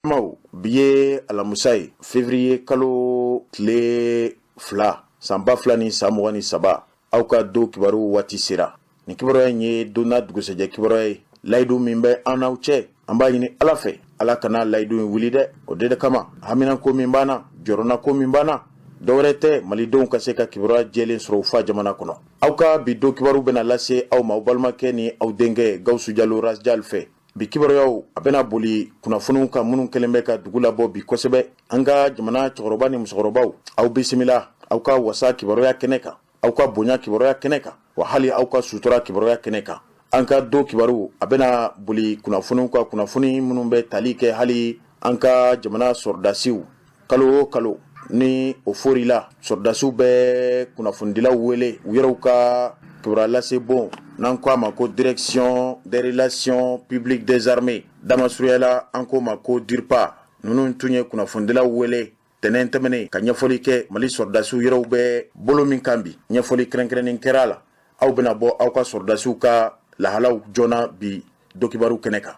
Balimaw, bi ye alamusa ye, février kalo tile 2, san 2023. Aw ka don kibaru waati sera. Nin kibaruya in ye don n'a dugusɛjɛ kibaruya ye. Layidu min bɛ an n'aw cɛ, an b'a ɲini Ala fɛ, Ala kana layidu in wuli dɛ. O de kama, haminanko min b'an na, jɔrɔnako min b'an na, dɔwɛrɛ tɛ malidenw ka se ka kibaruya jɛlen sɔrɔ u fa jamana kɔnɔ. Aw ka bi don kibaru bɛna lase aw ma aw balimakɛ ni aw denkɛ Gawusu Jalo Rasjal fɛ. Bi kibaruyaw a bɛna boli kunnafoniw kan minnu kɛlen bɛ ka dugu labɔ bi kosɛbɛ. An ka jamana cɛkɔrɔba ni musokɔrɔbaw, aw bisimila aw ka wasa kibaruya kɛnɛ kan, aw ka bonya kibaruya kɛnɛ kan, wa hali aw ka sutura kibaruya kɛnɛ kan. An ka don kibaru a bɛna boli kunnafoniw kan, kunnafoni minnu bɛ tali kɛ hali an ka jamana sɔrɔdasiw. Kalo o kalo ni o forila, sɔrɔdasiw bɛ kunnafonidilaw wele u yɛrɛw ka kibaruya lase bon, n'an ko a ma ko Direction des relations publiques des armées, damasurunya la an k'o ma ko DIRPA. Ninnu tun ye kunnafonidilaw wele tɛnɛn tɛmɛnen ka ɲɛfɔli kɛ Mali sɔrɔdasiw yɛrɛw bɛ bolo min kan bi. Ɲɛfɔli kɛrɛnkɛrɛnnen kɛra a la. Aw bɛna bɔ aw ka sɔrɔdasiw ka lahalaw joona bi dokibaru kɛnɛ kan.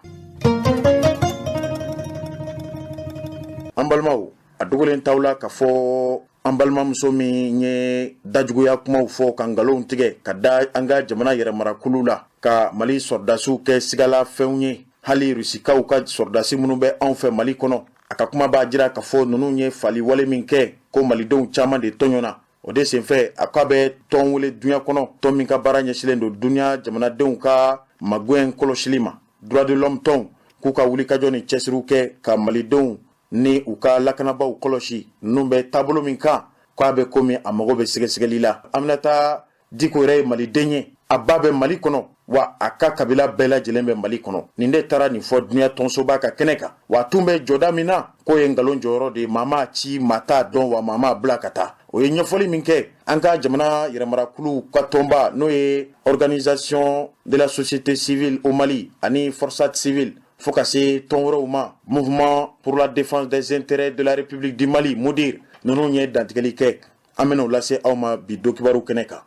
An balimaw, a dogolen t'aw la k'a fɔ an balimamuso min ye dajuguya kumaw fɔ ka nkalonw tigɛ ka da an ka jamana yɛrɛmarakulu la, ka Mali sɔrɔdasiw kɛ sigala fɛnw ye, hali Rusikaw ka sɔrɔdasi minnu bɛ anw fɛ Mali kɔnɔ, a ka kuma b'a jira k'a fɔ ninnu ye fali wale min kɛ, ko malidenw caman de tɔɲɔna. O de senfɛ, a k'a bɛ tɔn wele duɲa kɔnɔ, tɔn min ka baara ɲɛsilen don duɲa jamanadenw ka magwɛn kɔlɔsili ma, droit de l'homme tɔn, k'u ka wulikajɔ ni cɛsiriw kɛ ka malidenw ni u ka lakanabaw kɔlɔsi ninnu bɛ taabolo min kan, k'a bɛ komi a mago bɛ sɛgɛsɛgɛli la. Aminata Diko yɛrɛ ye maliden ye, a ba bɛ Mali kɔnɔ, wa a ka kabila bɛɛ lajɛlen bɛ Mali kɔnɔ. Nin de taara nin fɔ duɲa tɔnsoba ka kɛnɛ kan. Wa a tun bɛ jɔda min na, k'o ye nkalon jɔyɔrɔ de ye, maa m'a ci, maa t'a dɔn, wa maa m'a bila ka taa. O ye ɲɛfɔli min kɛ, an ka jamana yɛrɛmarakuluw ka tɔnba, n'o ye Organisation de la société civile au Mali ani Forsat civile, fo ka se tɔn wɛrɛw ma, Mouvement pour la défense des intérêts de la République du Mali, MUDIR, ninnu ye dantigɛli kɛ. An bɛn'o lase aw ma bi dokibaru kɛnɛ kan.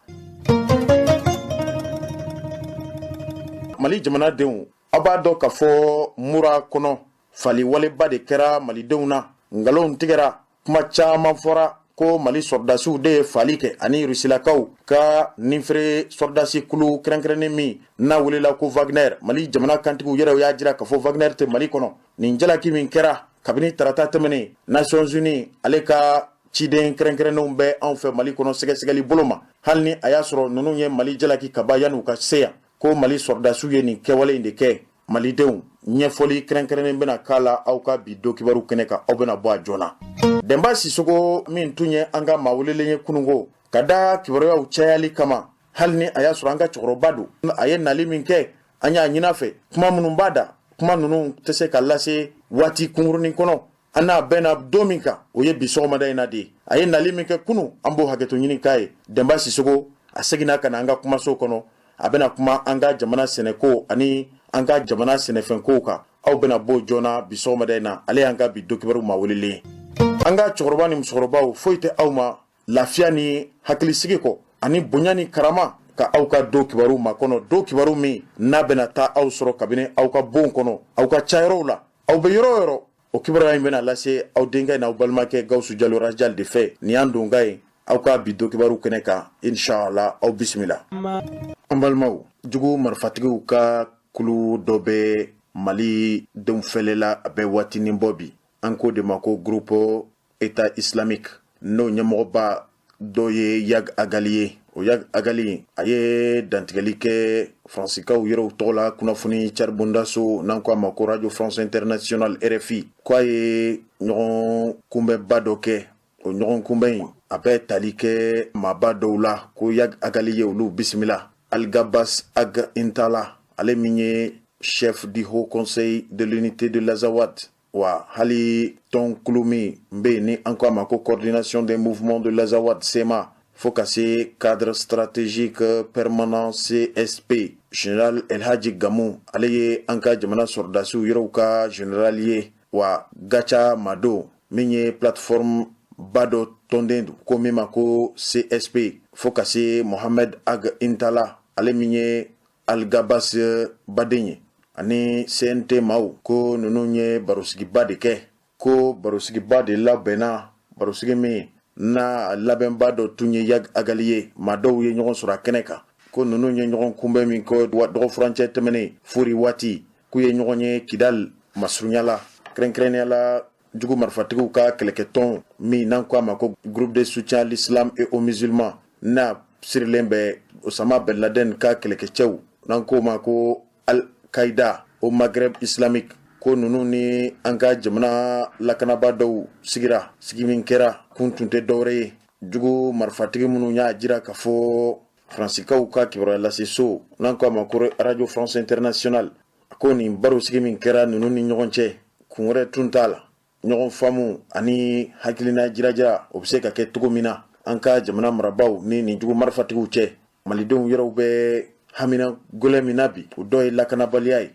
Mali jamanadenw, aw b'a dɔn k'a fɔ Mura kɔnɔ fali waleba de kɛra malidenw na. Nkalonw tigɛra, kuma caman fɔra ko Mali sɔrɔdasiw de ye fali kɛ ani Rusilakaw ka ninfere sɔrɔdasi kulu kɛrɛnkɛrɛnnen min n'a welela ko Wagner. Mali jamana kantigiw yɛrɛw y'a jira k'a fɔ Wagner tɛ Mali kɔnɔ. Nin jalaki min kɛra kabini tarata tɛmɛnen, Nations Unies ale ka ciden kɛrɛnkɛrɛnnenw bɛ anw fɛ Mali kɔnɔ sɛgɛsɛgɛli bolo ma, hali ni a y'a sɔrɔ ninnu ye Mali jalaki kaba yan'u ka se yan, ko Mali sɔrɔdasiw ye nin kɛwale in de kɛ. Malidenw, ɲɛfɔli kɛrɛnkɛrɛnnen bɛna k'a la aw ka bi don kibaru kɛnɛ kan, aw bɛna bɔ a joona. Dɛnba Sisoko min tun ye an ka maa welelen ye kununko, ka da kibaruyaw cayali kama, hali ni a y'a sɔrɔ an ka cɛkɔrɔba don, a ye nali min kɛ, an y'a ɲin'a fɛ, kuma minnu b'a da, kuma ninnu tɛ se ka lase waati kunkurunin kɔnɔ. An n'a bɛnna don min kan, o ye bi sɔgɔmada in na de ye. A ye nali min kɛ kunun, an b'o hakɛto ɲini k'a ye. Dɛnba Sisoko, a seginna ka na an ka kumaso kɔnɔ, a bɛna kuma an ka jamana sɛnɛko ani an ka jamana sɛnɛfɛnkow kan. Aw bɛna bɔ joona bi sɔgɔmada in na. Ale y'an ka bi donkibaru maa welelen ye. An ka cɛkɔrɔba ni musokɔrɔbaw, foyi tɛ aw ma lafiya ni hakilisigi kɔ ani bonya ni karama ka aw ka don kibaru makɔnɔ, don kibaru min n'a bɛna taa aw sɔrɔ kabini aw ka bon kɔnɔ, aw ka cayɔrɔw la, aw bɛ yɔrɔ o yɔrɔ. O kibaruya in bɛna lase aw denkɛ n'aw balimakɛ Gawusu Jalo Rajal de fɛ. Nin y'an donkan ye aw ka bi don kibaru kɛnɛ kan, inshallah. Aw bisimila. An balimaw, jugu marifatigiw ka kulu dɔ bɛ Mali denw fɛlɛ la, a bɛ waatinin bɔ bi. An k'o de ma ko groupe État islamique, n'o ɲɛmɔgɔba dɔ ye Iyad Ag Ghali ye. O Iyad Ag Ghali, a ye dantigɛli kɛ Faransikaw yɛrɛw tɔgɔ la kunnafoni caribondaso, n'an ko a ma ko Radio France Internationale, RFI, ko a ye ɲɔgɔn kunbɛnba dɔ kɛ. O ɲɔgɔn kunbɛn in, a bɛ tali kɛ maaba dɔw la, ko Iyad Ag Ghali ye olu bisimila: Alghabass Ag Intalla, ale min ye chef du Haut Conseil de l'unité de l'Azawad, wa hali tɔnkulu min bɛ yen ni an ko a ma ko Coordination des mouvements de l'Azawad, CMA, fo ka se Cadre stratégique permanent, CSP, général El Hadji Gamou, ale ye an ka jamana sɔrɔdasiw yɛrɛw ka général ye, wa Gacha Mado min ye plateforme ba dɔ tɔnden don, ko min ma ko CSP, fo ka se Mohamed Ag Intalla, ale min ye Alghabass baden ye, ani CNT maaw, ko ninnu ye barosigiba de kɛ. Ko barosigiba de labɛnna, barosigi min n'a labɛnba dɔ tun ye Iyad Ag Ghali ye. Maa dɔw ye ɲɔgɔn sɔrɔ a kɛnɛ kan. Ko ninnu ye ɲɔgɔn kunbɛn min kɛ dɔgɔfurancɛ tɛmɛnen fori waati, k'u ye ɲɔgɔn ye Kidal masurunya la, kɛrɛnkɛrɛnnenya la jugu marifatigiw ka kɛlɛkɛtɔn min n'an ko a ma ko groupe de soutien à l'islam et aux musulmans, n'a sirilen bɛ Osama Ben Laden ka kɛlɛkɛcɛw, n'an k'o ma ko Al-Qaïda au Maghreb islamique. Ko ninnu ni an ka jamana lakanaba dɔw sigira. Sigi min kɛra kun tun tɛ dɔwɛrɛ ye, jugu marifatigi minnu y'a jira k'a fɔ Faransikaw ka kibaruya laseso, n'an ko a ma ko Radio France Internationale, a ko nin barosigi min kɛra ninnu ni ɲɔgɔn cɛ, kun wɛrɛ tun t'a la, ɲɔgɔn faamu ani hakilina jirajira o bɛ se ka kɛ cogo min na an ka jamana marabaaw ni nin jugu marifatigiw cɛ. Malidenw yɛrɛw bɛ hamina gɛlɛn min na bi, o dɔ ye lakanabaliya ye.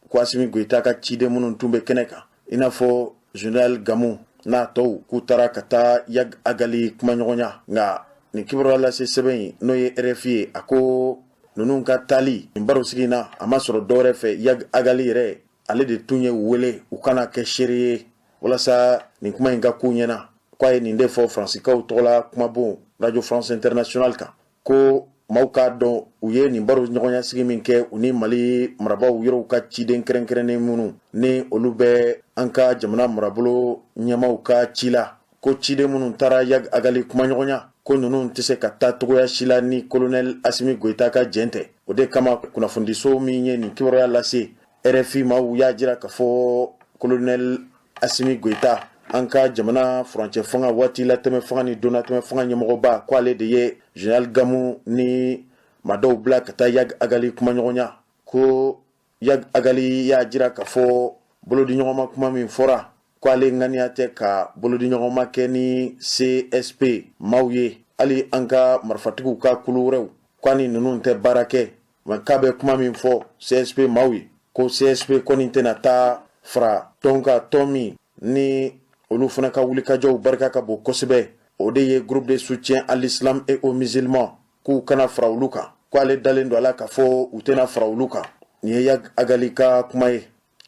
Ko Asimi Goyita ka ciden minnu tun bɛ kɛnɛ kan, i n'a fɔ général Gamu n'a tɔw, k'u taara ka taa Iyad Ag Ghali kumaɲɔgɔnya. Nka nin kibaruya lase sɛbɛn in, n'o ye RFI ye, a ko ninnu ka taali nin barosigi in na, a ma sɔrɔ dɔwɛrɛ fɛ, Iyad Ag Ghali yɛrɛ, ale de tun ye wele u kana kɛ seere ye walasa nin kuma in ka k'u ɲɛna. K'a ye nin de fɔ Faransikaw tɔgɔla kumabon Radio France Internationale kan, ko maaw k'a dɔn u ye nin baro ɲɔgɔnya sigi min kɛ u ni Mali marabaaw yɔrɔw ka ciden kɛrɛnkɛrɛnnen minnu ni olu bɛ an ka jamana marabolo ɲɛmaaw ka ci la, ko ciden minnu taara Iyad Ag Ghali kumaɲɔgɔnya, ko ninnu tɛ se ka taa cogoya si la ni colonel Asimi Goyita ka jɛn tɛ. O de kama kunnafonidiso min ye nin kibaruya lase, RFI maaw y'a jira k'a fɔ colonel Asimi Goyita, an ka jamana furancɛ fanga, waati latɛmɛ fanga ni donnatɛmɛ fanga ɲɛmɔgɔba, ko ale de ye général Gamu ni maa dɔw bila ka taa Iyad Ag Ghali kumaɲɔgɔnya. Ko Iyad Ag Ghali y'a jira k'a fɔ bolodiɲɔgɔnma kuma min fɔra, ko ale ŋaniya tɛ ka bolodiɲɔgɔnma kɛ ni CSP maaw ye, hali an ka marifatigiw ka kulu wɛrɛw, ko ani ninnu tɛ baara kɛ. Nka k'a bɛ kuma min fɔ CSP maaw ye, ko CSP kɔni tɛna taa fara tɔn kan, tɔn min ni olu fana ka wulikajɔw barika ka bon kosɛbɛ, o de ye groupe de soutien à l'islam et aux musulmans, k'u kana fara olu kan. Ko ale dalen don a la k'a fɔ u tɛna fara olu kan. Nin ye Iyad Ag Ghali ka kuma ye.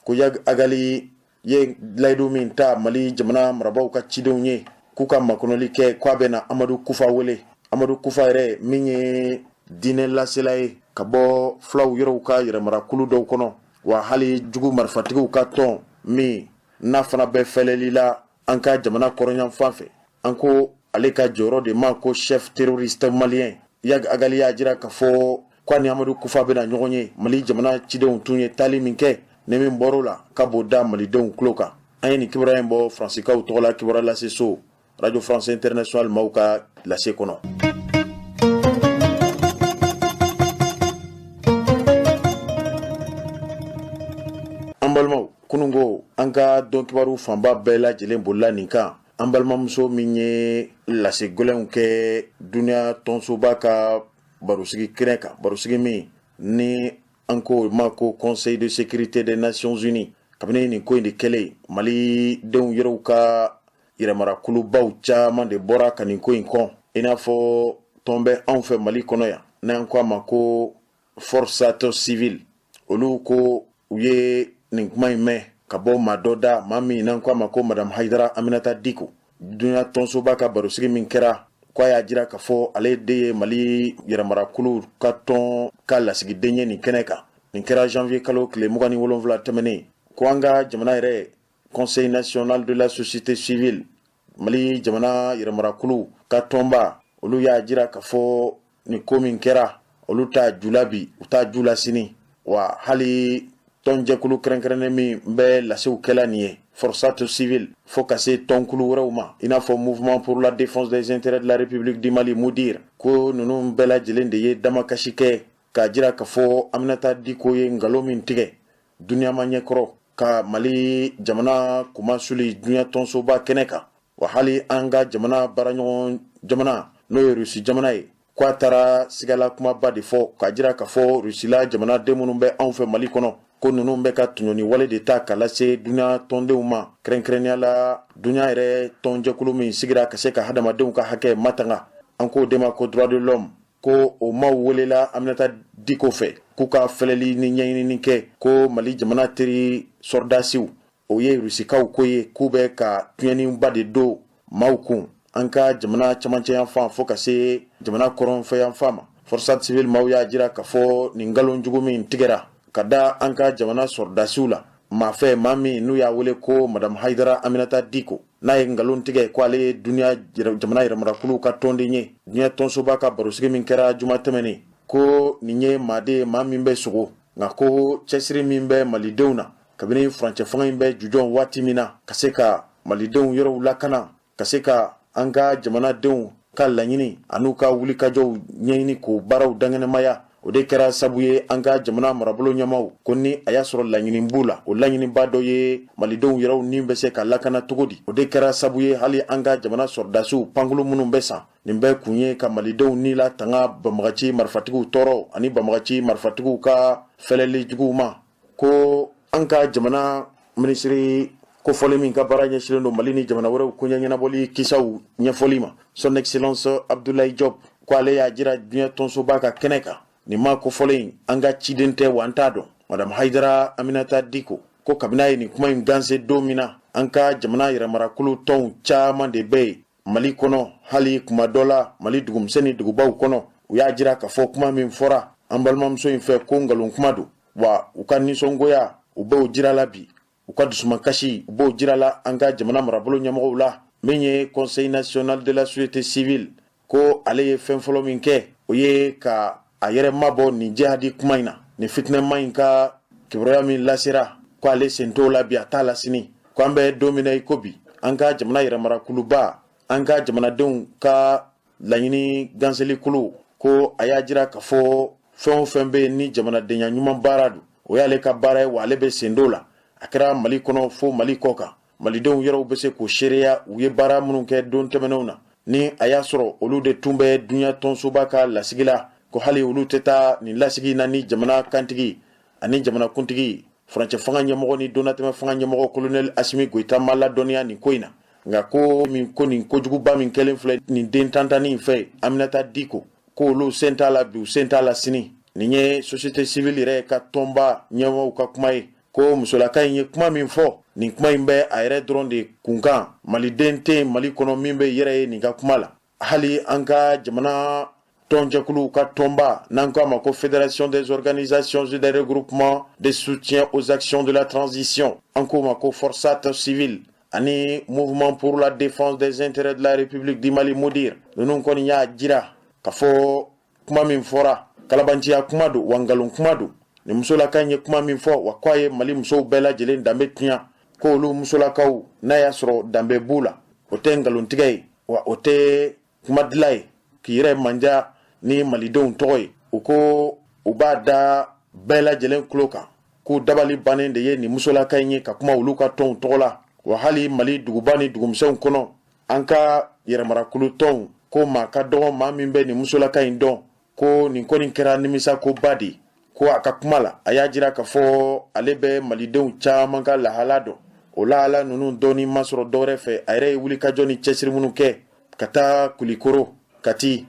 Ko Iyad Ag Ghali ye layidu min ta Mali jamana marabaaw ka cidenw ye k'u ka makɔnɔli kɛ, k'a bɛna Amadu Kufa wele. Amadu Kufa yɛrɛ min ye diinɛ lasela ye ka bɔ fulaw yɛrɛw ka yɛrɛmarakulu dɔw kɔnɔ, wa hali jugu marifatigiw ka tɔn min n'a fana bɛ fɛlɛli la an ka jamana kɔrɔnyanfan fɛ, an ko ale ka jɔyɔrɔ de ma ko chef terroriste malien. Iyad Ag Ghali y'a jira k'a fɔ ko ni Amadu Kufa bɛna ɲɔgɔn ye. Mali jamana cidenw tun ye taali min kɛ, ni min bɔr'o la, ka b'o da malidenw tulo kan. An ye nin kibaruya in bɔ Faransikaw tɔgɔla kibaruya lase so Radio France Internationale maaw ka lase kɔnɔ. An balimaw, kununko an ka don kibaru fanba bɛɛ lajɛlen bolila nin kan. An balimamuso min ye lase gɛlɛnw kɛ duniya tɔnsoba ka barosigi kɛnɛ kan, barosigi min ni an ko ma ko Conseil de sécurité des Nations Unies, kabini nin ko in de kɛlen, Mali denw yɛrɛw ka yɛrɛmarakulubaw caman de bɔra ka nin ko in kɔn, i n'a fɔ tɔn bɛ anw fɛ Mali kɔnɔ yan n'an ko a ma ko Forçat Civil. Olu ko u ye nin kuma in mɛn ka bɔ maa dɔ da, maa min n'an ko a ma ko Madame Hayidara Aminata Diko. Dunya tɔnsoba ka barosigi min kɛra, ko a y'a jira k'a fɔ ale de ye Mali yɛrɛmarakulu ka tɔn ka lasigiden ye nin kɛnɛ kan. Nin kɛra janvier kalo tile 27 tɛmɛnen. Ko an ka jamana yɛrɛ Conseil national de la société civile, Mali jamana yɛrɛmarakulu ka tɔnba, olu y'a jira k'a fɔ nin ko min kɛra, olu t'a jula bi, u t'a jula sini. Wa hali tɔnjɛkulu kɛrɛnkɛrɛnnen min bɛ lasew kɛla nin ye, Forçat Civil, fo ka se tɔnkulu wɛrɛw ma, i n'a fɔ Mouvement pour la défense des intérêts de la République du Mali, MUDIR, ko ninnu bɛɛ lajɛlen de ye damakasi kɛ k'a jira k'a fɔ Aminata Diko ye nkalon min tigɛ duniyama ɲɛkɔrɔ ka Mali jamana kumasuli dunya tɔnsoba kɛnɛ kan. Wa hali an ka jamana baaraɲɔgɔn jamana, n'o ye Rusi jamana ye, ko a taara sigala kumaba de fɔ k'a jira k'a fɔ Rusila jamanaden minnu bɛ anw fɛ Mali kɔnɔ, ko ninnu bɛ ka tɔɲɔni wale de ta ka lase dunya tɔndenw ma, kɛrɛnkɛrɛnnenya la dunya yɛrɛ tɔnjɛkulu min sigira ka se ka hadamadenw ka hakɛ matanga, an k'o de ma ko droit de l'homme. Ko o maaw welela Aminata Diko fɛ k'u ka fɛlɛli ni ɲɛɲinini kɛ, ko Mali jamana teri sɔrɔdasiw O ye Rusikaw ko ye k'u bɛ ka tiɲɛniba de don maaw kun an ka jamana camancɛyanfan fo ka se jamana kɔrɔnfɛyanfan ma. Forsat Civil maaw y'a jira k'a fɔ nin nkalon jugu min tigɛra ka da an ka jamana sɔrɔdasiw la maa fɛ, maa min n'u y'a wele ko Madame Hayidara Aminata Diko, n'a ye nkalon tigɛ ko ale ye duniya jamana yɛrɛmarakuluw ka tɔnden ye, diɲɛ tɔnsoba ka barosigi min kɛra juma tɛmɛnen, ko nin ye maa de ye, maa min bɛ sogo, nka ko cɛsiri min bɛ malidenw na kabini furancɛ fanga in bɛ jujɔn waati min na, ka se ka malidenw yɔrɔw lakana, ka se ka an ka jamanadenw ka laɲini an'u ka wulikajɔw ɲɛɲini k'o baaraw dankɛnɛmaya, o de kɛra sabu ye an ka jamana marabolo ɲɛmaw ko ni a y'a sɔrɔ laɲini b'u la, o laɲiniba dɔ ye malidenw yɛrɛw ni bɛ se ka lakana cogo di. O de kɛra sabu ye hali an ka jamana sɔrɔdasiw pankulu minnu bɛ san, nin bɛɛ kun ye ka malidenw ni latanga banbagaci marifatigiw tɔɔrɔ ani banbagaci marifatigiw ka fɛlɛli juguw ma. Ko an ka jamana minisiri kofɔlen min ka baara ɲɛsinnen don Mali ni jamana wɛrɛw koɲɛ ɲɛnabɔli kisaw ɲɛfɔli ma, Son Excellence Abdoulaye Diop, ko ale y'a jira diɲɛ tɔnsoba ka kɛnɛ kan, nin maa kofɔlen an ka ciden tɛ, wa an t'a dɔn. Madame Hayidara Aminata Diko ko kabini a ye nin kuma in ganse don min na, an ka jamana yɛrɛmarakulu tɔnw caman de bɛ yen Mali kɔnɔ, hali kuma dɔ la Mali dugumisɛn ni dugubaw kɔnɔ, u y'a jira k'a fɔ kuma min fɔra an balimamuso in fɛ, ko nkalon kuma don, wa u ka nisɔngoya u b'o jira la bi, u ka dusumakasi u b'o jira la an ka jamana marabolo ɲɛmɔgɔw la. Min ye Conseil national de la société civile, ko ale ye fɛn fɔlɔ min kɛ, o ye ka a yɛrɛ mabɔ nin jihadi kuma in na, nin fitinɛma in ka kibaruya min lasera, ko ale sen t'o la bi, a t'a la sini. Ko an bɛ don min na i ko bi, an ka jamana yɛrɛmarakuluba, an ka jamanadenw ka laɲini ganselikulu, ko a y'a jira k'a fɔ fɛn o fɛn bɛ yen ni jamanadenya ɲuman baara don, o y'ale ka baara ye, wa ale bɛ sen d'o la. A kɛra Mali kɔnɔ fo Mali kɔ kan, malidenw yɛrɛw bɛ se k'o seereya, u ye baara minnu kɛ don tɛmɛnenw na, ni a y'a sɔrɔ olu de tun bɛ dunya tɔnsoba ka lasigi la, ko hali olu tɛ taa nin lasigi na ni jamana kantigi ani jamanakuntigi, furancɛ fanga ɲɛmɔgɔ ni donnatɛmɛ fanga ɲɛmɔgɔ Kolonɛli Asimi Goyita ma ladɔnniya nin ko in na. Nka ko min ko nin kojuguba min kɛlen filɛ nin den tantannin in fɛ, Aminata Diko, ko olu sen t'a la bi, u sen t'a la sini. Nin ye société civile yɛrɛ ka tɔnba ɲɛmɔgɔw ka kuma ye. Ko musolaka in ye kuma min fɔ, nin kuma in bɛ a yɛrɛ dɔrɔn de kunkan, maliden tɛ yen Mali kɔnɔ min bɛ yɛrɛ ye nin ka kuma la. Hali an ka jamana tɔnjɛkuluw ka tɔnba, n'an ko a ma ko Fédération des organisations et des regroupements de soutien aux actions de la transition, an k'o ma ko Forsat Civil, ani Mouvement pour la défense des intérêts de la République du Mali, MODIR, ninnu kɔni y'a jira k'a fɔ kuma min fɔra, kalabanciya kuma don, wa nkalon kuma don. Nin musolaka in ye kuma min fɔ, wa k'a ye Mali musow bɛɛ lajɛlen danbe tiɲɛ, ko olu musolakaw, n'a y'a sɔrɔ danbe b'u la, o tɛ nkalontigɛ ye, wa o tɛ kumadila ye k'i yɛrɛ manja ni malidenw tɔgɔ ye. U ko u b'a da bɛɛ lajɛlen tulo kan k'u dabali bannen de ye nin musolaka in ye ka kuma olu ka tɔnw tɔgɔ la. Wa hali Mali duguba ni dugumisɛnw kɔnɔ, an ka yɛrɛmarakulu tɔnw ko maa ka dɔgɔ maa min bɛ nin musolaka in dɔn. Ko nin kɔni kɛra nimisakoba de ye. Ko a ka kuma la, a y'a jira k'a fɔ ale bɛ malidenw caman ka lahala dɔn, o lahala ninnu dɔɔni ma sɔrɔ dɔwɛrɛ fɛ, a yɛrɛ ye wulikajɔ ni cɛsiri minnu kɛ ka taa Kulikoro, Kati,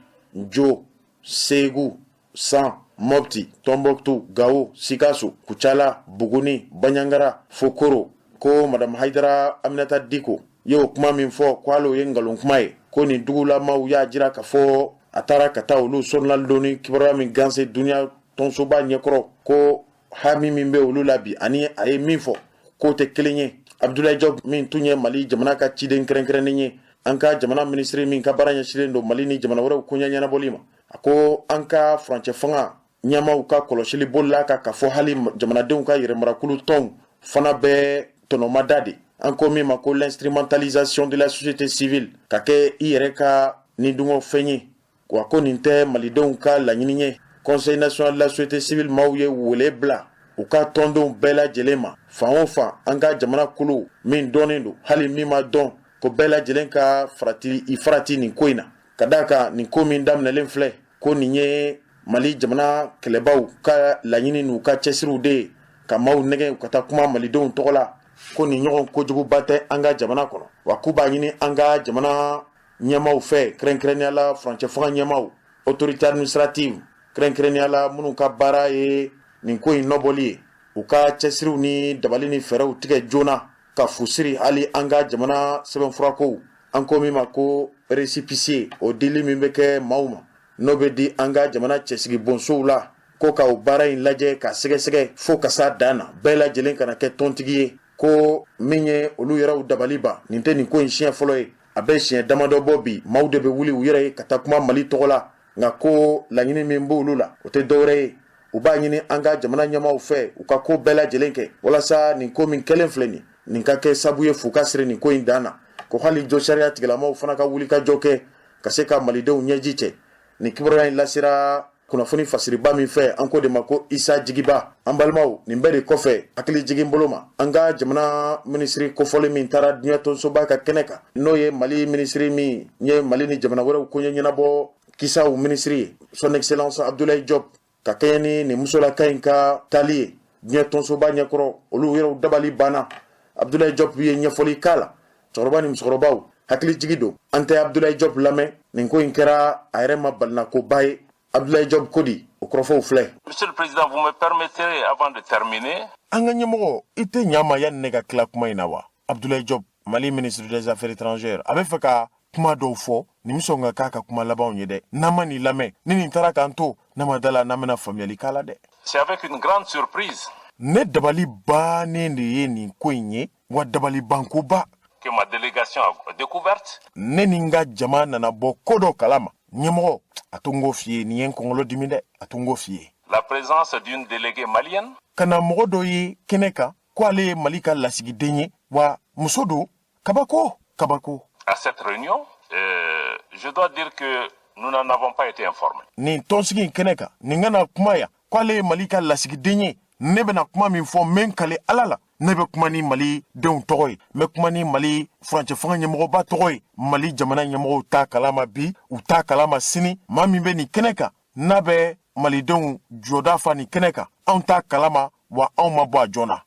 Jo, Segu, San, Mɔpti, Tɔnbɔkutu, Gawo, Sikaso, Kucala, Buguni, Baɲangara fo Koro. Ko Madame Hayidara Aminata Diko ye o kuma min fɔ, ko hali o ye nkalon kuma ye. Ko nin dugulamaw y'a jira k'a fɔ a taara ka taa olu sɔrɔnalidonni kibaruya min ganse duniya tɔnsoba ɲɛkɔrɔ, ko hami min bɛ olu la bi ani a ye min fɔ, k'o tɛ kelen ye. Abdoulaye Diop min tun ye Mali jamana ka ciden kɛrɛnkɛrɛnnen ye, an ka jamana minisiri min ka baara ɲɛsinnen don Mali ni jamana wɛrɛw koɲɛ ɲɛnabɔli ma, a ko an ka furancɛ fanga ɲɛmaaw ka kɔlɔsili bolila kan k'a fɔ hali jamanadenw ka yɛrɛmarakulu tɔnw fana bɛ tɔnɔmada de, an ko min ma ko l'instrumentalisation de la société civile, ka kɛ i yɛrɛ ka nidungɔ fɛn ye, wa ko nin tɛ malidenw ka laɲini ye. Conseil national de la société civile maaw ye wele bila u ka tɔndenw bɛɛ lajɛlen ma, fan o fan, an ka jamana kulu min dɔnnen don, hali min ma dɔn, ko bɛɛ lajɛlen ka farati i farati nin ko in na, ka d'a kan nin ko min daminɛlen filɛ, ko nin ye Mali jamana kɛlɛbaw ka laɲini n'u ka cɛsiriw de ye ka maaw nɛgɛ ka taa kuma malidenw tɔgɔ la, ko nin ɲɔgɔn kojuguba tɛ an ka jamana kɔnɔ. Wa k'u b'a ɲini an ka jamana ɲɛmaaw fɛ, kɛrɛnkɛrɛnnenya la furancɛ fanga ɲɛmaaw, autorité administrative, kɛrɛnkɛrɛnnenya la minnu ka baara ye nin ko in nɔbɔli ye, u ka cɛsiriw ni dabali ni fɛɛrɛw tigɛ joona. ka fu siri hali an ka jamana sɛbɛnfurakow, an ko min ma ko récépissé, o dili min bɛ kɛ maaw ma, n'o bɛ di an ka jamana cɛsigi bonsow la, ko ka o baara in lajɛ ka sɛgɛsɛgɛ fo ka s'a dan na, bɛɛ lajɛlen kana kɛ tɔntigi ye. Ko min ye olu yɛrɛw dabali ban, nin tɛ nin ko in siɲɛ fɔlɔ ye, a bɛ siɲɛ damadɔ bɔ bi, maaw de bɛ wuli u yɛrɛ ye ka taa kuma Mali tɔgɔ la. Nka ko laɲini min b'olu la, o tɛ dɔwɛrɛ ye, u b'a ɲini an ka jamana ɲɛmaaw fɛ, u ka ko bɛɛ lajɛlen kɛ walasa nin ko min kɛlen filɛ nin, nin ka kɛ sabu ye fu ka siri nin ko in dan na. Ko hali jɔ sariya tigilamaw fana ka wuli ka jɔ kɛ ka se ka malidenw ɲɛji cɛ. Nin kibaruya in lasera kunnafoni fasiriba min fɛ, an ko de ma ko Isa Jigiba. An balimaw, nin bɛɛ de kɔfɛ, hakili jigin bolo ma, an ka jamana minisiri kofɔlen min taara diɲɛ tɔnsoba ka kɛnɛ kan, n'o ye Mali minisiri min ye Mali ni jamana wɛrɛw koɲɛ ɲɛnabɔ kisaw minisiri ye, Son Excellence Abdoulaye Diop, ka kɛɲɛ ni nin musolaka in ka taali ye diɲɛ tɔnsoba ɲɛkɔrɔ, olu yɛrɛw dabali banna. Abdoulaye Diop ye ɲɛfɔli k'a la. Cɛkɔrɔba ni musokɔrɔbaw, hakili jigi don, an tɛ Abdoulaye Diop lamɛn. Nin ko in kɛra a yɛrɛ ma balinakoba ye. Abdoulaye Diop ko di? O kɔrɔfɔw filɛ. Monsieur le Président, vous me permettrez avant de terminer. An ka ɲɛmɔgɔ, i tɛ ɲa ma yanni ne ka tila kuma in na wa? Abdoulaye Diop, Mali ministre des Affaires étrangères, a bɛ fɛ ka kuma dɔw fɔ. Nin bɛ sɔn ka k'a ka kuma labanw ye dɛ. N'an ma nin lamɛn, ni nin taara k'an to, ne ma da la n'an bɛna faamuyali k'a la dɛ. C'est avec une grande surprise. Ne dabali bannen de ye nin ko in ye, wa dabali bankoba. Que ma délégation a découverte. Ne ni n ka jama nana bɔ ko dɔ kalama. Ɲɛmɔgɔ, a to n k'o f'i ye, nin ye n kunkolo dimi dɛ, a to n k'o f'i ye. La présence d'une déléguée malienne. Ka na mɔgɔ dɔ ye kɛnɛ kan ko ale ye Mali ka lasigiden ye, wa muso don. Kabako, kabako. À cette réunion, je dois dire que nous n'en avons pas été informés. Nin tɔnsigi in kɛnɛ kan, nin ka na kuma yan ko ale ye Mali ka lasigiden ye. Ne bɛna kuma min fɔ, n bɛ n kale Ala la, ne bɛ kuma ni Mali denw tɔgɔ ye, n bɛ kuma ni Mali furancɛ fanga ɲɛmɔgɔba tɔgɔ ye. Mali jamana ɲɛmɔgɔw t'a kalama bi, u t'a kalama sini. Maa min bɛ nin kɛnɛ kan, n'a bɛ malidenw jɔda fa nin kɛnɛ kan, anw t'a kalama, wa anw ma bɔ a joona.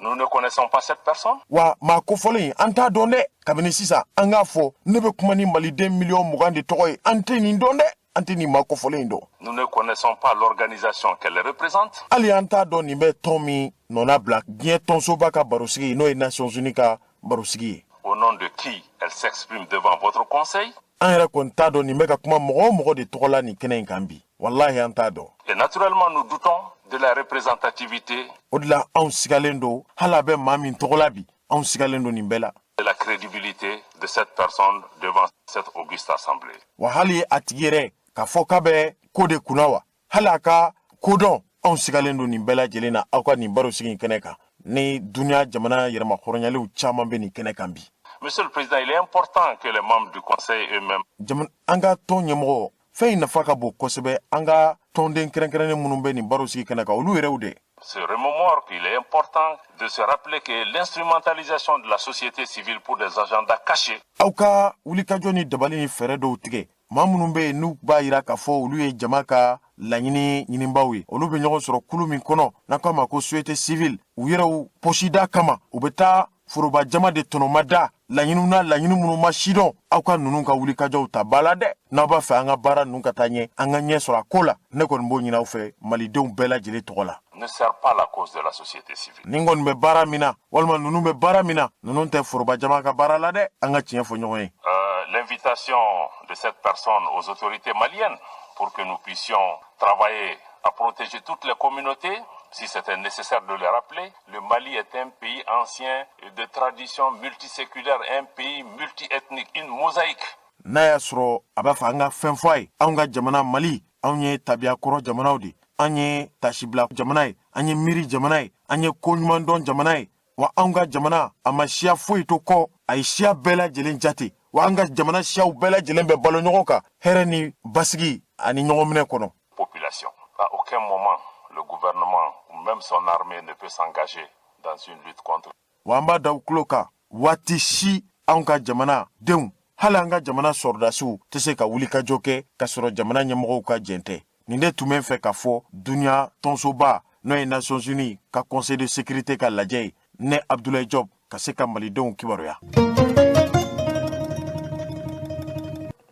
Nous ne connaissons pas cette personne. Wa maa kofɔlen, an t'a dɔn dɛ. Kabini sisan, an k'a fɔ, ne bɛ kuma ni maliden miliyɔn 20 de tɔgɔ ye, an tɛ nin dɔn dɛ, an tɛ nin maa kofɔlen dɔn. Nous ne connaissons pas l'organisation qu'elle représente. Hali an t'a dɔn nin bɛ tɔn min nɔna bila diɲɛ tɔnsoba ka barosigi, n'o ye Nations Unies ka barosigi ye. Au nom de qui elle s'exprime devant votre conseil. An yɛrɛ kɔni t'a dɔn nin bɛ ka kuma mɔgɔ o mɔgɔ de tɔgɔ la nin kɛnɛ in kan bi. Walahi, an t'a dɔn. Et naturellement, nous doutons de la représentativité. O de la, anw sigalen don, hali a bɛ maa min tɔgɔ la bi, anw sigalen don nin bɛɛ la. De la crédibilité de cette personne devant cette auguste assemblée. Wa hali a tigi yɛrɛ k'a fɔ k'a bɛ ko de kunna wa, hali a ka kodɔn, anw sigalen don nin bɛɛ lajɛlen na aw ka nin baro sigi kɛnɛ kan, ni duniya jamana yɛrɛma hɔrɔnyaliw caman bɛ nin kɛnɛ kan bi. Monsieur le Président, il est important que les membres du Conseil eux-mêmes Jamana, an ka tɔn ɲɛmɔgɔ, fɛn in nafa ka bon kosɛbɛ. An ka tɔnden kɛrɛnkɛrɛnnen minnu bɛ nin baro sigi kɛnɛ kan, olu yɛrɛw de se remémorent qu'il est important de se rappeler que l'instrumentalisation de la société civile pour des agendas cachés Aw ka wulikajɔ ni dabali ni fɛɛrɛ dɔw tigɛ. Maa minnu bɛ yen, n'u b'a yira k'a fɔ olu ye jama ka laɲini ɲinibaw ye, olu bɛ ɲɔgɔn sɔrɔ kulu min kɔnɔ, n'a ko a ma ko société civile, u yɛrɛw pɔsida kama, u bɛ taa foroba jama de tɔnɔmada laɲiniw na, laɲini minnu ma sidɔn. Aw ka ninnu ka wulikajɔw ta ba la dɛ, n'aw b'a fɛ an ka baara ninnu ka taa ɲɛ, an ka ɲɛ sɔrɔ a ko la. Ne kɔni b'o ɲini aw fɛ malidenw bɛɛ lajɛlen tɔgɔ la. ne sert pas la cause de la société civile. Nin kɔni bɛ baara min na, walima ninnu bɛ baara min na, ninnu tɛ foroba jama ka baara la dɛ. An ka tiɲɛ fɔ ɲɔgɔn ye. L'invitation de cette personne aux autorités maliennes pour que nous puissions travailler à protéger toutes les communautés, si c'était nécessaire de le rappeler, le Mali est un pays ancien de tradition multiséculaire, un pays multiethnique, une mosaïque. N'a y'a sɔrɔ a b'a fɔ an ka fɛn fɔ a ye, anw ka jamana Mali, anw ye tabiya kɔrɔ jamanaw de, an ye tasibila jamana ye, an ye miiri jamana ye, an ye koɲumandɔn jamana ye. Wa anw ka jamana, a ma siya foyi to kɔ, a ye siya bɛɛ lajɛlen jate. Wa an ka jamana siyaw bɛɛ lajɛlen bɛ balo ɲɔgɔn kan hɛrɛ ni basigi ani ɲɔgɔnminɛ kɔnɔ. Population. À aucun moment, le gouvernement ou même son armée ne peut s'engager dans une lutte contre. Wa an b'a da u tulo kan, waati si anw ka jamana denw, hali an ka jamana sɔrɔdasiw tɛ se ka wuli ka jɔ kɛ k'a sɔrɔ jamana ɲɛmɔgɔw ka jɛn tɛ. Nin de tun bɛ fɛ k'a fɔ duniya tɔnsoba, n'o ye Nations Unies ka Conseil de sécurité ka lajɛ ye, ne Abdoulaye Diop ka se ka malidenw kibaruya.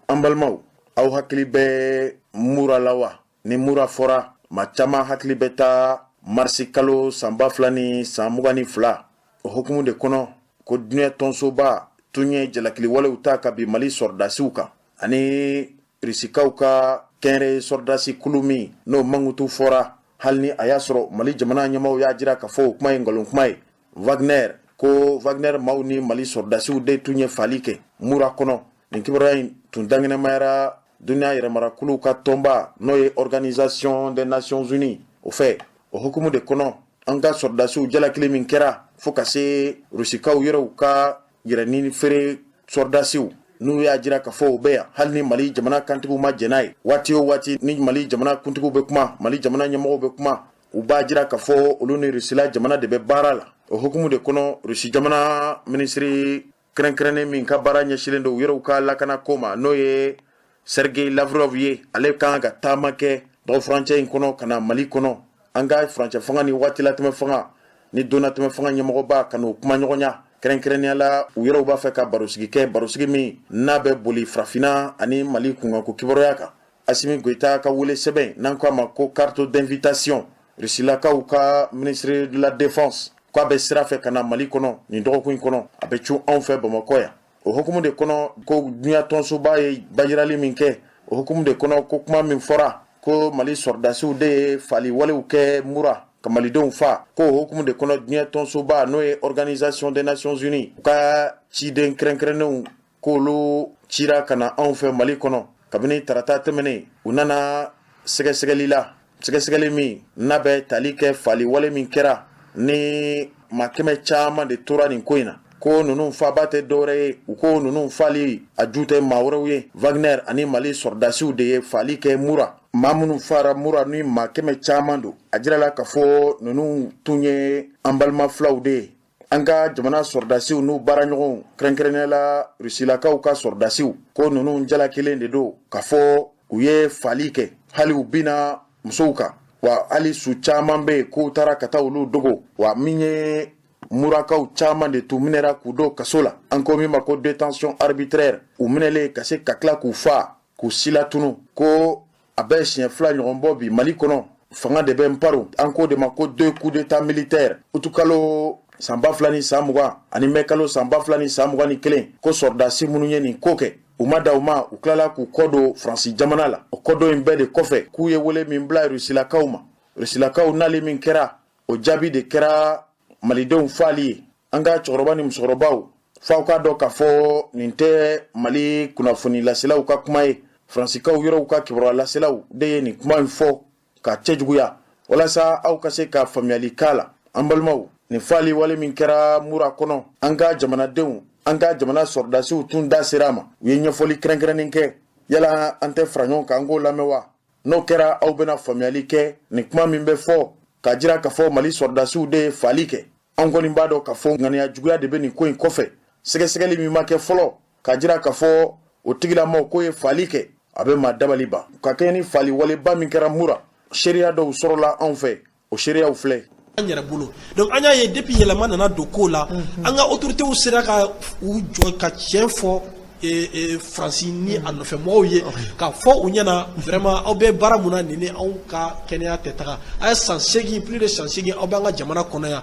An balimaw, aw hakili bɛ Mura la wa? Ni Mura fɔra, maa caman hakili bɛ taa marisi kalo san 2022 o hukumu de kɔnɔ. Ko diɲɛ tɔnsoba tun ye jalakiliwalew ta ka bin Mali sɔrɔdasiw kan ani Irisikaw ka kɛnyɛrɛye sɔrɔdasi kulu min n'o mankutu fɔra, hali ni a y'a sɔrɔ Mali jamana ɲɛmaaw y'a jira k'a fɔ o kuma ye nkalon kuma ye. Wagner ko Wagner maaw ni Mali sɔrɔdasiw de tun ye faali kɛ Mura kɔnɔ. Nin kibaruya in tun dankɛnɛmayara duniya yɛrɛmarakuluw ka tɔnba, n'o ye Organisation des Nations Unies, o fɛ. O hukumu de kɔnɔ, an ka sɔrɔdasiw jalakili min kɛra, fo ka se Rusikaw yɛrɛw ka yɛrɛni feere sɔrɔdasiw, n'u y'a jira k'a fɔ o bɛ yan, hali ni Mali jamana kantigiw ma jɛn n'a ye. Waati o waati ni Mali jamana kuntigiw bɛ kuma, Mali jamana ɲɛmɔgɔw bɛ kuma, u b'a jira k'a fɔ olu ni Rusila jamana de bɛ baara la. O hukumu de kɔnɔ, Rusi jamana minisiri kɛrɛnkɛrɛnnen min ka baara ɲɛsinnen don u yɛrɛw ka lakana ko ma, n'o ye Sergei Lavrov ye, ale kan ka taama kɛ dɔgɔfurancɛ in kɔnɔ ka na Mali kɔnɔ, an ka furancɛ fanga ni waatilatɛmɛ fanga ni donnatɛmɛ fanga ɲɛmɔgɔba, ka n'o kuma ɲɔgɔnya. Kɛrɛnkɛrɛnnenya la, u yɛrɛw b'a fɛ ka barosigi kɛ, barosigi min n'a bɛ boli farafinna ani Mali kunkanko kibaruya kan. Asimi Goyita ka wele sɛbɛn, n'an ko a ma ko carte d'invitation, Rusilakaw ka ministre de la Défense k'a bɛ sira fɛ ka na Mali kɔnɔ nin dɔgɔkun in kɔnɔ, a bɛ cun anw fɛ Bamakɔ yan. O hukumu de kɔnɔ, ko dunya tɔnsoba ye bajirali min kɛ, o hukumu de kɔnɔ, ko kuma min fɔra ko Mali sɔrɔdasiw de ye fali walew kɛ Mura ka malidenw fa, ko o hukumu de kɔnɔ, diɲɛ tɔnsoba, n'o ye Organisation des Nations Unies, u ka ciden kɛrɛnkɛrɛnnenw, k'olu cira ka na anw fɛ Mali kɔnɔ kabini tarata tɛmɛnen. U nana sɛgɛsɛgɛli la, sɛgɛsɛgɛli min n'a bɛ tali kɛ fali wale min kɛra ni maa 100 caman de tora nin ko in na. Ko ninnu faba tɛ dɔwɛrɛ ye, u ko ninnu fali a ju tɛ maa wɛrɛw ye, Wagner ani Mali sɔrɔdasiw de ye fali kɛ Mura. Maa minnu fara Mura ni maa 100 caman don, a jirala k'a fɔ ninnu tun ye an balima filaw de ye. An ka jamana sɔrɔdasiw n'u baaraɲɔgɔnw, kɛrɛnkɛrɛnnenya la Rusilakaw ka sɔrɔdasiw, ko ninnu jalakilen de don k'a fɔ u ye fali kɛ, hali u binna musow kan, wa hali su caman bɛ yen k'u taara ka taa olu dogo. Wa min ye Murakaw caman de tun minɛra k'u don kaso la, an ko min ma ko détention arbitraire, u minɛlen ka se ka tila k'u fa k'u silatunu. Ko a bɛ siɲɛ 2 ɲɔgɔn bɔ bi, Mali kɔnɔ fanga de bɛ nparo, an k'o de ma ko deux coups d'état militaire, utukalo san 2020 ani mɛkalo san 2021. Ko sɔrɔdasi minnu ye nin ko kɛ, u ma da u ma, u tilala k'u kɔ don Faransi jamana la. O kɔdon in bɛɛ de kɔfɛ, k'u ye wele min bila Rusilakaw ma, Rusilakaw nali min kɛra, o jaabi de kɛra malidenw faali ye. An ka cɛkɔrɔba ni musokɔrɔbaw, f'aw k'a dɔn k'a fɔ nin tɛ Mali kunnafoni laselaw ka kuma ye. Faransikaw yɔrɔw ka kibaruya laselaw de ye nin kuma in fɔ ka cɛjuguya, walasa aw ka se ka faamuyali k'a la. An balimaw, nin faali wale min kɛra Mura kɔnɔ, an ka jamanadenw, an ka jamana sɔrɔdasiw tun da sera a ma, u ye ɲɛfɔli kɛrɛnkɛrɛnnen kɛ. Yala an tɛ fara ɲɔgɔn kan an k'o lamɛn wa? N'o kɛra, aw bɛna faamuyali kɛ nin kuma min bɛ fɔ k'a jira k'a fɔ Mali sɔrɔdasiw de ye faali kɛ. An kɔni b'a dɔn k'a fɔ ŋaniya juguya de bɛ nin ko in kɔfɛ. Sɛgɛsɛgɛli min ma kɛ fɔlɔ k'a jira k'a fɔ o tigilamɔgɔ k'o ye faali kɛ, a bɛ maa dabali ban. Ka kɛɲɛ ni faali waleba min kɛra Mura, seereya dɔw sɔrɔla anw fɛ, o seereyaw filɛ. An yɛrɛ bolo, donc an y'a ye depuis yɛlɛma nana don ko la, an ka autorités sera ka u jɔ ka tiɲɛ fɔ Faransi ni a nɔfɛ mɔgɔw ye, k'a fɔ u ɲɛna vraiment aw bɛ baara mun na nin ni anw ka kɛnɛya tɛ taga. A ye san 8, plus de san 8, aw bɛ an ka jamana kɔnɔ yan,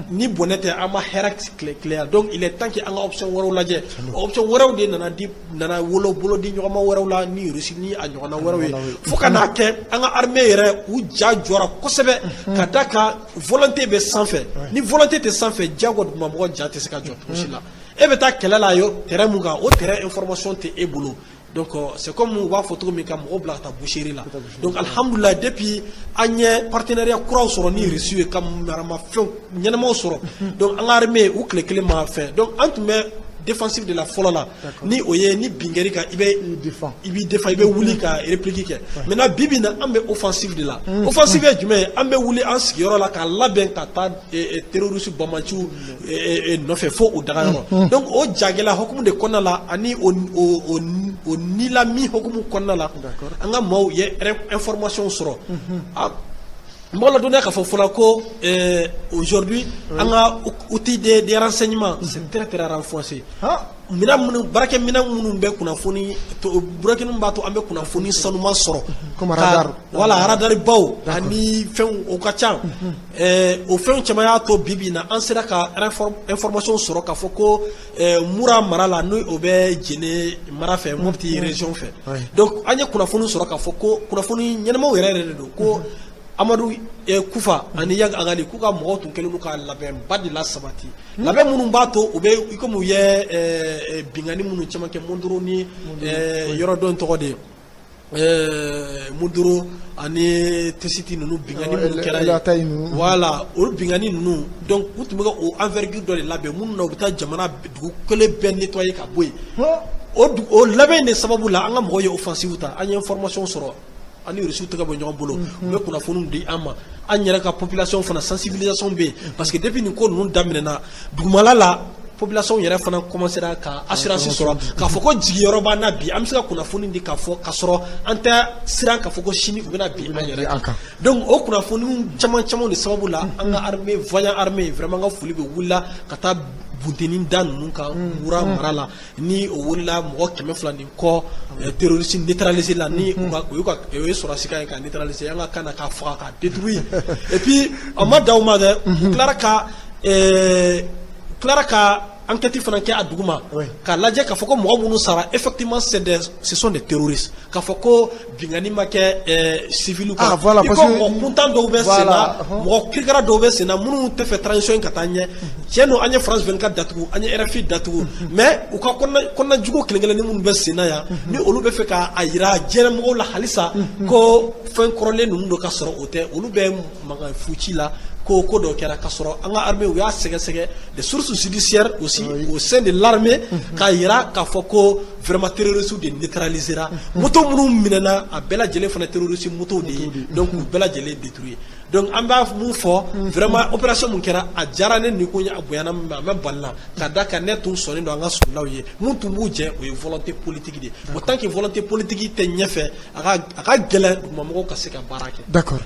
ni bɔnɛ tɛ, an ma hɛrɛ tile yan. Donc il est temps que an ka option wɛrɛw lajɛ. Option wɛrɛw de nana di, nana wolo bolo di ɲɔgɔnma wɛrɛw la ni Russie ni a ɲɔgɔnna wɛrɛw ye, fo ka n'a kɛ an ka armée yɛrɛ u ja jɔra kosɛbɛ, ka da kan volonté bɛ sanfɛ. Ni volonté tɛ sanfɛ, diyago dugumamɔgɔ ja tɛ se ka jɔ cogo si la. E bɛ taa kɛlɛ la yo terrain mun kan, o terrain information tɛ e bolo. Donc c'est comme u b'a fɔ cogo min ka mɔgɔw bila ka taa boucherie la. Donc alhamdulillah, depuis an ye partenariat kuraw sɔrɔ ni Russie ye, ka maramafɛnw ɲɛnamaw sɔrɔ, donc an ka armée u tile kelen ma fɛn. Donc an tun bɛ défensif de la fɔlɔ la, ni o ye ni bin kɛr'i kan, i bɛ i b'i défend, i bɛ wuli ka réplique kɛ. Maintenant, bi bi in na, an bɛ offensive de la. Offensive ye jumɛn ye? An bɛ wuli an sigiyɔrɔ la k'a labɛn ka taa terroriste bamaciw nɔfɛ fo u dagayɔrɔ. Donc o jagɛlɛya hukumu de kɔnɔna la ani o nilami hukumu kɔnɔna la, an ka maaw ye information sɔrɔ. Ah, N b'aw ladɔnniya k'a fɔ fɔlɔ ko aujourd'hui, an ka outil de renseignement, c'est très très renforcé. Minɛn minnu, baarakɛ minɛn minnu bɛ kunnafoni, baarakɛ minnu b'a to an bɛ kunnafoni sanuman sɔrɔ. Comme radar. Voilà, radar baw ani fɛnw, o ka ca. O fɛnw caman y'a to bi bi in na an sera ka information sɔrɔ k'a fɔ ko Mura mara la, n'o o bɛ Jene mara fɛ, Mopti région fɛ. Donc an ye kunnafoni sɔrɔ k'a fɔ ko kunnafoni ɲɛnamaw yɛrɛ yɛrɛ de don, ko Amadu Kufa ani Iyad Ag Ghali, k'u ka mɔgɔw tun kɛlen don ka labɛnba de la sabati, labɛn minnu b'a to u bɛ i komi u ye binkanni minnu caman kɛ Mondoro ni yɔrɔ dɔ in tɔgɔ de ye, Mondoro ani Tesiti ninnu, binkanni minnu kɛra yen, voilà, olu binkanni ninnu. Donc u tun bɛ ka o envergure dɔ de labɛn minnu na u bɛ taa jamana dugu kelen bɛɛ nettoyer ka bɔ yen. O labɛn de sababu la, an ka mɔgɔw ye offensive ta. An ye information sɔrɔ, ani Rusiw tɛgɛ bɔ ɲɔgɔn bolo, u bɛ kunnafoniw di an ma. An yɛrɛ ka population fana, sensibilisation bɛ yen, parce que depuis nin ko ninnu daminɛna dugumala la, population yɛrɛ fana commencera ka assurance sɔrɔ k'a fɔ ko jigiyɔrɔ b'an na bi, an bɛ se ka kunnafoni di k'a fɔ k'a sɔrɔ an tɛ siran k'a fɔ ko sini u bɛna bin an yɛrɛ kan. Donc o kunnafoni caman caman de sababu la, an ka armée, vaillant armée, vraiment, an ka foli bɛ wulila ka taa bunteni da ninnu kan Mura mara la. Ni o wulila, mɔgɔ 200 ni kɔ terroriste neutralisé la, ni u ka o y'u ka o ye sɔrɔsi ye ka neutraliser an ka kan na, k'a faga, k'a détruire. Et puis a ma dan o ma dɛ, u tilara ka enquête fana kɛ a duguma k'a lajɛ k'a fɔ ko mɔgɔ minnu sara, effectivement, ce sont des terroristes, k'a fɔ ko binkanni ma kɛ civil kan. Ah, voilà, i ko mɔgɔ kuntan dɔw bɛ sen na, mɔgɔ kirikara dɔw bɛ sen na minnu tɛ fɛ transition in ka taa ɲɛ. Tiɲɛ don, an ye France 24 datugu, an ye RFI datugu, mais u ka kɔnɔna jugu kelen kelennin minnu bɛ sen na yan, ni olu bɛ fɛ k'a yira diɲɛmɔgɔw la halisa ko fɛn kɔrɔlen ninnu don, ka sɔrɔ o tɛ, olu bɛ mankan fu ci la ko ko dɔ kɛra, ka sɔrɔ an ka armée, u y'a sɛgɛsɛgɛ, des sources judiciaires aussi au sein de l'armée, k'a yira k'a fɔ ko vraiment terroriste de neutralisera. Moto minnu minɛna, a bɛɛ lajɛlen fana terroriste moto de ye, donc u bɛɛ lajɛlen détruit. Donc an b'a mun fɔ, vraiment, opération mun kɛra, a diyara ne ni ko a bonyana min ma, a ma bali la ka da kan ne tun sɔnnen don an ka sɔrɔlaw ye. Mun tun b'u jɛ, o ye volonté politique de ye. Bon, tant que volonté politique tɛ ɲɛfɛ, a ka gɛlɛn dugumamɔgɔw ka se ka baara kɛ. D'accord.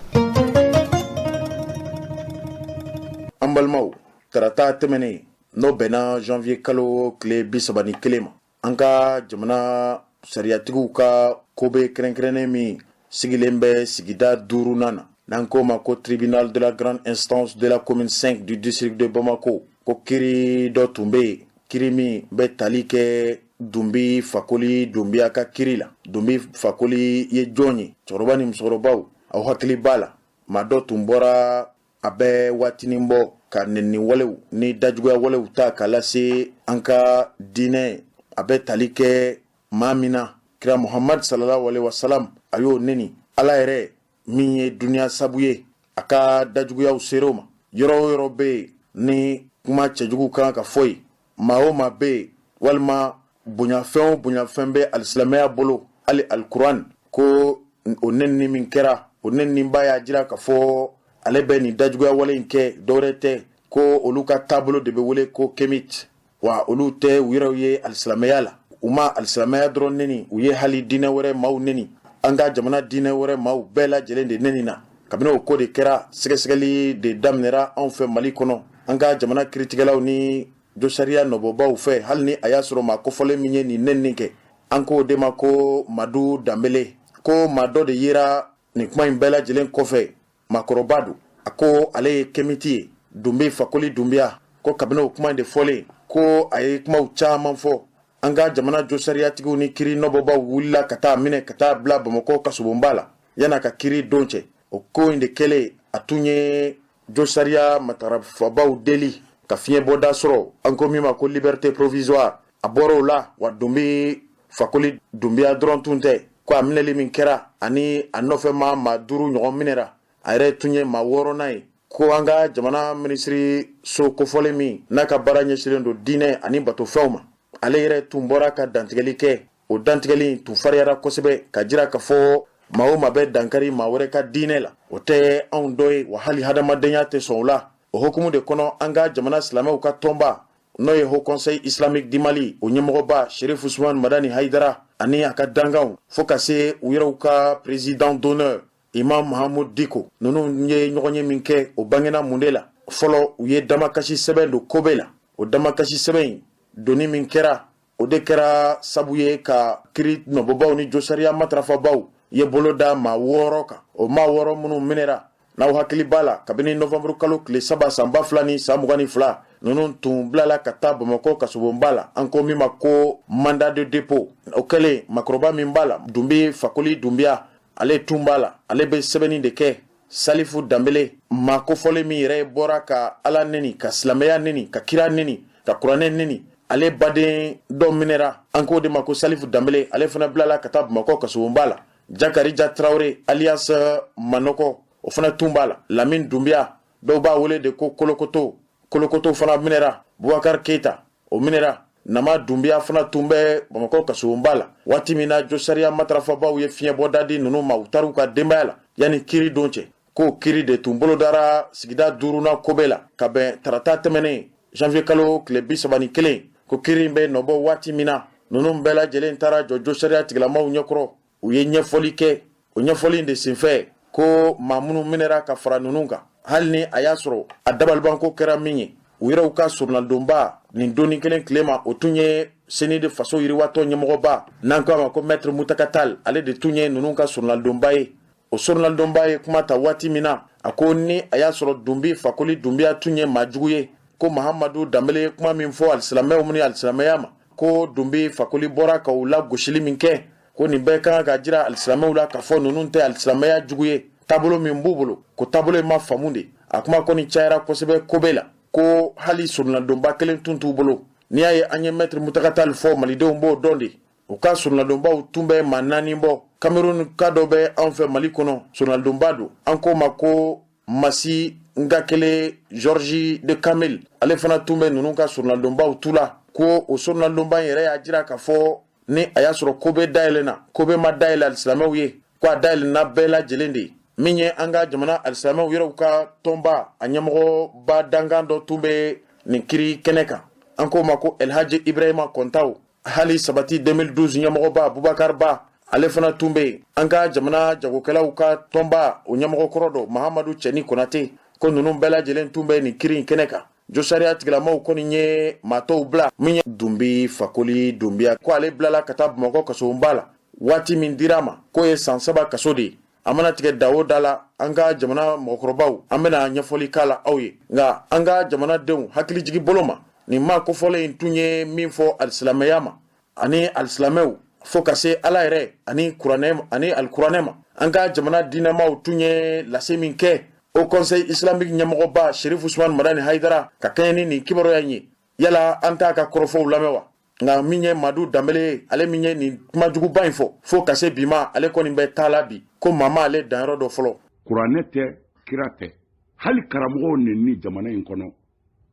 An balimaw, tarata tɛmɛnen, n'o bɛnna janvier kalo tile 31 ma, an ka jamana sariyatigiw ka kobe kɛrɛnkɛrɛnnen min sigilen bɛ sigida duurunan na, n'an k'o ma ko tribunal de la grande instance de la commune 5 du district de Bamako, ko kiri dɔ tun bɛ yen, kiri min bɛ tali kɛ Dunbi Fakoli Dunbiya ka kiri la. Dunbi Fakoli ye jɔn ye? Cɛkɔrɔba ni musokɔrɔbaw, aw hakili b'a la, maa dɔ tun bɔra a bɛ waatinin bɔ ka nɛni walew ni dajuguya walew ta k'a lase an ka diinɛ, a bɛ tali kɛ maa min na, kira Muhammad sallallahu alaihi wasallam, a y'o neni. Ala yɛrɛ min ye duniya sabu ye, a ka dajuguyaw ser'o ma. Yɔrɔ o yɔrɔ bɛ yen ni kuma cɛjugu kan ka fɔ yen, maa o maa bɛ yen, walima bonyafɛn o bonyafɛn bɛ alisilamɛya bolo, hali alikuran, ko o nɛnini min kɛra, o nɛniniba y'a jira k'a fɔ ale bɛ nin dajuguya wale in kɛ, dɔwɛrɛ tɛ ko olu ka taabolo de bɛ wele ko kémite. Wa olu tɛ u yɛrɛw ye alisilamɛya la. U ma alisilamɛya dɔrɔn neni, u ye hali diinɛ wɛrɛ maaw neni. An ka jamana diinɛ wɛrɛ maaw bɛɛ lajɛlen de neni na. Kabini o ko de kɛra, sɛgɛsɛgɛli de daminɛra anw fɛ Mali kɔnɔ, an ka jamana kiritigɛlaw ni josariya nɔbɔbaw fɛ, hali ni a y'a sɔrɔ maa kofɔlen min ye nin nɛnini kɛ, an k'o de ma ko Madu Danbele, ko maa dɔ de yera nin kuma in bɛɛ lajɛlen kɔfɛ, maakɔrɔba don, a ko ale ye kémite ye, Dunbi Fakoli Dunbiya. Ko kabini o kuma in de fɔlen, ko a ye kumaw caman fɔ, an ka jamana josariyatigiw ni kiri nɔbɔbaw wulila ka taa minɛ ka taa bila Bamakɔ kasobonba la yan'a ka kiri don cɛ. O ko in de kɛlen, a tun ye josariya matarafabaw deli ka fiɲɛbɔda sɔrɔ, an ko min ma ko liberté provisoire. A bɔra o la wa, Dunbi Fakoli Dunbiya dɔrɔn tun tɛ, ko a minɛli min kɛra ani a nɔfɛ maa duuru ɲɔgɔn minɛra, a yɛrɛ tun ye maa wɔɔrɔnan ye. Ko an ka jamana minisiri so kofɔlen min n'a ka baara ɲɛsinnen don diinɛ ani batofɛnw ma, ale yɛrɛ tun bɔra ka dantigɛli kɛ. O dantigɛli tun fariyara kosɛbɛ ka jira k'a fɔ maa o maa bɛ dankari maa wɛrɛ ka diinɛ la, o tɛ anw dɔ ye, wa hali hadamadenya tɛ sɔn o la. O hukumu de kɔnɔ, an ka jamana silamɛw ka tɔnba, n'o ye Haut Conseil Islamique du Mali, o ɲɛmɔgɔba Sherif Usman Madani Haidara ani a ka danganw, fo ka se u yɛrɛw ka président d'honneur Imam Mahamud Diko. Ninnu ye ɲɔgɔnye min kɛ, o bangena mun de la? Fɔlɔ, u ye damakasi sɛbɛn don kobe la. O damakasi sɛbɛn in donni min kɛra, o de kɛra sabu ye ka kiri nɔbɔbaw ni josariya matarafabaw ye bolo da maa 6 kan. O maa 6 minnu minɛra, n'aw hakili b'a la, kabini nɔvanburu kalo tile 3 san 2022, ninnu tun bilala ka taa Bamakɔ kasobonba la, an ko min ma ko mandat de dépôt. O kɛlen, makɔrɔba min b'a la, Dunbi Fakoli Dunbiya, ale tun b'a la, ale bɛ sɛbɛnni de kɛ. Salifu Danbele, maa kofɔlen min yɛrɛ bɔra ka Ala neni, ka silamɛya neni, ka kira neni, ka kuranɛ neni, ale baden dɔ minɛra, an k'o de ma ko Salifu Danbele, ale fana bilala ka taa Bamakɔ kasobonba la. Jakarija Tarawele alias Manɔgɔ, o fana tun b'a la. Lamine Dunbiya, dɔw b'a wele de ko Kolokoto, Kolokoto fana minɛra. Bubakar Keita, o minɛra. Nama Dunbiya fana tun bɛ Bamakɔ kasobonba la waati min na josariya matarafabaw ye fiɲɛbɔda di ninnu ma, u taar'u ka denbaya la yanni kiri don cɛ. Ko kiri de tun bolodara sigida 5nan kobe la ka bɛn tarata tɛmɛnen, janvier kalo tile 31. Ko kiri in bɛ nɔbɔ waati min na, ninnu bɛɛ lajɛlen taara jɔ josariya tigilamaw ɲɛkɔrɔ, u ye ɲɛfɔli kɛ. O ɲɛfɔli in de senfɛ ko maa minnu minɛra ka fara ninnu kan, hali ni a y'a sɔrɔ a dabalibanko kɛra min ye, u yɛrɛw ka soronadonba nin donni kelen tile ma, o tun ye seni de faso yiriwatɔ ɲɛmɔgɔba, n'an ko a ma ko Maître Mutaka Tall, ale de tun ye ninnu ka soronadonba ye. O soronadonba ye kuma ta waati min na, a ko ni a y'a sɔrɔ Dunbi Fakoli Dunbiya tun ye maa jugu ye, ko Mahamadu Danbele ye kuma min fɔ alisilamɛw ni alisilamɛya ma, ko Dunbi Fakoli bɔra ka u la gosili min kɛ, ko nin bɛɛ kan ka jira alisilamɛw la k'a fɔ ninnu tɛ alisilamɛya jugu ye. Taabolo min b'u bolo, ko taabolo in ma faamu de. A kuma kɔni cayara kosɛbɛ kobe la, ko hali soronadonba kelen tun t'u bolo. N'i y'a ye an ye Maître Mutaka Tall fɔ, malidenw b'o dɔn de. U ka soronadonbaw tun bɛ maa 4 bɔ. Cameroun ka dɔ bɛ anw fɛ Mali kɔnɔ, soronadonba don, an k'o ma ko Masi Ngakele Georges de Kamel, ale fana tun bɛ ninnu ka soronadonbaw tu la. Ko o soronadonba in yɛrɛ y'a jira k'a fɔ ni a y'a sɔrɔ kobe dayɛlɛnna, kobe ma dayɛlɛ alisilamɛw ye, ko a dayɛlɛnna bɛɛ lajɛlen de ye. Min ye an ka jamana alisilamɛw yɛrɛw ka tɔnba, a ɲɛmɔgɔba dankan dɔ tun bɛ nin kiri kɛnɛ kan, an k'o ma ko Elhaji Ibrahima Kɔntaw. Hali Sabati 2012 ɲɛmɔgɔba Bubakar Ba, ale fana tun bɛ yen. An ka jamana jagokɛlaw ka tɔnba, o ɲɛmɔgɔ kɔrɔ dɔ, Mahamadu Cɛni Konate, ko ninnu bɛɛ lajɛlen tun bɛ nin kiri in kɛnɛ kan. Josariya tigilamaw kɔni ye maa tɔw bila. Min ye Dunbi Fakoli Dunbiya, ko ale bilala ka taa Bamakɔ kasobonba la. Waati min dira a ma, k'o ye san 3 kaso de ye. A mana tigɛ da o da la, an ka jamana mɔgɔkɔrɔbaw, an bɛna ɲɛfɔli k'a la aw ye. Nka an ka jamanadenw hakilijigi bolo ma, nin maa kofɔlen in tun ye min fɔ alisilamɛya ma ani alisilamɛw, fo ka se Ala yɛrɛ ani kuranɛ ani alikuranɛ ma, an ka jamana diinɛmaw tun ye lase min kɛ, Haut Conseil islamique ɲɛmɔgɔba Sherif Usman Madani Hayidara, ka kɛɲɛ ni nin kibaruya in ye, yala an t'a ka kɔrɔfɔw lamɛn wa? Nka min ye Madu Danbele ye, ale min ye nin kumajuguba in fɔ, fo ka se bi ma, ale kɔni bɛ taa la bi, ko maa ma ale danyɔrɔ dɔ fɔlɔ. Kuranɛ tɛ, kira tɛ, hali karamɔgɔw nɛni jamana in kɔnɔ.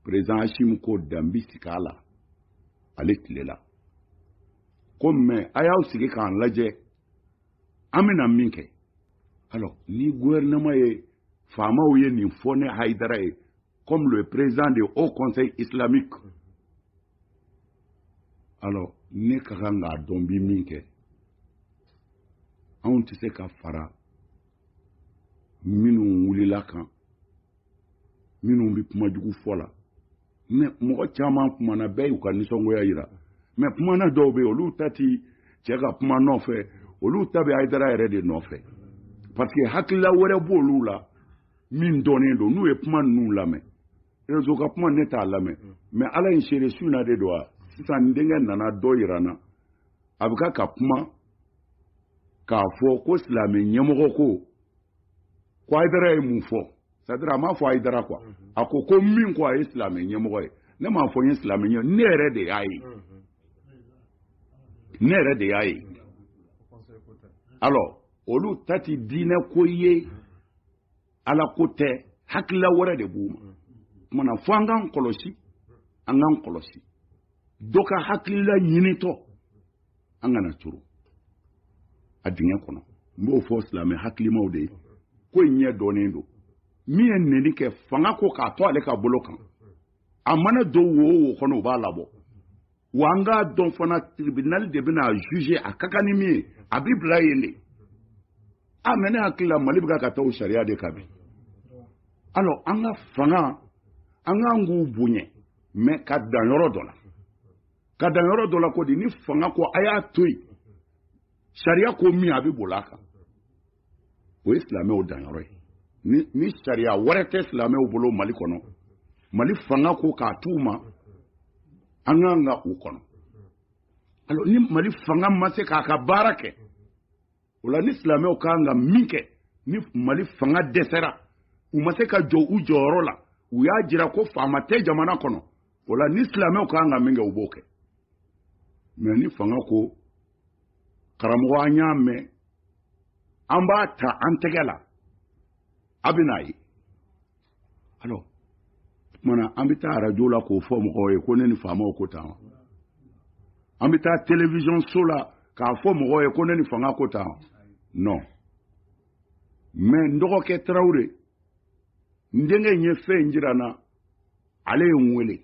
Président Assimi ko danbi sigi a la ale tile la, ko mais a y'aw sigi k'an lajɛ, an bɛna min kɛ. Alors ni gouvernement ye, faamaw ye nin fɔ ne Hayidara ye comme le président du Haut Conseil islamique, alors ne ka kan k'a dɔn bi min kɛ. Anw tɛ se ka fara minnu wulila kan, minnu bɛ kuma jugu fɔ la. Mais mɔgɔ caman kumana, bɛɛ y'u ka nisɔngoya yira. Mais kumana dɔw bɛ yen, olu ta ti cɛ ka kuma nɔfɛ, olu ta bɛ Hayidara yɛrɛ de nɔfɛ, parce que hakilila wɛrɛ b'olu la min dɔnnen don. N'u ye kuma ninnu lamɛn, réseau ka kuma, ne t'a lamɛn, mais Ala in seere su in na de don wa. Sisan n denkɛ nana dɔ yira n na, a bɛ ka kuma k'a fɔ ko silamɛ ɲɛmɔgɔ ko Hayidara ye mun fɔ. C'est à dire, a m'a fɔ Hayidara quoi, a ko ko min ko a ye silamɛ ɲɛmɔgɔ ye. Ne m'a fɔ n ye silamɛ ɲɛmɔgɔ, ne yɛrɛ de y'a ye, ne yɛrɛ de y'a ye. Alors olu ta ti diinɛ ko ye, Ala ko tɛ, hakilila wɛrɛ de b'u ma. Kumana fo an k'an kɔlɔsi, an k'an kɔlɔsi dɔ ka hakilila ɲinitɔ, an kana turu a dingɛ kɔnɔ. N b'o fɔ silamɛ hakilimaw de ye, ko in ɲɛ dɔnnen don. Min ye neni kɛ, fanga ko k'a to ale ka bolo kan, a mana don wo o wo kɔnɔ, u b'a labɔ. Wa an k'a dɔn fana, tribunal de bɛna juger a ka kan ni min ye, a bɛ bila yen de. A mais ne hakili la, Mali bɛ ka taa o sariya de kan bi. Alors an ka fanga, an k'an k'u bonya, mais ka dan yɔrɔ dɔ la, ka dan yɔrɔ dɔ la. Ko di ni fanga ko a y'a to yen, sariya ko min, a bɛ boli a kan. O ye silamɛw danyɔrɔ ye. Ni sariya wɛrɛ tɛ silamɛw bolo Mali kɔnɔ, Mali fanga ko k'a t'u ma, an k'an ka u kɔnɔ. Alors ni Mali fanga ma se k'a ka baara kɛ, o la ni silamɛw kan ka min kɛ, ni Mali fanga dɛsɛra, u ma se ka jɔ u jɔyɔrɔ la, u y'a jira ko faama tɛ jamana kɔnɔ, o la ni silamɛw kan ka min kɛ, u b'o kɛ. Mais ni fanga ko karamɔgɔ, an y'a mɛn, an b'a ta an tɛgɛ la, a bɛ n'a ye. Alors kumana, an bɛ taa arajo la k'o fɔ mɔgɔw ye ko ne ni faamaw ko tan wa? An bɛ taa télévision so la k'a fɔ mɔgɔw ye ko ne ni fanga ko tan wa? Non. Mais n dɔgɔkɛ Tarawele, n denkɛ in ye fɛn in jira n na. Ale ye n wele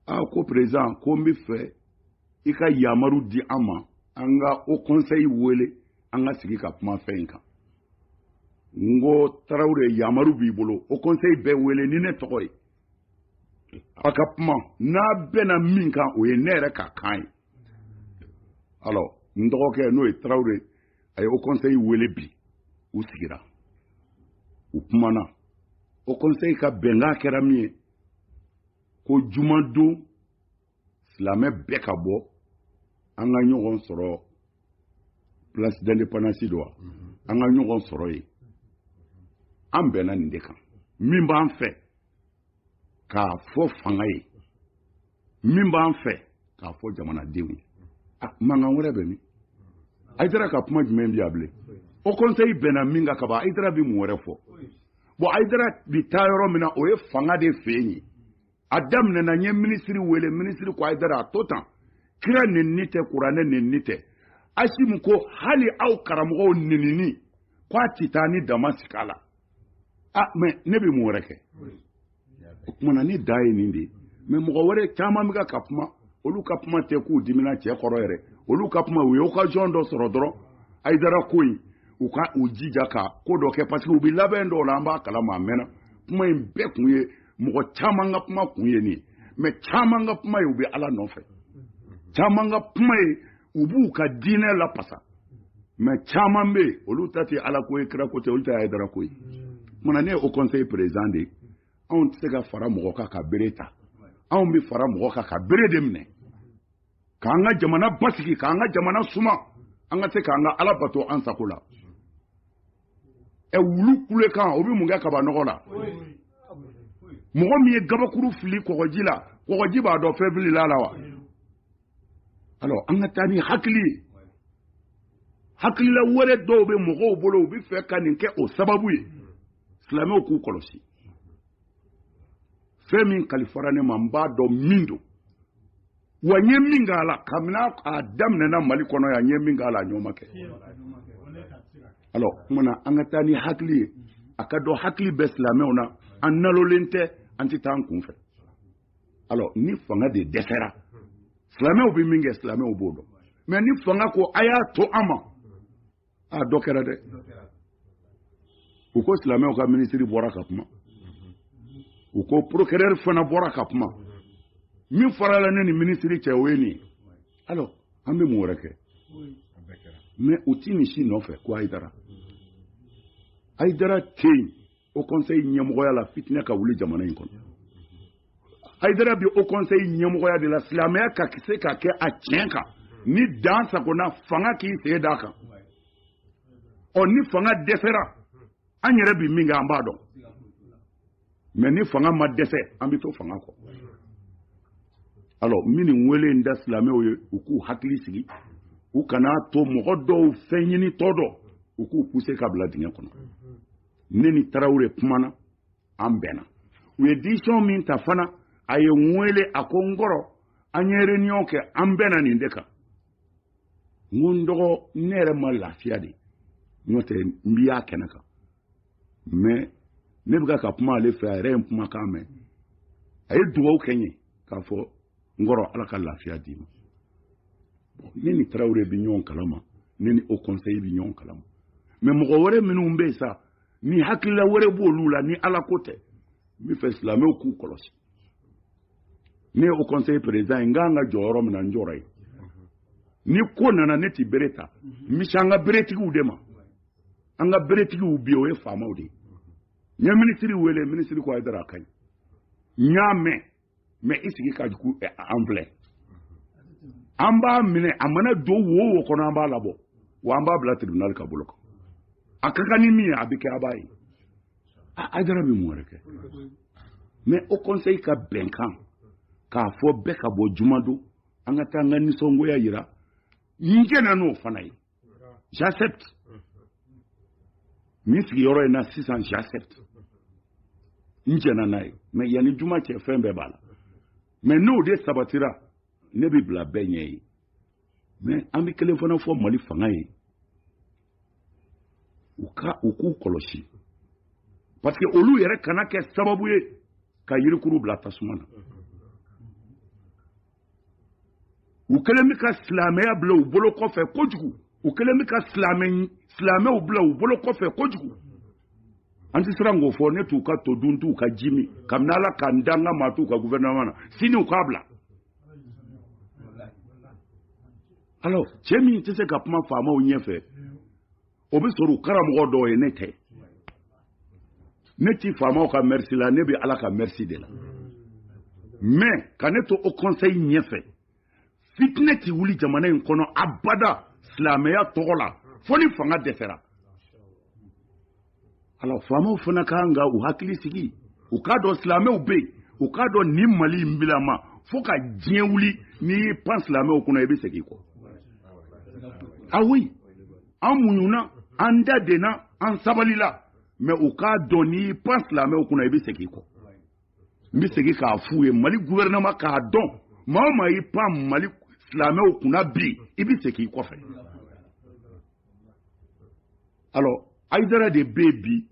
a ko président, ko n bɛ fɛ i ka yamaru di an ma, an ka haut conseil wele, an ka sigi ka kuma fɛn in kan. N ko Tarawele, yamaru b'i bolo, haut conseil bɛɛ wele ni ne tɔgɔ ye, a ka kuma n'a bɛnna min kan, o ye ne yɛrɛ ka kan ye. Alors n dɔgɔkɛ, n'o ye Tarawele, a ye haut conseil wele bi, u sigira, u kumana. Haut conseil ka bɛnkan kɛra min ye, ko jumadon silamɛ bɛɛ ka bɔ, an ka ɲɔgɔn sɔrɔ place d'indépendance don wa, an ka ɲɔgɔn sɔrɔ yen. An bɛnna nin de kan. Min b'an fɛ k'a fɔ fanga ye, min b'an fɛ k'a fɔ jamanadenw ye, mankan wɛrɛ bɛ min? Ayidara ka kuma jumɛn bi yan bilen? Haut conseil bɛnna min kan kaban, Ayidara bɛ mun wɛrɛ fɔ? Bon, Ayidara bi taa yɔrɔ min na, o ye fanga de fɛ yen ye. A daminɛna, n ye minisiri wele, minisiri ko Ayidara, a to tan, kira nenini tɛ, kuranɛ nenini tɛ. Asimu ko hali aw karamɔgɔw nenini ko a ti taa ni dama sigi a la. Ah, mais ne bɛ mun wɛrɛ kɛ? O kumana, ne da ye nin de ye. Mais mɔgɔ wɛrɛ caman bɛ ka kuma, olu ka kuma tɛ k'u dimina cɛ kɔrɔ yɛrɛ. Olu ka kuma, u ye occasion dɔ sɔrɔ dɔrɔn, Ayidara ko in, u ka u jija ka ko dɔ kɛ, parce que u bɛ labɛn dɔw la, an b'a kalama a mɛnna. Kuma in bɛɛ kun ye, mɔgɔ caman ka kuma kun ye nin ye. Mais caman ka kuma ye, u bɛ Ala nɔfɛ. Caman ka kuma ye, u b'u ka diinɛ lapasa. Mais caman bɛ yen, olu ta tɛ Ala ko ye, kira ko tɛ, olu ta ye Ayidara ko ye. Kumana, ne ye haut conseil président de ye. Anw tɛ se ka fara mɔgɔ kan ka bere ta, anw bɛ fara mɔgɔ kan ka bere de minɛ, k'an ka jamana basigi, k'an ka jamana suma, an ka se k'an ka Ala bato an sago la. Ɛ, wulu kulekan, o bɛ mun kɛ kaba nɔgɔ la? Mɔgɔ min ye gabakuru fili kɔgɔji la, kɔgɔji b'a dɔn fɛn filila la wa? Alors an ka taa ni hakili ye. Hakilila wɛrɛ dɔw bɛ mɔgɔw bolo, u bɛ fɛ ka nin kɛ o sababu ye. Silamɛw k'u kɔlɔsi. Fɛn min kalifara ne ma, n b'a dɔn min don wa, n ye min k'a la kabini a daminɛna Mali kɔnɔ yan, n ye min k'a la, a ɲɔgɔn ma kɛ. Alors kumana, an ka taa ni hakili ye, a ka dɔn hakili bɛ silamɛw na. An nalolen tɛ, an tɛ taa an kun fɛ. Alors ni fanga de dɛsɛra, silamɛw bɛ min kɛ, silamɛw b'o dɔn. Mais ni fanga ko a y'a to an ma, a dɔ kɛra dɛ. U ko silamɛw ka minisiri bɔra ka kuma, u ko procureur fana bɔra ka kuma. Min farala ne ni minisiri cɛ, o ye nin ye. Alors an bɛ mun wɛrɛ kɛ? Mais u ti nin si nɔfɛ ko Ayidara, Ayidara tɛ yen haut conseil ɲɛmɔgɔya la fitinɛ ka wuli jamana in kɔnɔ. Ayidara bi haut conseil ɲɛmɔgɔya de la silamɛya ka se ka kɛ a tiɲɛ kan, ni dan sagona, fanga k'i sen d'a kan. Ɔ, ni fanga dɛsɛra, an yɛrɛ bi min kɛ, an b'a dɔn. Mais ni fanga ma dɛsɛ, an bɛ to fanga kɔ. Alors min nin wele in da silamɛw ye, u k'u hakili sigi, u kana to mɔgɔ dɔw fɛn ɲini tɔ dɔ u k'u pousser ka bila dingɛ kɔnɔ. Ne ni Tarawele kumana, an bɛnna. U ye décision min ta fana, a ye n wele, a ko n kɔrɔ, an ye réunion kɛ, an bɛnna nin de kan. N ko n dɔgɔ, ne yɛrɛ ma lafiya de, n'o tɛ n b'i y'a kɛnɛ kan. Mais ne bɛ ka kuma ale fɛ, a yɛrɛ ye n kumakan mɛn, a ye dugawu kɛ n ye k'a fɔ n kɔrɔ, Ala ka lafiya d'i ma. Ne ni Tarawele bɛ ɲɔgɔn kalama, ne ni haut conseil bɛ ɲɔgɔn kalama. Mais mɔgɔ wɛrɛ minnu bɛ yen sa, ni hakilila wɛrɛ b'olu la ni Ala ko tɛ, n bɛ fɛ silamɛw k'u kɔlɔsi. Ne ye haut conseil président ye, n kan ka jɔ yɔrɔ min na, n jɔra yen. Ni ko nana, ne ti bere ta, n bɛ se an ka beretigiw de ma. An ka beretigiw bi, o ye faamaw de ye. N ye minisiri wele, minisiri ko Hayidara, a ka ɲi, n y'a mɛn, mais i sigi ka an filɛ, an b'a minɛ, a mana don wo o wo kɔnɔ, an b'a labɔ, wa an b'a bila tribunal ka bolo kan. A ka kan ni min ye, a bɛ kɛ, a b'a ye. Hayidara bɛ mun wɛrɛ kɛ? Mais haut conseil ka bɛnkan k'a fɔ bɛɛ ka bɔ jumadon, an ka taa an ka nisɔngoya yira, n jɛnna n'o fana ye. J'accepte. Nin sigiyɔrɔ in na sisan, j'accepte, n jɛnna n'a ye. Mais yanni juma cɛ, fɛn bɛɛ b'a la. Mais n'o de sabatira, ne bɛ bila bɛɛ ɲɛ ye. Mais an bɛ kelen fana fɔ Mali fanga ye, u ka u k'u kɔlɔsi, parce que olu yɛrɛ kana kɛ sababu ye ka yirikuru bila tasuma na. U kɛlen bɛ ka silamɛya bila u bolo kɔfɛ kojugu, u kɛlen bɛ ka silamɛw bila u bolo kɔfɛ kojugu. An tɛ siran k'o fɔ. Ne t'u ka to dun, t'u ka ji min. Kabini Ala ka n dan, n ka maa t'u ka gouvernement na. Sini u k'a bila. Alors, cɛ min tɛ se ka kuma faamaw ɲɛfɛ, o bɛ sɔrɔ u karamɔgɔ dɔw ye. Ne tɛ, ne ti faamaw ka merci la, ne bɛ Ala ka merci de la. Mais ka ne to haut conseil ɲɛfɛ, fitinɛ ti wuli jamana in kɔnɔ abada silamɛya tɔgɔ la, fo ni fanga dɛsɛra. Alors, faamaw fana ka kan ka u hakili sigi, u k'a dɔn silamɛw bɛ yen, u k'a dɔn nin Mali in bilama fo ka diɲɛ wuli, n'i y'i pan silamɛw kunna, i bɛ segin i kɔ. Ah oui, an muɲuna, an da denna, an sabalila, mais u k'a dɔn n'i y'i pan silamɛw kunna, i bɛ segin i kɔ. N bɛ segin k'a f'u ye, Mali gouvernement k'a dɔn, maa o maa y'i pan Mali silamɛw kunna bi, i bɛ segin i kɔfɛ. Alors, Hayidara de bɛ yen bi,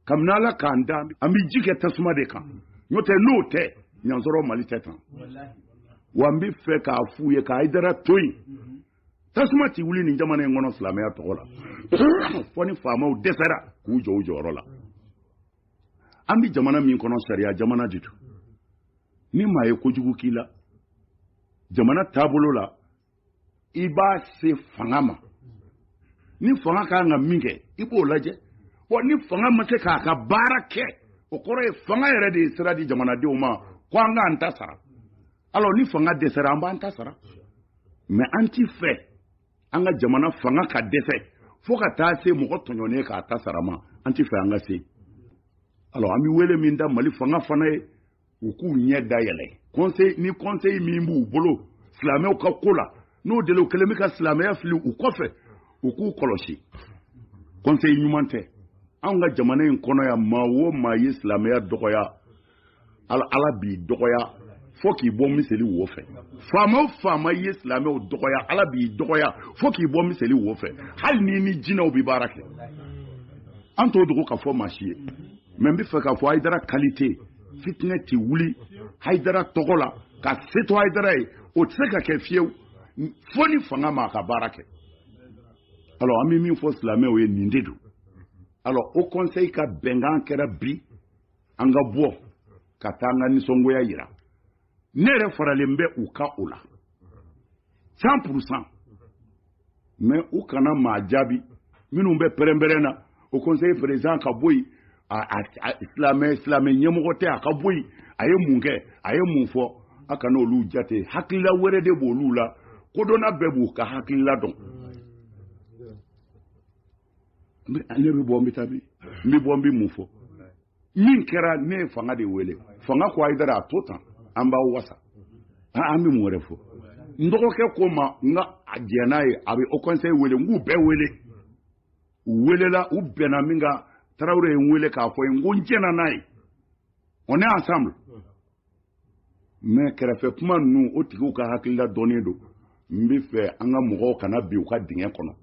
kabini Ala k'an da, an bɛ ji kɛ tasuma de kan. N'o tɛ, n'o tɛ ɲansɔrɔ, Mali tɛ tan. Wa n bɛ fɛ k'a f'u ye ka Hayidara to yen. Tasuma ti wuli nin jamana in kɔnɔ silamɛya tɔgɔ la, fo ni faamaw dɛsɛra k'u jɔ u jɔyɔrɔ la. An bɛ jamana min kɔnɔ, sariya jamana de don. Ni maa ye kojugu k'i la jamana taabolo la, i b'a se fanga ma. Ni fanga ka kan ka min kɛ, i b'o lajɛ. Wa ni fanga ma se k'a ka baara kɛ, o kɔrɔ ye fanga yɛrɛ de ye sira di jamanadenw ma ko an k'an ta sara. Alors, ni fanga dɛsɛra, an b'an ta sara. Mais an ti fɛ an ka jamana fanga ka dɛsɛ fo ka taa se mɔgɔ tɔɲɔnen k'a ta sara ma. An ti fɛ an ka se. Alors, an bɛ wele min da Mali fanga fana ye, u k'u ɲɛ dayɛlɛ. Conseil ni conseil min b'u bolo silamɛw ka ko la, n'o de u kɛlen bɛ ka silamɛya fili u kɔfɛ, u k'u kɔlɔsi. Conseil ɲuman tɛ anw ka jamana in kɔnɔ yan. Maa o maa ye silamɛya dɔgɔya, Ala b'i dɔgɔya fo k'i bɔ miseli wo fɛ. Faama o faama ye silamɛw dɔgɔya, Ala b'i dɔgɔya fo k'i bɔ miseli wo fɛ, hali ni ni jinɛw bɛ baara kɛ. An t'o dogo ka fɔ maa si ye. Mais n bɛ fɛ k'a fɔ Hayidara qualité, fitinɛ tɛ wuli Hayidara tɔgɔ la ka se to Hayidara ye, o tɛ se ka kɛ fiyewu, fo ni fanga m'a ka baara kɛ. Alors, an bɛ min fɔ silamɛw ye, nin de don. Alors, haut conseil ka bɛnkan kɛra bi, an ka bɔ ka taa an ka nisɔngoya yira. Ne yɛrɛ faralen bɛ u ka o la 100%. Mais u kana maa jaabi minnu bɛ pɛrɛnpɛrɛn na, haut conseil président ka bɔ yen, silamɛ ɲɛmɔgɔ tɛ, a ka bɔ yen, a ye mun kɛ, a ye mun fɔ. A kana olu jate, hakilila wɛrɛ de b'olu la. Kodɔnna bɛɛ b'u ka hakilila dɔn. Ne bɛ bɔ, n bɛ taa min, n bɛ bɔ, n bɛ mun fɔ? Min kɛra, ne ye fanga de wele. Fanga ko Hayidara, a to tan, an b'aw wasa. An bɛ mun wɛrɛ fɔ? N dɔgɔkɛ ko ma, n ka a jɛn n'a ye, a bɛ haut conseil wele. N k'u bɛɛ wele, u welela, u bɛnna min kan. Tarawele ye n wele k'a fɔ ye, n ko n jɛnna n'a ye, on est ensemble. Mais kɛrɛfɛ kuma ninnu, o tigiw ka hakilila dɔnnen don. N bɛ fɛ an ka mɔgɔw kana bin u ka dingɛ kɔnɔ.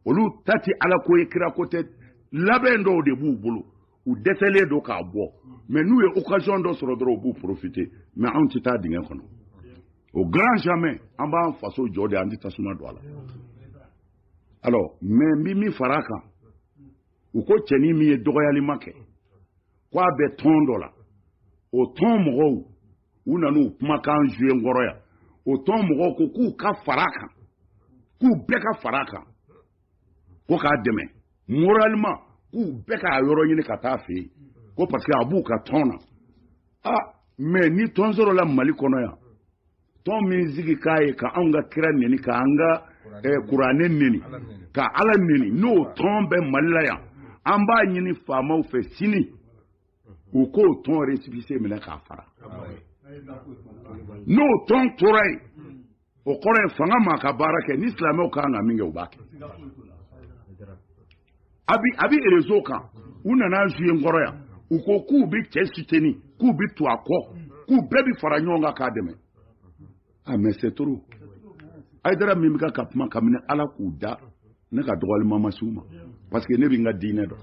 Olu ta tɛ Ala ko ye, kira ko tɛ. Labɛn dɔw de b'u bolo, u dɛsɛlen don k'a bɔ. Mais n'u ye occasion dɔ sɔrɔ dɔrɔn, u b'u profiter. Mais anw tɛ taa dingɛ kɔnɔ, au grand jamais. An b'an faso jɔ de, an tɛ tasuma don a la. Alors, mais n bɛ min fara a kan, u ko cɛnin min ye dɔgɔyalima kɛ, ko a bɛ tɔn dɔ la, o tɔn mɔgɔw u nan'u kumakan jouer n kɔrɔ yan. O tɔn mɔgɔw ko k'u ka fara a kan, k'u bɛɛ ka fara a kan, ko k'a dɛmɛ moralement, k'u bɛɛ k'a yɔrɔ ɲini ka taa fɛ yen, ko parce que a b'u ka tɔn na. Ah, mais ni tɔn sɔrɔla Mali kɔnɔ yan, tɔn min sigi k'a ye ka anw ka kira neni, ka an ka kuranɛ neni, ka Ala neni, n'o tɔn bɛ Mali la yan, an b'a ɲini faamaw fɛ sini u k'o tɔn récépissé minɛ k'a fara. N'o tɔn tora yen, o kɔrɔ ye fanga m'a ka baara kɛ. Ni silamɛw kan ka min kɛ, u b'a kɛ. A bi réseau kan, u nana jouer n kɔrɔ yan, u ko k'u bɛ cɛ soutenir, k'u bɛ to a kɔ, k'u bɛɛ bɛ fara ɲɔgɔn kan k'a dɛmɛ. Ah, mais c'est trop. Hayidara min bɛ ka kuma kabini Ala k'u da, ne ka dɔgɔyalima ma s'u ma, parce que ne bɛ n ka diinɛ dɔn.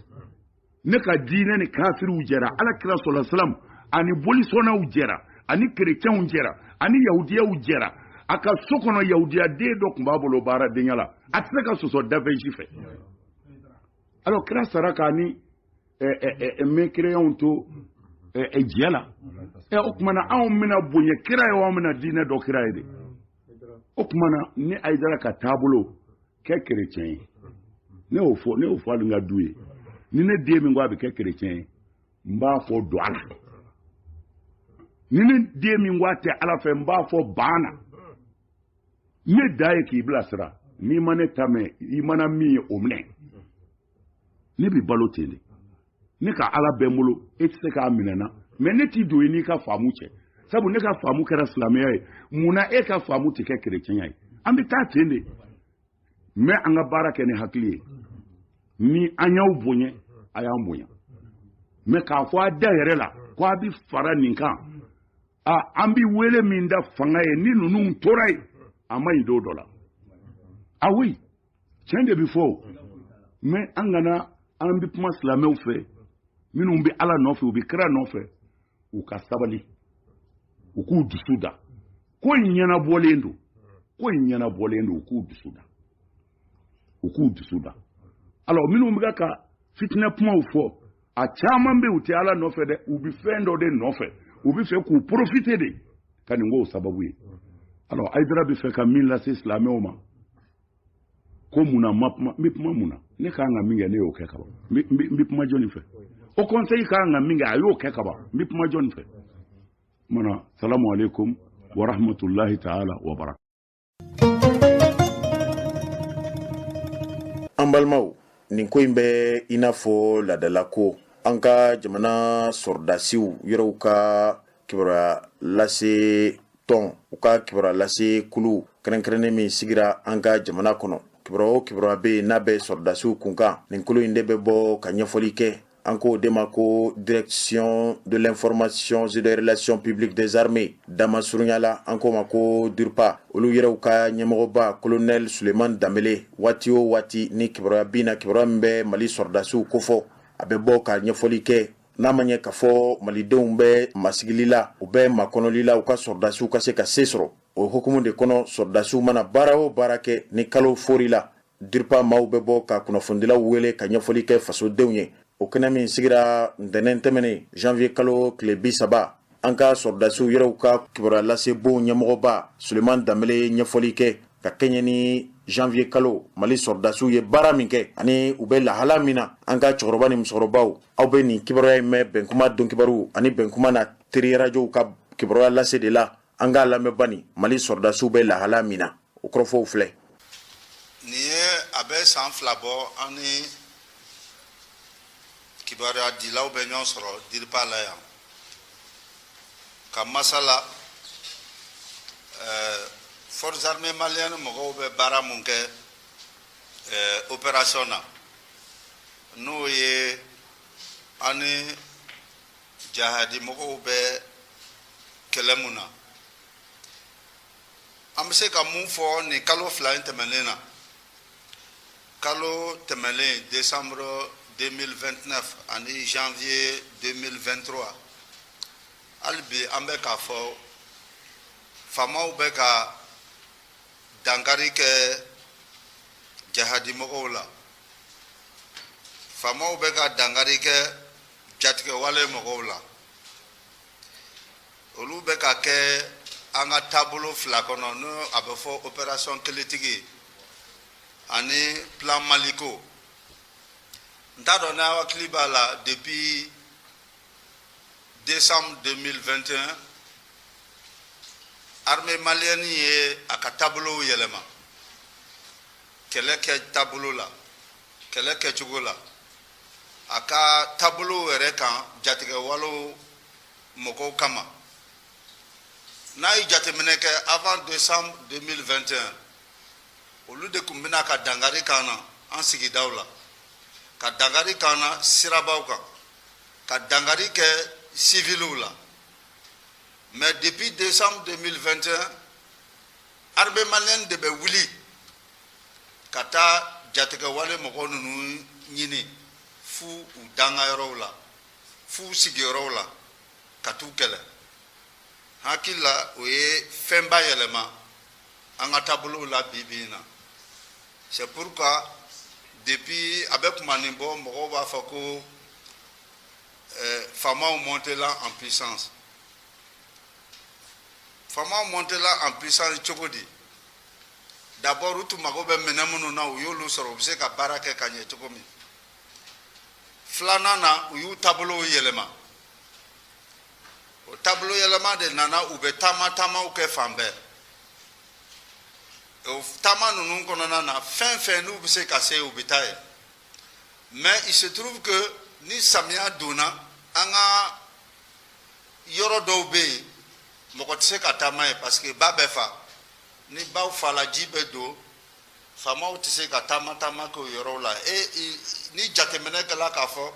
Ne ka diinɛ ni kafiriw jɛra, Ala kira sɔlɔ salam ani bolisɔnnaw jɛra, ani kerecɛnw jɛra, ani yahudiyaw jɛra. A ka so kɔnɔ, yahudiya den dɔ tun b'a bolo baaradenya la, a tɛ se ka sɔsɔ dafɛn si fɛ. Alors kira sara k'a ni mécréants to jɛ la. O tuma na, anw bɛna bonya kira ye, anw bɛna diinɛ dɔ kira ye de. O tuma na, ni Hayidara ka taabolo kɛ kerecɛn ye, ne y'o fɔ, ne y'o fɔ hali n ka du ye, ni ne den min ko a bɛ kɛ kerecɛn ye, n b'a fɔ don a la. Ni ne den min ko a tɛ Ala fɛ, n b'a fɔ ban na. Ne da ye k'i bilasira, n'i ma ne ta mɛn, i mana min ye o minɛ. Ne bɛ balo ten de, ne ka Ala bɛ n bolo, e tɛ se k'a minɛ n na, mais ne t'i don i n'i ka faamu cɛ, sabu ne ka faamu kɛra silamɛya ye. Munna e ka faamu tɛ kɛ kerecɛnya ye? An bɛ taa ten de. Mais an ka baara kɛ ni hakili ye. Ni an y'aw bonya, a y'an bonya. Mais k'a fɔ a da yɛrɛ la ko a bɛ fara nin kan, a an bɛ wele min da fanga ye, ni ninnu tora yen, a ma ɲi don dɔ la. Ah oui, tiɲɛ de bɛ fɔ o. Mais an kana, an bɛ kuma silamɛw fɛ minnu bɛ Ala nɔfɛ, u bɛ kira nɔfɛ, u ka sabali, u k'u dusu da. Ko in ɲɛnabɔlen don, ko in ɲɛnabɔlen don. U k'u dusu da, u k'u dusu da. Alors minnu bɛ ka fitinɛ kumaw fɔ, a caman bɛ, u tɛ Ala nɔfɛ dɛ, u bɛ fɛn dɔ de nɔfɛ, u bɛ fɛ k'u profiter de ka nin k'o sababu ye. Alors Hayidara bɛ fɛ ka min lase silamɛw ma, ko munna ma kuma? N bɛ kuma mun na? Ne ka kan ka min kɛ, ne y'o kɛ ka ban. N bɛ kuma jɔnni fɛ? O conseil ka kan ka min kɛ, a y'o kɛ ka ban. N bɛ kuma jɔnni fɛ? Mana salamu aleykum wa rahmatulahi ta'ala wa barakatuh. An balimaw, nin ko in bɛ i n'a fɔ laadalako. An ka jamana sɔrɔdasiw yɛrɛw ka kibaruya lase tɔn, u ka kibaruya lase kulu kɛrɛnkɛrɛnnen min sigira an ka jamana kɔnɔ, kibaruya o kibaruya bɛ yen n'a bɛ sɔrɔdasiw kunkan, nin kulu in de bɛ bɔ ka ɲɛfɔli kɛ. An k'o de ma ko Direction de l'information et des relations publiques des armées, damasurunya la an k'o ma ko DIRPA. Olu yɛrɛw ka ɲɛmɔgɔba, colonel Suleiman Danbele, waati o waati ni kibaruya bin na, kibaruya min bɛ Mali sɔrɔdasiw kofɔ, a bɛ bɔ ka ɲɛfɔli kɛ. N'a ma ɲɛ k'a fɔ malidenw bɛ masigili la, u bɛ makɔnɔli la u ka sɔrɔdasiw ka se ka se sɔrɔ, o hukumu de kɔnɔ, sɔrɔdasiw mana baara o baara kɛ ni kalo fori la, DIRPA maaw bɛ bɔ ka kunnafonidilaw wele ka ɲɛfɔli kɛ fasodenw ye. O kɛnɛ min sigira ntɛnɛn tɛmɛnen, janvier kalo tile 30, an ka sɔrɔdasiw yɛrɛw ka kibaruya lase bon ɲɛmɔgɔba Suleiman Danbele ye ɲɛfɔli kɛ ka kɛɲɛ ni janvier kalo Mali sɔrɔdasiw ye baara min kɛ ani u bɛ lahala min na. An ka cɛkɔrɔba ni musokɔrɔbaw, aw bɛ nin kibaruya in mɛn Bɛnkuma don kibaru ani Bɛnkuma na teri rajow ka kibaruya lase de la. An k'a lamɛn bani, Mali sɔrɔdasiw bɛ lahala min na, o kɔrɔfɔw filɛ. Nin ye a bɛ san 2 bɔ, an ni kibaruya dilaw bɛ ɲɔgɔn sɔrɔ DIRPA la yan ka masala forces armées maliennes mɔgɔw bɛ baara mun kɛ opération na, n'o ye an ni jahadi mɔgɔw bɛ kɛlɛ mun na. An bɛ se ka mun fɔ nin kalo 2 in tɛmɛnen na? Kalo tɛmɛnen, décembre 2029 ani janvier 2023, hali bi an bɛ k'a fɔ faamaw bɛ ka dankari kɛ. Jahadimɔgɔw la, faamaw bɛ ka dankari kɛ jatigɛwale mɔgɔw la. Olu bɛ ka kɛ an ka taabolo fila kɔnɔ, n'o a bɛ fɔ opération Keletigi ani plan Maliko. N t'a dɔn n'aw hakili b'a la, depuis décembre 2021, armée malienne ye a ka taabolow yɛlɛma kɛlɛ kɛ taabolo la, kɛlɛ kɛcogo la, a ka taabolow yɛrɛ kan jatigɛwalew mɔgɔw kama. N'a ye jateminɛ kɛ, avant décembre 2021, olu de tun bɛna ka dankari k'an na an sigidaw la, ka dankari k'an na sirabaw kan, ka dankari kɛ civiliw la. Mais depuis décembre 2021, armée malienne de bɛ wuli ka taa jatigɛwale mɔgɔ ninnu ɲini f'u u dangayɔrɔw la, f'u sigiyɔrɔw la, ka t'u kɛlɛ. Hakili la, o ye fɛnba yɛlɛma an ka taabolow la bi bi in na. C'est pourquoi depuis a bɛ kuma nin bɔ, mɔgɔw b'a fɔ ko faamaw montela en puissance. Faamaw montela en puissance cogo di? D'abord, u tun mago bɛ minɛn minnu na, u y'olu sɔrɔ, u bɛ se ka baara kɛ ka ɲɛ cogo min. Filanan na, u y'u taabolow yɛlɛma. O taabolo yɛlɛma de nana, u bɛ taama taamaw kɛ fan bɛɛ. O taama ninnu kɔnɔna na, fɛn fɛn n'u bɛ se ka se, u bɛ taa yen. Mais il se trouve que ni samiya donna, an ka yɔrɔ dɔw bɛ yen, mɔgɔ tɛ se ka taama yen parce que ba bɛ fa. Ni baw fala, ji bɛ don, faamaw tɛ se ka taama taama kɛ o yɔrɔw la. E ni jateminɛ kɛla k'a fɔ.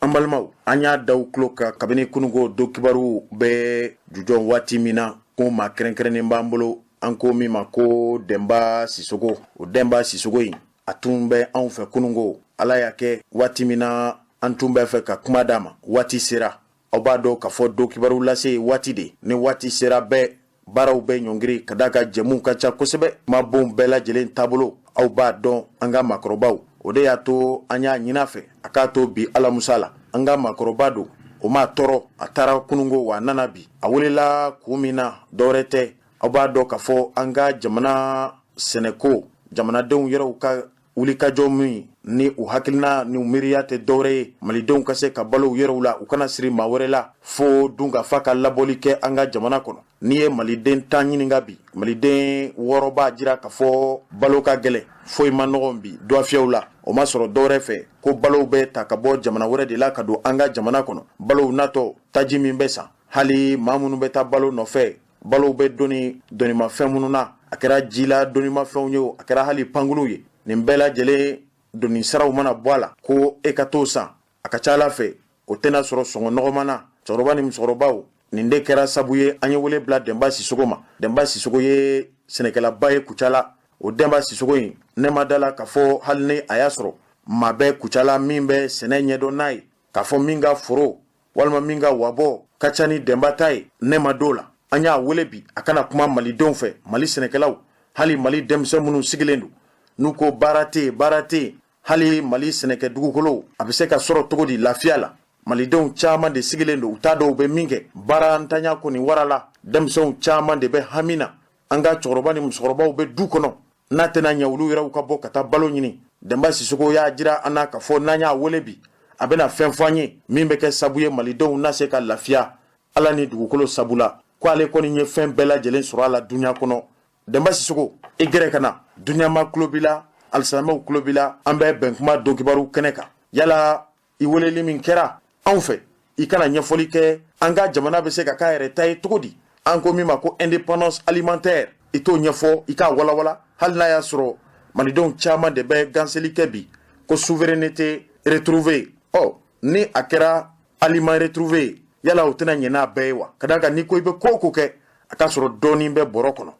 An balimaw, an y'a da tulo kan kabini kununko don kibaru bɛ jujɔn waati min na, ko maa kɛrɛnkɛrɛnnen b'an bolo, an ko min ma ko Denba Sisogo. O Denba Sisogo in, a tun bɛ anw fɛ kununko. Ala y'a kɛ, waati min na an tun bɛ fɛ ka kuma d'a ma, waati sera. Aw b'a dɔn k'a fɔ don kibaru lase waati de, ni waati sera bɛɛ, baaraw bɛ ɲɔngiri ka d'a ka jɛmuw ka ca kosɛbɛ, kumabon bɛɛ lajɛlen taabolo, aw b'a dɔn, an ka maakɔrɔbaw. O de y'a to an y'a ɲini a fɛ a k'a to bi alamusa la. An ka maakɔrɔba don, o ma tɔɔrɔ, a taara kununko wa a nana bi. A welela kun min na, dɔwɛrɛ tɛ, aw b'a dɔn k'a fɔ an ka jamana sɛnɛko, jamanadenw yɛrɛw ka wulikajɔ min ni u hakilina ni u miiriya tɛ dɔwɛrɛ ye, malidenw ka se ka balo u yɛrɛw la, u kana siri maa wɛrɛ la fo dunkafa ka labɔli kɛ an ka jamana kɔnɔ. N'i ye maliden 10 ɲininka bi, maliden 6 b'a jira k'a fɔ balo ka gɛlɛn, foyi ma nɔgɔn bi duwafiyɛw la. O ma sɔrɔ dɔwɛrɛ fɛ ko balow bɛ ta ka bɔ jamana wɛrɛ de la ka don an ka jamana kɔnɔ. Balow natɔ, taji min bɛ san, hali maa minnu bɛ taa balo nɔfɛ, balow bɛ doni donimafɛn minnu na, a kɛra jila donimafɛnw ye o, a kɛra hali pankuluw ye, nin bɛɛ lajɛlen doni saraw mana bɔ a la ko e ka t'o san, a ka ca ala fɛ o tɛna sɔrɔ sɔngɔ nɔgɔman na. Cɛkɔrɔba ni musokɔrɔbaw, nin de kɛra sabu ye an ye wele bila Denba Sisogo ma. Denba Sisogo ye sɛnɛkɛlaba ye Kucala. O Denba Sisogo in, ne ma da la k'a fɔ hali ni a y'a sɔrɔ maa bɛ Kucala min bɛ sɛnɛ ɲɛdɔn n'a ye, k'a fɔ min ka foro walima min ka wabɔ ka ca ni Denba ta ye, ne ma d'o la. An y'a wele bi a kana kuma malidenw fɛ, Mali sɛnɛkɛlaw, hali Mali denmisɛn minnu sigilen don n'u ko baara tɛ yen, baara tɛ yen. Hali Mali sɛnɛkɛ dugukolo, a bɛ se ka sɔrɔ cogo di lafiya la? Malidenw caman de sigilen don, u t'a dɔn u bɛ min kɛ. Baara ntanya kɔni warala, denmisɛnw caman de bɛ hami na. An ka cɛkɔrɔba ni musokɔrɔbaw bɛ du kɔnɔ, n'a tɛna ɲɛ olu yɛrɛw ka bɔ ka taa balo ɲini. Denba Sisogo y'a jira an na k'a fɔ n'an y'a wele bi, a bɛna fɛn fɔ an ye min bɛ kɛ sabu ye malidenw na se ka lafiya Ala ni dugukolo sabu la, ko ale kɔni ye fɛn bɛɛ lajɛlen sɔrɔ a la dunuya kɔnɔ. Denba Sisogo, i gɛrɛ ka na, duniyama tulo b'i la, alisilamɛw tulo b'i la. An bɛ Bɛnkuma donkibaru kɛnɛ kan. Yala i weleli min kɛra anw fɛ, i kana ɲɛfɔli kɛ an ka jamana bɛ se ka k'a yɛrɛ ta ye cogo di, an ko min ma ko indépendance alimentaire, i t'o ɲɛfɔ, i k'a walawala, hali n'a y'a sɔrɔ malidenw caman de bɛ ganseli kɛ bi ko souveraineté retrouvée. Ɔ, ni a kɛra aliment retrouvé, yala o tɛna ɲɛ n'a bɛɛ ye wa? Ka d'a kan n'i ko i bɛ ko o ko kɛ, a k'a sɔrɔ dɔɔnin bɛ bɔrɔ kɔnɔ.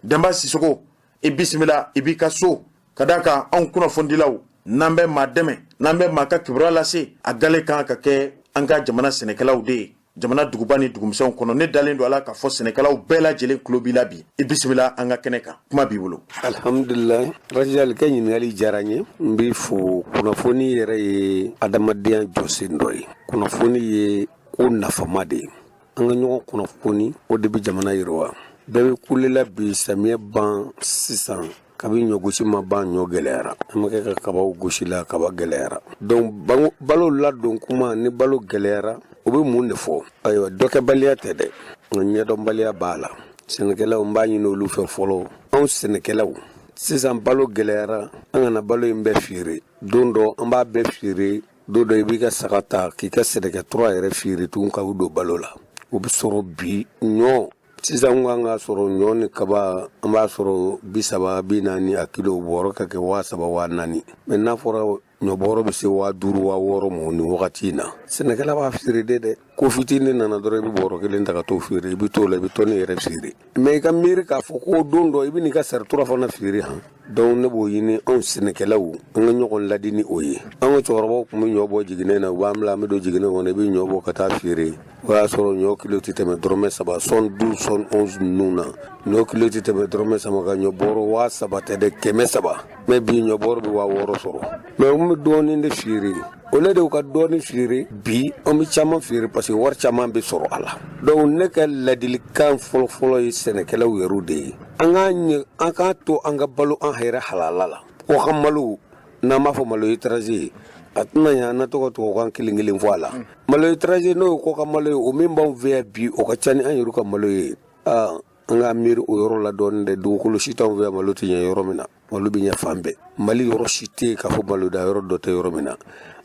Denba Sisogo, i bisimila, i b'i ka so. Ka d'a kan anw kunnafonidilaw, n'an bɛ maa dɛmɛ, n'an bɛ maa ka kibaruya lase, a gale kan ka kɛ an ka jamana sɛnɛkɛlaw de ye. Jamana duguba ni dugumisɛnw kɔnɔ, ne dalen don a la k'a fɔ sɛnɛkɛlaw bɛɛ lajɛlen tulo b'i la bi. I bisimila an ka kɛnɛ kan, kuma b'i bolo. Alhamdulilayi, Rajali ka ɲininkali diyara n ye, n b'i fo. Kunnafoni yɛrɛ ye adamadenya jɔsen dɔ ye. Kunnafoni ye ko nafama de ye. An ka ɲɔgɔn kunnafoni, o de bɛ jamana yiriwa. Bɛɛ bɛ kule la bi, samiyɛ ban sisan, kabi ɲɔgosi ma ban, ɲɔ gɛlɛyara. An bɛ kɛ ka kabaw gosi la, kaba gɛlɛyara. Donc balo ladon kuma ni balo gɛlɛyara, o bɛ mun de fɔ? Ayiwa, dɔkɛbaliya tɛ dɛ, nka ɲɛdɔnbaliya b'a la. Sɛnɛkɛlaw, n b'a ɲini olu fɛ fɔlɔ. Anw sɛnɛkɛlaw sisan, balo gɛlɛyara, an kana balo in bɛɛ feere. Don dɔ an b'a bɛɛ feere, don dɔ i b'i ka saga ta k'i ka sɛnɛkɛtura yɛrɛ feere tugun ka don balo la. O bɛ sɔrɔ bi ɲɔ sisan kan ka sɔrɔ ɲɔ ni kaba, an b'a sɔrɔ 30, 40 a kilo, bɔrɔ ka kɛ 3000, 4000. Mais n'a fɔra ɲɔ bɔrɔ bɛ se 5000, 6000 ma nin wagati in na, sɛnɛkɛla b'a feere de dɛ. Ko fitinin nana dɔrɔn, i bɛ bɔrɔ kelen ta ka t'o feere, i bɛ t'o la, i bɛ tɔni yɛrɛ feere. Mais i ka miiri k'a fɔ ko don dɔ i bɛ n'i ka saritura fana feere han. Donc ne b'o ɲini anw sɛnɛkɛlaw, an ka ɲɔgɔn ladi ni o ye. An ka cɛkɔrɔbaw tun bɛ ɲɔ bɔ jiginɛ na, u b'an bila, an bɛ don jiginɛ kɔnɔ, i bɛ ɲɔ bɔ ka taa feere. O y'a sɔrɔ ɲɔ kilo tɛ tɛmɛ dɔrɔmɛ 3, 72, 71 ninnu na. Ɲɔ kilo tɛ tɛmɛ dɔrɔmɛ 3 ka ɲɔ bɔrɔ 3000 tɛ dɛ, 300. Mais bi ɲɔ bɔrɔ bɛ 6000 sɔrɔ. Mais u bɛ dɔɔnin de feere, o ne de ka dɔɔnin feere bi, an bɛ caman feere parce que wari caman bɛ sɔrɔ a la. Donc ne ka ladilikan fɔlɔfɔlɔ ye sɛnɛkɛlaw yɛrɛw de ye, an k'a ɲɛ, an k'a to an ka balo an yɛrɛ halala la. Kɔkan malo, n'an b'a fɔ malo étranger ye, a tɛna ɲɛ an na tɔgɔ tubabukan kelen kelen fɔ a la. Malo étranger, n'o ye kɔkan malo ye, o min b'anw fɛ yan bi, o ka ca ni an yɛrɛ ka malo ye. Aa, an k'a miiri o yɔrɔ la dɔɔnin dɛ. Dugukolo si t'anw fɛ yan malo tɛ ɲɛ yɔrɔ min na. Malo bɛ ɲɛ fan bɛɛ. Mali yɔrɔ si tɛ yen k'a fɔ malo da yɔrɔ dɔ tɛ yɔrɔ min na.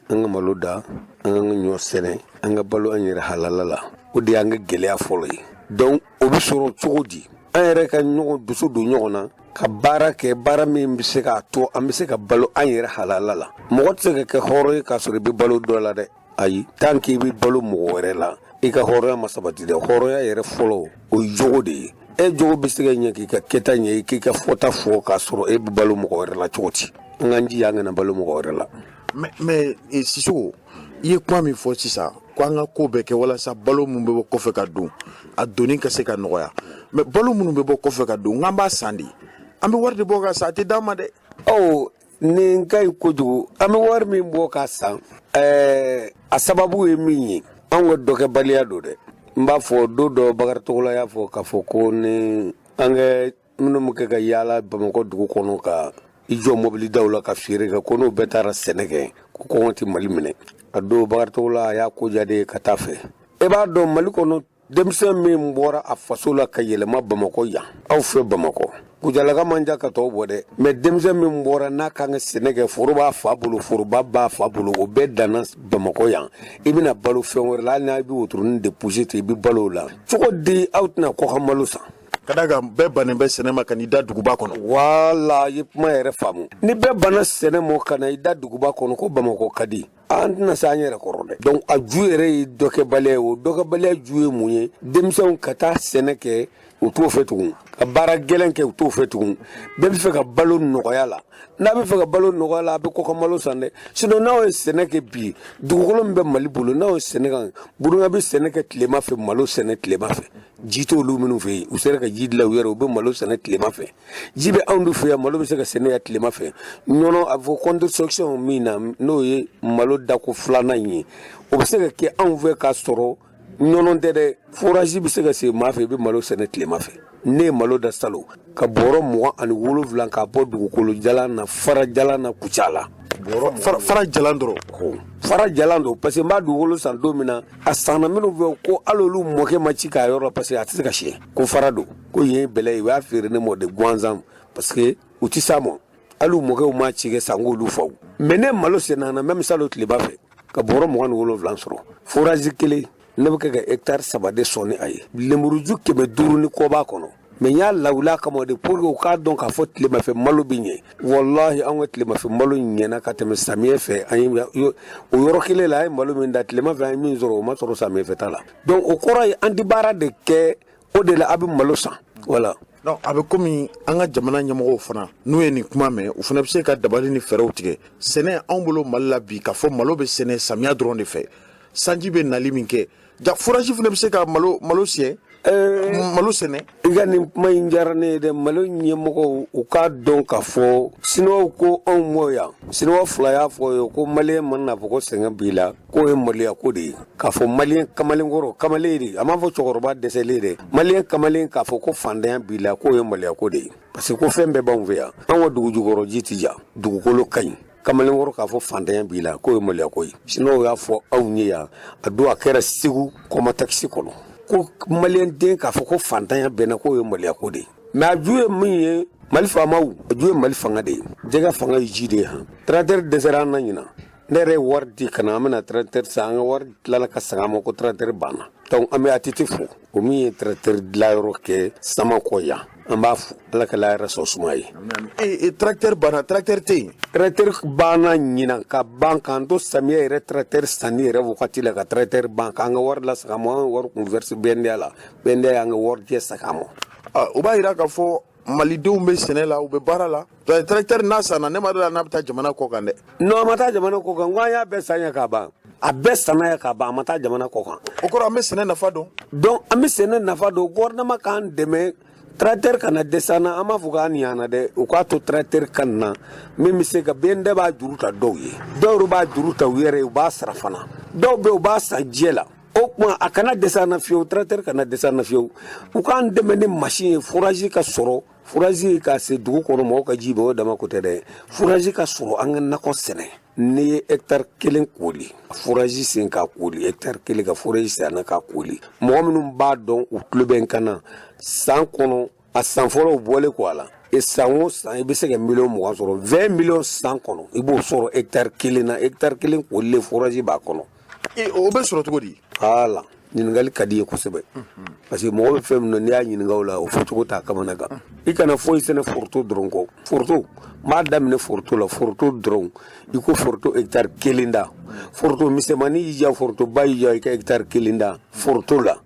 An ka malo da, an ka ɲɔ sɛnɛ, an ka balo an yɛrɛ halala la. O de y'an ka gɛlɛya fɔlɔ ye. Donc o bɛ sɔrɔ cogo di? An yɛrɛ ka ɲɔgɔn dusu don ɲɔgɔn na ka baara kɛ, baara min bɛ se k'a to an bɛ se ka balo an yɛrɛ halala la. Mɔgɔ tɛ se ka kɛ hɔrɔn ye k'a sɔrɔ i bɛ balo dɔ la dɛ. Ayi, tant k'i bɛ balo mɔgɔ wɛrɛ la, i ka hɔrɔnya ma sabati dɛ. Hɔrɔnya yɛrɛ fɔlɔ, o ye jogo de ye. E jogo bɛ se ka ɲɛ k'i ka kɛta ɲɛ, k'i ka fɔta fɔ, k'a sɔrɔ e bɛ balo mɔgɔ wɛrɛ la cogo di? An k'an jija an kana balo mɔgɔ wɛrɛ la. Mais Sisoko, i ye kuma min fɔ sisan ko an ka ko bɛɛ kɛ walasa balo min bɛ bɔ kɔfɛ ka don, a donni ka se ka nɔgɔya. Mais balo minnu bɛ bɔ kɔfɛ ka don, k'an b'a san de, an bɛ wari de bɔ ka san, a tɛ d'an ma dɛ. Ɔ, nin ka ɲi kojugu. An bɛ wari min bɔ ka san, a sababu ye min ye, anw ka dɔkɛbaliya don dɛ. N b'a fɔ don dɔ, Bakari Togola y'a fɔ k'a fɔ ko ni an kɛ minnu bɛ kɛ ka yaala Bamakɔ dugu kɔnɔ ka i jɔ mobili daw la ka feere kɛ, ko n'o bɛɛ taara sɛnɛ kɛ, ko kɔngɔ tɛ Mali minɛ. A don Bakari Togola a y'a ko diya de ka taa fɛ. E b'a dɔn, Mali kɔnɔ, denmisɛn min bɔra a faso la ka yɛlɛma Bamakɔ yan, aw fɛ Bamakɔ, kujalaka man ca ka tɔw bɔ dɛ. Mais denmisɛn min bɔra n'a kan ka sɛnɛ kɛ, foro b'a fa bolo, foroba b'a fa bolo, o bɛɛ danna Bamakɔ yan. I bɛna balo fɛn wɛrɛ la, hali n'a bɛ wotoronin de pousse ten, i bɛ balo o la cogo di? Aw tɛna kɔkan malo san. Ka da kan bɛɛ bannen bɛ sɛnɛ ma ka n'i da duguba kɔnɔ. Wala, i ye kuma yɛrɛ faamu. Ni bɛɛ banna sɛnɛ ma ka na i da duguba kɔnɔ, ko Bamakɔ ka di, an tɛna se an yɛrɛ kɔrɔ dɛ. Donc a ju yɛrɛ ye dɔkɛbaliya ye. O dɔkɛbaliya ju ye mun ye? Denmisɛnw ka taa sɛnɛ kɛ, u t'o fɛ tugun. Ka baara gɛlɛn kɛ, u t'o fɛ tugun. Bɛɛ bɛ fɛ ka balo nɔgɔya la. N'a bɛ fɛ ka balo nɔgɔya la, a bɛ kɔkan malo san dɛ. Sinon n'aw ye sɛnɛ kɛ bi, dugukolo min bɛ Mali bolo, n'aw ye sɛnɛ kan, Burukina bɛ sɛnɛ kɛ tilema fɛ, malo sɛnɛ tilema fɛ, ji t'olu minnu fɛ yen, u sera ka ji dilan u yɛrɛ, u bɛ malo sɛnɛ tilema fɛ. Ji bɛ anw de fɛ yan, malo bɛ se ka sɛnɛ yan tilema fɛ. Ɲɔnɔ, a bɛ fɔ contre-saison min na, n'o ye malo dako filanan in ye, o bɛ se ka kɛ anw fɛ k'a sɔrɔ ɲɔnɔ tɛ dɛ. Forage bɛ se ka se maa fɛ, i bɛ malo sɛnɛ tilema fɛ. Ne ye malo da salon ka bɔrɔ 27 k'a bɔ dugukolo jalan na, fara jalan na, Kucala. Fara jalan dɔrɔn? Fara jalan don, parce que n b'a dugukolo san don min na, a sanna minnu fɛ, ko hali olu mɔkɛ ma ci k'a yɔrɔ la, parce que a tɛ se ka siyɛ, ko fara don, ko yen ye bɛlɛ ye. U y'a feere ne ma de gansan, parce que u ti s'a ma. Hali u mɔkɛw ma ci kɛ sanko olu faw. Mais ne malo sɛnɛ na même salon tilema fɛ ka bɔrɔ 27 sɔrɔ. Forage kelen, ne bɛ kɛ ka hectare 3 de sɔn ni a ye, lemuruju 500 ni kɔ b'a kɔnɔ. Mais n y'a lawuli a kama de pour que u k'a dɔn k'a fɔ tilemafɛ malo bɛ ɲɛ. Walahi, an ka tilemafɛ malo ɲɛna ka tɛmɛ samiyɛ fɛ. An ye o yɔrɔ kelen la, an ye malo min da tilema fɛ, an ye min sɔrɔ, o ma sɔrɔ samiyɛ fɛ ta la. Donc o kɔrɔ ye an tɛ baara de kɛ, o de la a bɛ malo san, voilà. Donc a bɛ komi an ka jamana ɲɛmɔgɔw fana, n'u ye nin kuma mɛn, u fana bɛ se ka dabali ni fɛɛrɛw tigɛ. Sɛnɛ anw bolo Mali la bi, k'a fɔ malo bɛ sɛnɛ samiya dɔrɔn de fɛ, sanji bɛ nali min kɛ. Ja forage fana bɛ se ka malo siɲɛ, malo sɛnɛ. I ka nin kuma in diyara ne ye dɛ. Malo ɲɛmɔgɔw, u k'a dɔn k'a fɔ Siniwaw ko anw mɔ yan. Siniwa fila y'a fɔ ye ko Maliyɛn mana n'a fɔ ko sɛgɛn b'i la, k'o ye maloya ko de ye. K'a fɔ Maliyɛn kamalenkɔrɔ, kamalen de, a m'a fɔ cɛkɔrɔba dɛsɛlen dɛ, Maliyɛn kamalen k'a fɔ ko fantanya b'i la, k'o ye maloya ko de ye, parce que ko fɛn bɛɛ b'anw fɛ yan. Anw ka dugu jukɔrɔ ji ti ja, dugukolo ka ɲi. Kamalenkɔrɔ k'a fɔ fantanya b'i la, k'o ye maloya ko ye. Siniwaw y'a fɔ anw ye yan. A don a kɛra Segu Kɔmatakisi kɔnɔ, ko Maliyɛn den k'a fɔ ko fantanya bɛ n na, k'o ye maloya ko de ye. Mais a ju ye min ye, Mali faamaw, a ju ye Mali fanga de ye. Jɛgɛ fanga ye ji de ye. Han, tracteur dɛsɛra an na ɲinan. Ne yɛrɛ ye wari di ka na, an bɛna tracteur san, an ka wari tilala ka segin an ma ko tracteur banna. Donc an bɛ ATT fo, o min ye tracteur dilanyɔrɔ kɛ Samakɔ yan, an b'a fo. Ala ka layɛrɛ sɔn suma ye. Tracteur banna, tracteur tɛ yen? Tracteur banna ɲinan ka ban, k'an to samiyɛ yɛrɛ tracteur sanni yɛrɛ wagati la, ka tracteur ban, k'an ka wari lasegin an ma. An ka wari kun verse BNDA la, BNDA y'an ka wari jɛ segin an ma. O b'a yira k'a fɔ Malidenw bɛ sɛnɛ la, u bɛ baara la. Tracteur n'a sanna, ne ma dɔn n'a bɛ taa jamana kɔ kan dɛ. Non, a ma taa jamana kɔ kan. N ko an y'a bɛɛ san yan ka ban, a bɛɛ sanna yan ka ban, a ma taa jamana kɔ kan. O kɔrɔ an bɛ sɛnɛ nafa dɔn. Donc an bɛ sɛnɛ nafa dɔn. Gouvernement k'an dɛmɛ, tracteur kana dɛsɛ an na. An b'a fɔ k'an ɲana dɛ, u k'a to tracteur ka na min bɛ se ka. BND b'a juru ta dɔw ye, dɔw yɛrɛ b'a juru ta u yɛrɛ ye, u b'a sara fana. Dɔw bɛ yen, u b'a san jɛ la. O tuma a kana dɛsɛ an na fiyewu, tracteur kana dɛsɛ an na fiyewu. U k'an dɛmɛ ni machine ye, forage ka sɔrɔ, forage ka se dugu kɔnɔ, mɔgɔw ka ji bɛ o dama ko tɛ dɛ. Forage ka sɔrɔ, an ka nakɔ sɛnɛ. N'i ye hectare kelen koli, forage sen k'a koli, hectare kelen ka forage sen na k'a koli, mɔgɔ minnu b'a dɔn, u tulo bɛ n kan na, san kɔnɔ, a san fɔlɔ bɔlen kɔ a la, e san o san i bɛ se ka miliyɔn 20 sɔrɔ, 20 miliyɔn san kɔnɔ i b'o sɔrɔ hectare kelen na. Hectare kelen kolilen, forage b'a kɔnɔ. O bɛ sɔrɔ cogo di? Voilà, ɲininkali ka di ye kosɛbɛ, parce que mɔgɔ bɛ fɛn min na, n'i y'a ɲininka o la, o fɔcogo t'a kamana kan. I kana foyi sɛnɛ foroto dɔrɔn kɔ. Foroto, n b'a daminɛ foroto la, foroto dɔrɔn. I ko foroto hectare kelen da, foroto misɛnmanin y'i diya, forotoba y'i diya, i ka hectare kelen da foroto la.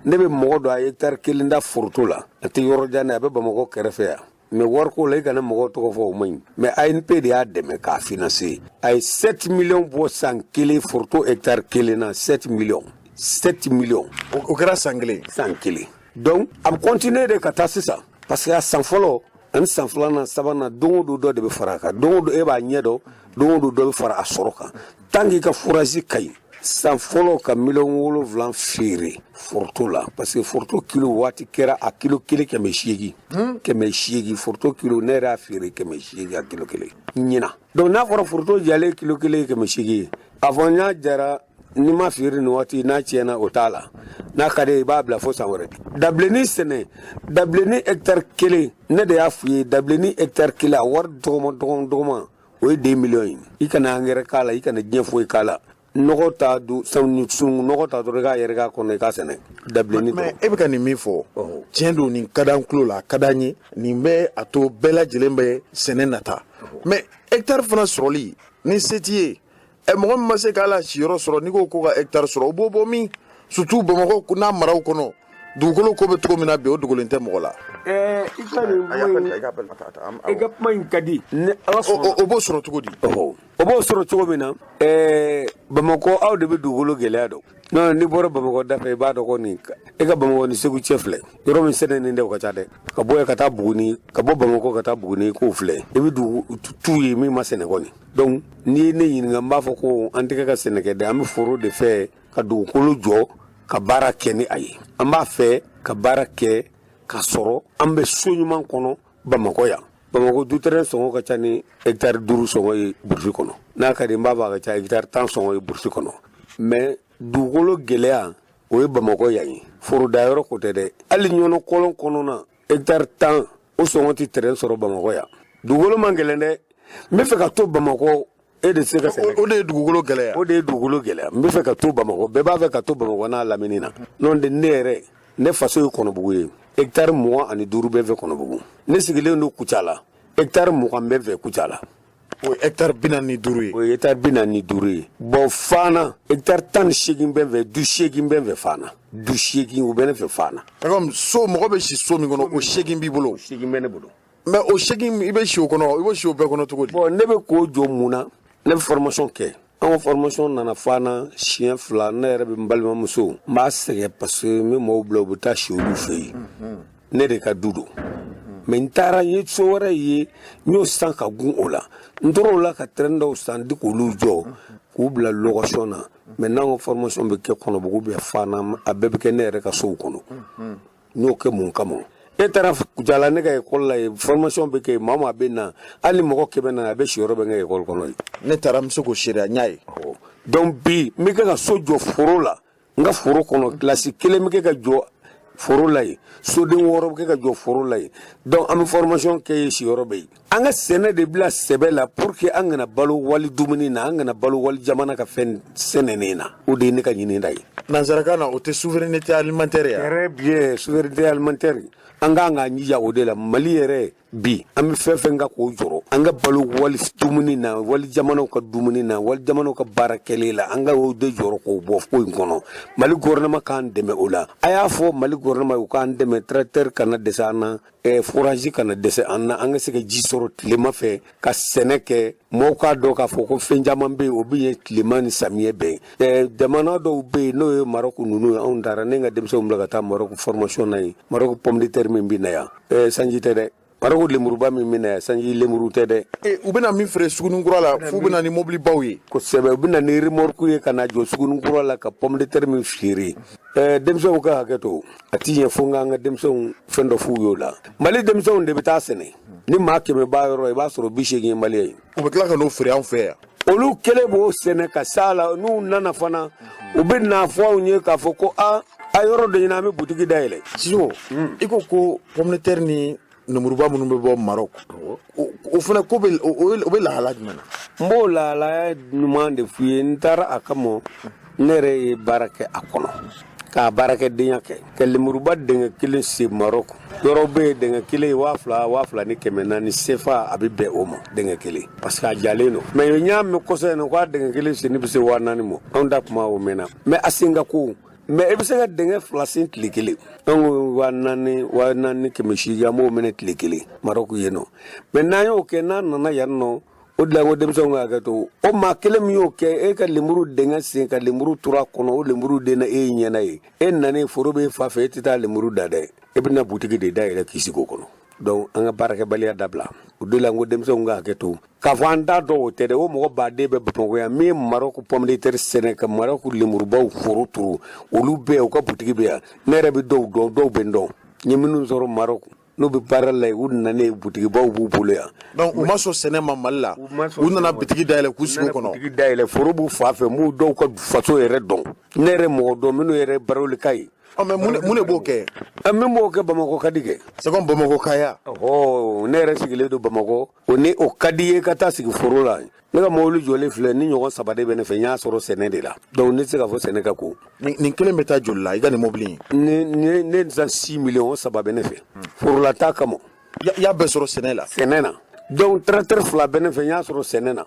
Ne bɛ mɔgɔ dɔn, a ye hectare kelen da foroto la, a tɛ yɔrɔ jan, a bɛ Bamakɔ kɛrɛfɛ yan. Mais wariko la, i kana mɔgɔw tɔgɔ fɔ, o man ɲi. Mais ANP de y'a dɛmɛ k'a financer. A ye 7 millions bɔ san kelen, foroto hectare kelen na, 7 millions, 7 millions. O kɛra san kelen? San kelen. Donc a bɛ continuer de ka taa sisan, parce que a san fɔlɔ ani san filanan, sabanan, don o don dɔ de bɛ fara a kan. Don o don e b'a ɲɛ dɔn, don o don dɔ bɛ fara a sɔrɔ kan, tant que i ka forage ka ɲi. San fɔlɔ ka miliyɔn 7 feere foroto la, parce que foroto kilo waati kɛra a kilo kelen 800, 800 foroto kilo. Ne yɛrɛ y'a feere 800 a kilo kelen ɲina. Donc n'a fɔra foroto jalen kilo kelen ye 800 ye, a fɔ n y'a jara, n'i ma feere nin waati, n'a tiɲɛna, o t'a la. N'a ka di i b'a bila fo san wɛrɛ. Dabilenni sɛnɛ, dabilenni hectare kelen, ne de y'a f'i ye, dabilenni hectare kelen a wari dɔgɔma dɔgɔma dɔgɔma, o ye 2 millions ye. I kana angɛrɛ k'a la, i kana diɲɛ foyi k'a la, nɔgɔ ta don, sunungun nɔgɔ ta dɔrɔn, i k'a yɛrɛ k'a kɔnɔ, i k'a sɛnɛ dabilenni. Mais e bɛ ka nin min fɔ, tiɲɛ don, nin ka d'an tulo la, a ka d'an ye, nin bɛ a to bɛɛ lajɛlen bɛ sɛnɛ nata. Mais hectare fana sɔrɔli, ni se t'i ye, ɛ mɔgɔ min ma se k'a la siyɔrɔ sɔrɔ, n'i ko ko ka hectare sɔrɔ, o b'o bɔ min? Surtout Bamakɔ n'a maraw kɔnɔ, dugukolo ko bɛ cogo min na bi, o dogolen tɛ mɔgɔ la. I ka nin kuma in, i ka kuma in ka di ni Ala sɔnna. O b'o sɔrɔ cogo di? O b'o sɔrɔ cogo min na, Bamakɔ, aw de bɛ dugukolo gɛlɛya dɔn. Non, n'i bɔra Bamakɔ da fɛ, i b'a dɔn ko nin e ka Bamakɔ ni Segu cɛ filɛ, yɔrɔ min sɛnɛnen tɛ, o ka ca dɛ. Ka bɔ yen ka taa Buguni, ka bɔ Bamakɔ ka taa Buguni, k'o filɛ, i bɛ dugu tu ye min ma sɛnɛ kɔni. Donc n'i ye ne ɲininka, n b'a fɔ ko an tɛ ka sɛnɛ kɛ dɛ, an bɛ foro de fɛ ka dugukolo jɔ ka baara kɛ ni a ye. An b'a fɛ ka baara kɛ ka sɔrɔ an bɛ so ɲuman kɔnɔ Bamakɔ yan. Bamakɔ dutɛrɛn sɔngɔ ka ca ni hectare 5 sɔngɔ ye burusi kɔnɔ. N'a ka di, n b'a fɔ a ka ca hectare 10 sɔngɔ ye burusi kɔnɔ. Mais dugukolo gɛlɛya, o ye Bamakɔ yan ye. Forodayɔrɔ ko tɛ dɛ. Hali Ɲɔnɔ kɔlɔn kɔnɔna, hectare 10, o sɔngɔ tɛ terrain sɔrɔ Bamakɔ yan. Dugukolo man gɛlɛn dɛ. N bɛ fɛ ka to Bamakɔ, e de se ka sɛnɛ. O de ye dugukolo gɛlɛya. O de ye dugukolo gɛlɛya. N bɛ fɛ ka to Bamakɔ, bɛɛ b'a fɛ ka to Bamakɔ n'a lamini na. N'o tɛ, ne yɛrɛ, ne faso ye Kɔnɔbugu ye, hectare 25 bɛ fɛ Kɔnɔbugu. Ne sigilen don Kucala, hectare 20 bɛ fɛ Kucala. O ye hectare 45 ye. O ye hectare 45 ye. Bon, Fana, hectare 18 bɛ fɛ, du 8 bɛ fɛ Fana, du 8, o bɛ ne fɛ Fana. Comme so, mɔgɔ bɛ si so min kɔnɔ, o 8 b'i bolo. O 8 bɛ ne bolo. Mais o 8, i bɛ si o kɔnɔ, i bɛ si o bɛɛ kɔnɔ cogo di? Bon, ne bɛ k'o jɔ mun na? Ne bɛ formation kɛ. Anw An ka formation nana Fana siɲɛ 2. Ne yɛrɛ bɛ n balimamuso, n b'a sɛgɛn parce que n bɛ mɔgɔw bila, u bɛ taa si olu fɛ yen. Ne de ka du don, mais n taara, n ye so wɛrɛ ye, n y'o san ka gun o la. N tora o la ka terrain dɔw san di k'olu jɔ k'u bila location na. Mais n'an ka formation bɛ kɛ Kɔnɔbugu bɛ Fana, a bɛɛ bɛ kɛ ne yɛrɛ ka sow kɔnɔ. N y'o kɛ mun kama? E taara Kucala, ne ka ekɔli la yen, formation bɛ kɛ yen. Maa o maa bɛ na, hali ni mɔgɔ 100 nana, a bɛ siyɔrɔ bɛ n ka ekɔli kɔnɔ yen. Ne taara, n bɛ se k'o seereya, n y'a ye. Donc bi n bɛ kɛ ka so jɔ foro la, n ka foro kɔnɔ. Kilasi kelen bɛ kɛ ka jɔ foro la yen, soden 6 bɛ kɛ ka jɔ foro la yen. Donc an bɛ formation kɛ yen, siyɔrɔ bɛ yen. An ka sɛnɛ de bila sɛbɛ la pour que an kana balo wali dumuni na, an kana balo wali jamana ka fɛn sɛnɛnen na. O de ye ne ka ɲini da ye. Nansarakan na, o tɛ souveraineté alimentaire ya? Très bien, souveraineté alimentaire. An k'an k'an jija o de la. Mali yɛrɛ bi, an bɛ fɛn fɛn ka k'o jɔrɔ, an ka balo wali dumuni na, wali jamanaw ka dumuni na, wali jamanaw ka baara kɛlen la, an ka o de jɔrɔ k'o bɔ ko in kɔnɔ. Mali gouvernement k'an dɛmɛ o la. A y'a fɔ Mali gouvernement ye, u k'an dɛmɛ, tracteur kana dɛsɛ an na, forage kana dɛsɛ an na, an ka se ka ji sɔrɔ tilema fɛ ka sɛnɛ kɛ. Mɔgɔw k'a dɔn k'a fɔ ko fɛn caman bɛ yen, o bɛ ɲɛ tilema ni samiyɛ bɛɛ. Jamana dɔw bɛ yen, n'o ye Marɔku ninnu ye. Anw taara, ne ka denmisɛnw bila ka taa Marɔku formation na yen. Marɔku pomme de terre min bɛ na yan, sanji tɛ dɛ. Marɔku lemuruba min bɛ na yan, sanji lemuru tɛ dɛ. U bɛna min feere Suguninkura la, f'u bɛna ni mobilibaw ye. Kosɛbɛ, u bɛna ni remorque ye ka na jɔ Suguninkura la ka pomme de terre min feere. Denmisɛnw ka hakɛ to, a ti ɲɛ fo n k'an ka denmisɛnw fɛn dɔ f'u y'o la. Mali denmisɛnw de bɛ taa sɛnɛ. Ni maa 100 b'a yɔrɔ, i b'a sɔrɔ 80 ye maliyɛn ye. U bɛ tila ka n'o feere anw fɛ yan. Olu kelen b'o sɛnɛ ka s'a la. N'u nana fana, u bɛ n'a fɔ anw ye k'a fɔ ko a a yɔrɔ dɔ ɲini, an bɛ butigi dayɛlɛ. Sisoko, i ko ko pomme de terre ni lemuruba minnu bɛ bɔ Maroc, o fana ko bɛ o bɛ lahala jumɛn na? N b'o lahalaya ɲuman de f'u ye. N taara a kama, ne yɛrɛ ye baara kɛ a kɔnɔ, k'a baarakɛdenya kɛ, ka lemuruba dingɛ kelen sen Maroc. Yɔrɔ bɛ yen, dingɛ kelen ye 2000, 2400 CFA, a bɛ bɛn o ma dingɛ kelen, parce que a jalen don. Mais n y'a mɛn kɔsɔ in na k'a dingɛ kelen senni bɛ se 4000 ma. Anw da kuma o mɛnna, mais a sen ka ko. Mais i bɛ se ka dingɛ 2 sen tile kelen. An ko 4000, 4800, an b'o minɛ tile kelen Maroc yen nɔ. Mais n'an y'o kɛ, n'a nana yan nɔ, o de la ko denmisɛnw ka hakɛ to. O maa kelen min y'o kɛ, e ka lemuru dingɛ sen ka lemuru turu a kɔnɔ, o lemuru denna e ɲɛna ye. E nanen, foro b'e fa fɛ, e tɛ taa lemuru da dɛ, e bɛna butigi de dayɛlɛ k'i sigi o kɔnɔ. Donc an ka baarakɛbaliya dabila. O de la n ko denmisɛnw ka hakɛ to. K'a fɔ an t'a dɔn, o tɛ dɛ. O mɔgɔ baden bɛ Bamakɔ yan min ye Maroc pomme de terre sɛnɛ, ka Maroc lemurubaw foro turu, olu bɛɛ yan, u ka butigi bɛ yan. Ne yɛrɛ bɛ dɔw dɔn, dɔw bɛ n dɔn. N ye minnu sɔrɔ Maroc, n'u bɛ baara la yen, u nanen, butigibaw b'u bolo yan. Donc u ma sɔn sɛnɛ ma Mali la, u nana bitigi dayɛlɛ k'u sigi o kɔnɔ. Bitigi dayɛlɛ, foro b'u fa fɛ. N b'u dɔw ka faso yɛrɛ dɔn. Ne yɛrɛ mɔgɔ dɔn minnu yɛrɛ Barawelika ye. Mais mun de b'o kɛ? Min b'o kɛ, Bamakɔ ka di kɛ. C'est comme Bamakɔ kaya. Ɔhɔ, ne yɛrɛ sigilen don Bamakɔ. O ni o ka di ye ka taa sigi foro la. Ne ka mobili jɔlen filɛ, ni ɲɔgɔn 3 de bɛ ne fɛ, n y'a sɔrɔ sɛnɛ de la. Donc ne tɛ se k'a fɔ sɛnɛ ka ko. Nin kelen bɛ taa joli la, i ka nin mobili in? Ne san 6 millions, o 3 bɛ ne fɛ. Forola ta kama. I y'a bɛɛ sɔrɔ sɛnɛ la? Sɛnɛ na. Donc tracteur 2 bɛ ne fɛ, n y'a sɔrɔ sɛnɛ na.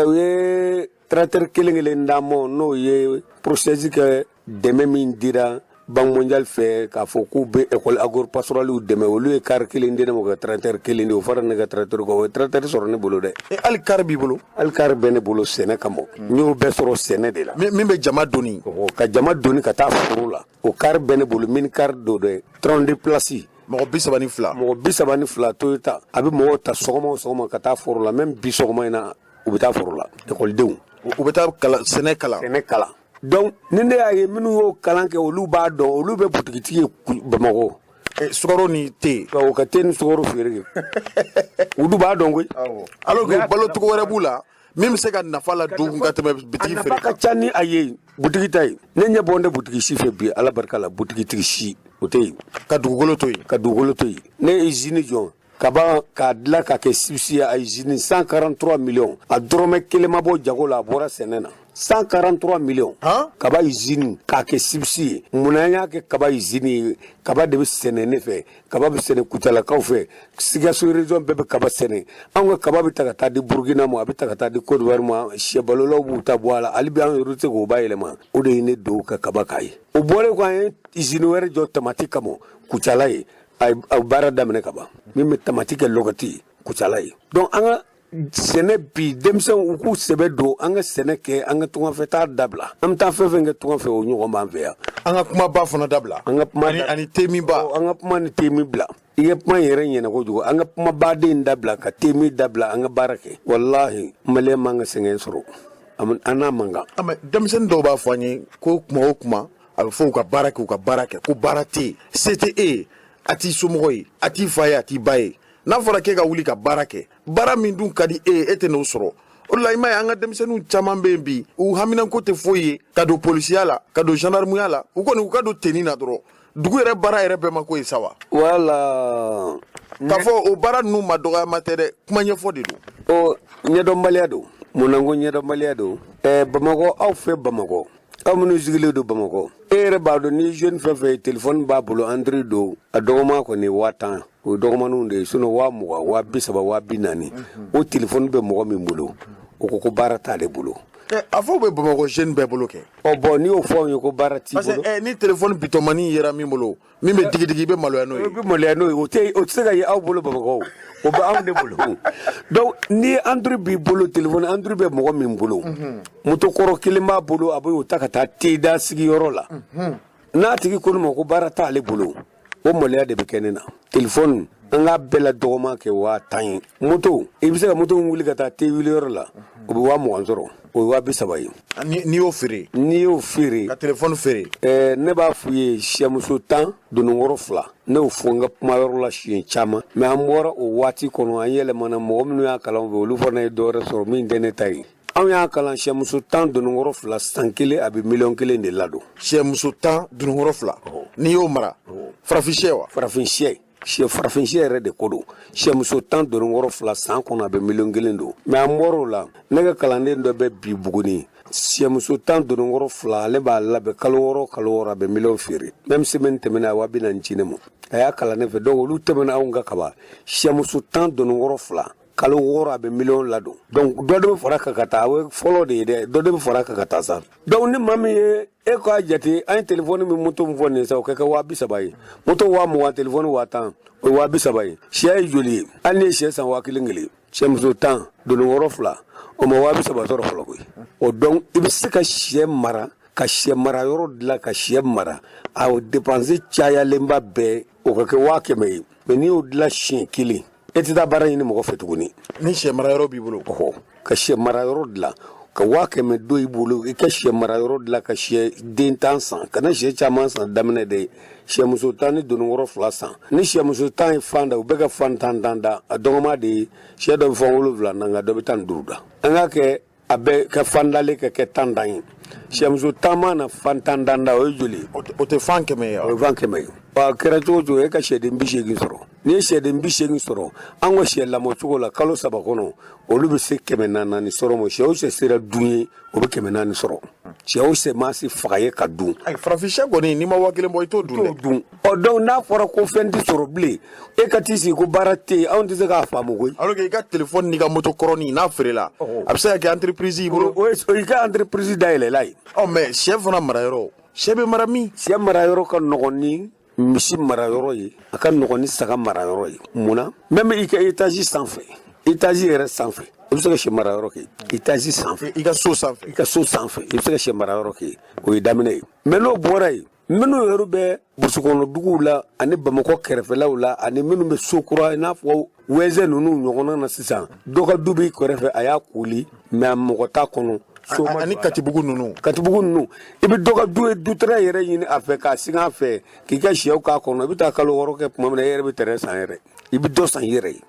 U ye tracteur kelen kelen d'an ma, n'o ye processus kɛ dɛmɛ min dira Banque mondiale fɛ k'a fɔ k'u bɛ école agro-pastorale dɛmɛ. Olu ye car kelen di ne ma ka tracteur kelen di, o fara ne ka tracteur kan. O ye tracteur sɔrɔ ne bolo dɛ. Hali car b'i bolo? Hali car bɛ ne bolo sɛnɛ kama. N y'o bɛɛ sɔrɔ sɛnɛ de la. Min bɛ jama doni? Ka jama doni ka taa foro la, o car bɛ ne bolo. Mini car don dɛ, 32 places. Mɔgɔ 32. Mɔgɔ 32, Toyota. A bɛ mɔgɔw ta sɔgɔma o sɔgɔma ka taa foro la. Même bi sɔgɔma in na, u bɛ taa foro la, ekɔlidenw. U bɛ taa sɛnɛ kalan. Sɛnɛ kalan. Donc ni ne y'a ye minnu y'o kalan kɛ, olu b'a dɔn, olu bɛ butigitigi ye Bamakɔ. Sukaro ni te. O ka te ni sukaro feere kɛ. Olu b'a dɔn koyi. Alors que balo cogo wɛrɛ b'u la min bɛ se ka nafa la dun ka tɛmɛ bitigi feere. A nafa ka ca ni a ye butigi ta ye. Ne ɲɛ bɔ n tɛ butigi si fɛ bi, Ala barika la, butigitigi si o tɛ yen. Ka dugukolo to yen. Ka dugukolo to yen. Ne ye usine jɔ kaba k'a dilan k'a kɛ chips ye, a usine 143 millions, a dɔrɔmɛ kelen ma bɔ jago la, a bɔra sɛnɛ na. 143 millions. Kaba usine k'a kɛ chips ye. Munna an y'a kɛ kaba usine ye? Kaba de bɛ sɛnɛ ne fɛ, kaba bɛ sɛnɛ Kucalakaw fɛ, Sikaso région bɛɛ bɛ kaba sɛnɛ. Anw ka kaba bɛ ta ka taa di Burukina ma, a bɛ ta ka taa di Côte d'Ivoire ma, sɛbalolaw b'u ta bɔ a la. Hali bi an yɛrɛ tɛ se k'o bayɛlɛma. O de ye ne don ka kaba k'a ye. O bɔlen kɔ, an ye usine wɛrɛ jɔ tamati kama Kucala ye. A baara daminɛ ka ban, min bɛ tamati kɛ lɔgɔti ye Kucala ye. Donc an ka Sɛnɛ bi, denmisɛnw u k'u sɛbɛ don an ka sɛnɛ kɛ, an ka tungafɛtaa dabila. An bɛ taa fɛn fɛn kɛ tunga fɛ, o ɲɔgɔn b'an fɛ yan. An ka kumaba fana dabila. An ka kuma ani temiba. An ka kuma ni temi bila. I ye kuma yɛrɛ ɲɛna kojugu. An ka kumabaden dabila, ka temi dabila, an ka baara kɛ. Walahi, maliyɛn man ka sɛgɛn sɔrɔ, an n'a man kan. Mais denmisɛnnin dɔw b'a fɔ an ye ko kuma o kuma a bɛ fɔ u ka baara kɛ, u ka baara kɛ, ko baara tɛ yen, se tɛ e ye, a t'i somɔgɔ ye, a t'i fa ye, a t'i ba ye. N'a fɔra k'e ka wuli ka baara kɛ, baara min dun ka di e ye, e tɛ n'o sɔrɔ. O de la, i m'a ye, an ka denmisɛnninw caman bɛ yen bi, u haminanko tɛ foyi ye ka don polisiya la, ka don gendarmeya la. U kɔni u ka don tenue na dɔrɔn, dugu yɛrɛ baara yɛrɛ bɛɛ ma ko ye sa wa. Wala. K'a fɔ o baara ninnu ma dɔgɔyama tɛ dɛ, kuma ɲɛfɔ de don. O ɲɛdɔnbaliya don. Mun na n ko ɲɛdɔnbaliya don? Bamakɔ, aw fɛ Bamakɔ, aw minnu sigilen don Bamakɔ, e yɛrɛ b'a dɔn, ni jeune fɛn fɛn ye telefɔni b'a bolo, Android don, a dɔgɔman kɔni 10 000, o ye dɔgɔmaninw de ye. Sinon 20 000, 30 000, 40 000, o telefɔni bɛ mɔgɔ min bolo, o ko ko baara t'ale bolo. A fɔ bɛ Bamakɔ jeune bɛɛ bolo kɛ. Ɔ bɔn, n'i y'o fɔ anw ye ko baara t'i parce bolo. Que ni telefɔni bitɔnmani yera min bolo, min bɛ digidigi, i bɛ maloya n'o ye. I bɛ maloya n'o ye. O tɛ se ka ye aw bolo Bamakɔ, o bɛ anw de bolo. Donc ni Android b'i bolo, telefɔni Android bɛ mɔgɔ min bolo, moto kɔrɔ kelen b'a bolo, a bɛ o ta ka taa teda sigiyɔrɔ la. N'a tigi ko ne ma ko baara t'ale bolo, o maloya de bɛ kɛ ne na. Telefɔni, an k'a bɛɛ la dɔgɔman kɛ 10 000 ye. Moto, i bɛ se ka moto min wuli ka taa te wuliyɔrɔ la, o bɛ 20 000 sɔrɔ, o ye 30 000 ye. N'i y'o feere. N'i y'o feere. Ka telefɔni feere. Ne b'a f'u ye, sɛmuso 10, dononkɔrɔ 2, ne y'o fɔ n ka kumayɔrɔ la siɲɛ caman. Mais an bɔra o waati kɔnɔ, an yɛlɛmana. Mɔgɔ minnu y'a kalan fɛ, olu fana ye dɔwɛrɛ sɔrɔ min tɛ ne ta ye. Anw y'a kalan, sɛmuso 10, dononkɔrɔ 2, san kelen a bɛ miliyɔn 1 de ladon. Sɛmuso 10, dononkɔrɔ 2, n'i y'o mara, farafin sɛ wa? Farafin sɛ, sɛ farafin sɛ yɛrɛ de ko don. Sɛmuso 10, dononkɔrɔ 2, san kɔnɔ a bɛ miliyɔn 1 don. Mais an bɔr'o la, ne ka kalanden dɔ bɛ bi Buguni, sɛmuso 10, dononkɔrɔ 2, ale b'a labɛn kalo 6, kalo 6 a bɛ miliyɔn feere. Même semaine tɛmɛna, a 40 000 ci ne ma, a y'a kalan ne fɛ. Donc olu tɛmɛna anw ka kaba. Sɛmuso 10, dononkɔrɔ 2, kalo 6 a bɛ miliyɔn ladon. Donc dɔ de bɛ fara kan ka taa, o ye fɔlɔ de ye dɛ, dɔ de bɛ fara kan ka taa sa. Donc ni maa min ye e k'a jate, an ye telefɔni min, moto min fɔ nin ye sa, o ka kɛ 30 000 ye. Moto 20 000, telefɔni 10 000, o ye 30 000 ye. Sɛ ye joli ye? Hali n'i ye sɛ san 1000 kelen, sɛmuso 10, dononkɔrɔ 2, o ma 30 000 sɔrɔ fɔlɔ koyi. O donc i bɛ se ka sɛ mara, ka sɛ mara yɔrɔ dilan, ka sɛ mara, a o dépense cayalenba bɛɛ, o ka kɛ 100 000 ye. Mais n'i y'o dilan siɲɛ kelen, e tɛ taa baara ɲini mɔgɔ fɛ tuguni. Ni sɛ mara yɔrɔ b'i bolo. Ɔhɔ, ka sɛ mara yɔrɔ dilan, ka 100 000 don i bolo, i ka sɛ mara yɔrɔ dilan, ka sɛ den 10 san, kana sɛ caman san daminɛ dɛ. Sɛmuso 10 ni dononkɔrɔ 2 san. Ni sɛmuso 10 ye fan da, u bɛ ka fan 10 10 da, a dɔgɔma de ye sɛ dɔ bɛ fan 7 na, nka dɔ bɛ 15 da. An k'a kɛ a bɛ ka fan dalen ka kɛ 10 10 ye. Sɛmuso 10 ma na fan 10 10 da, o ye joli ye? O tɛ fan 100 ye wa? O ye fan 100 ye. A kɛra cogo o cogo, e ka sɛden 80 sɔrɔ. N'i ye sɛden 80 sɔrɔ, an ka sɛ lamɔ cogo la, kalo 3 kɔnɔ, olu bɛ se 400 sɔrɔ ma. Sɛ o sɛ sera dun ye, o bɛ 400 sɔrɔ. Sɛ o sɛ ma se faga ye ka dun. Ayi, farafin sɛ kɔni, n'i ma 1000 bɔ, i t'o dun dɛ. Dun. Ɔ donc n'a fɔra ko fɛn tɛ sɔrɔ bilen, e ka t'i sigi ko baara tɛ yen, anw tɛ se k'a faamu koyi. Alors que i ka téléphone n'i ka moto kɔrɔnin n'a feerela, a bɛ se ka kɛ entreprise y'i bolo. O ye i ka entreprise dayɛlɛla ye. Ɔ mais sɛ fana mara yɔrɔ, sɛ bɛ mara min? Sɛ mara yɔrɔ ka nɔgɔn ni misi mara yɔrɔ ye, a ka nɔgɔn ni saga mara yɔrɔ ye. Mun na? Même i ka étage sanfɛ, étage yɛrɛ sanfɛ, i bɛ se ka sɛ mara yɔrɔ kɛ étage sanfɛ. I ka so sanfɛ. I ka so sanfɛ, i bɛ se ka sɛ mara yɔrɔ kɛ. O ye daminɛ ye. Mais n'o bɔra yen, minnu yɛrɛ bɛ burusi kɔnɔ duguw la ani Bamakɔ kɛrɛfɛlaw la, ani minnu bɛ so kura, i n'a fɔ wɛzɛ ninnu ɲɔgɔnna na sisan, dɔ ka du b'i kɛrɛfɛ, a y'a koli, mais a mɔgɔ t'a kɔnɔ. Ani Katibugu ninnu. Katibugu ninnu, i bɛ dɔ ka du ye, dutɛrɛ yɛrɛ ɲini a fɛ k'a singa a fɛ, k'i ka sɛw k'a kɔnɔ. I bɛ taa kalo 6 kɛ tuma min na, e yɛrɛ bɛ terrain san yɛrɛ, i bɛ dɔ san i yɛrɛ ye.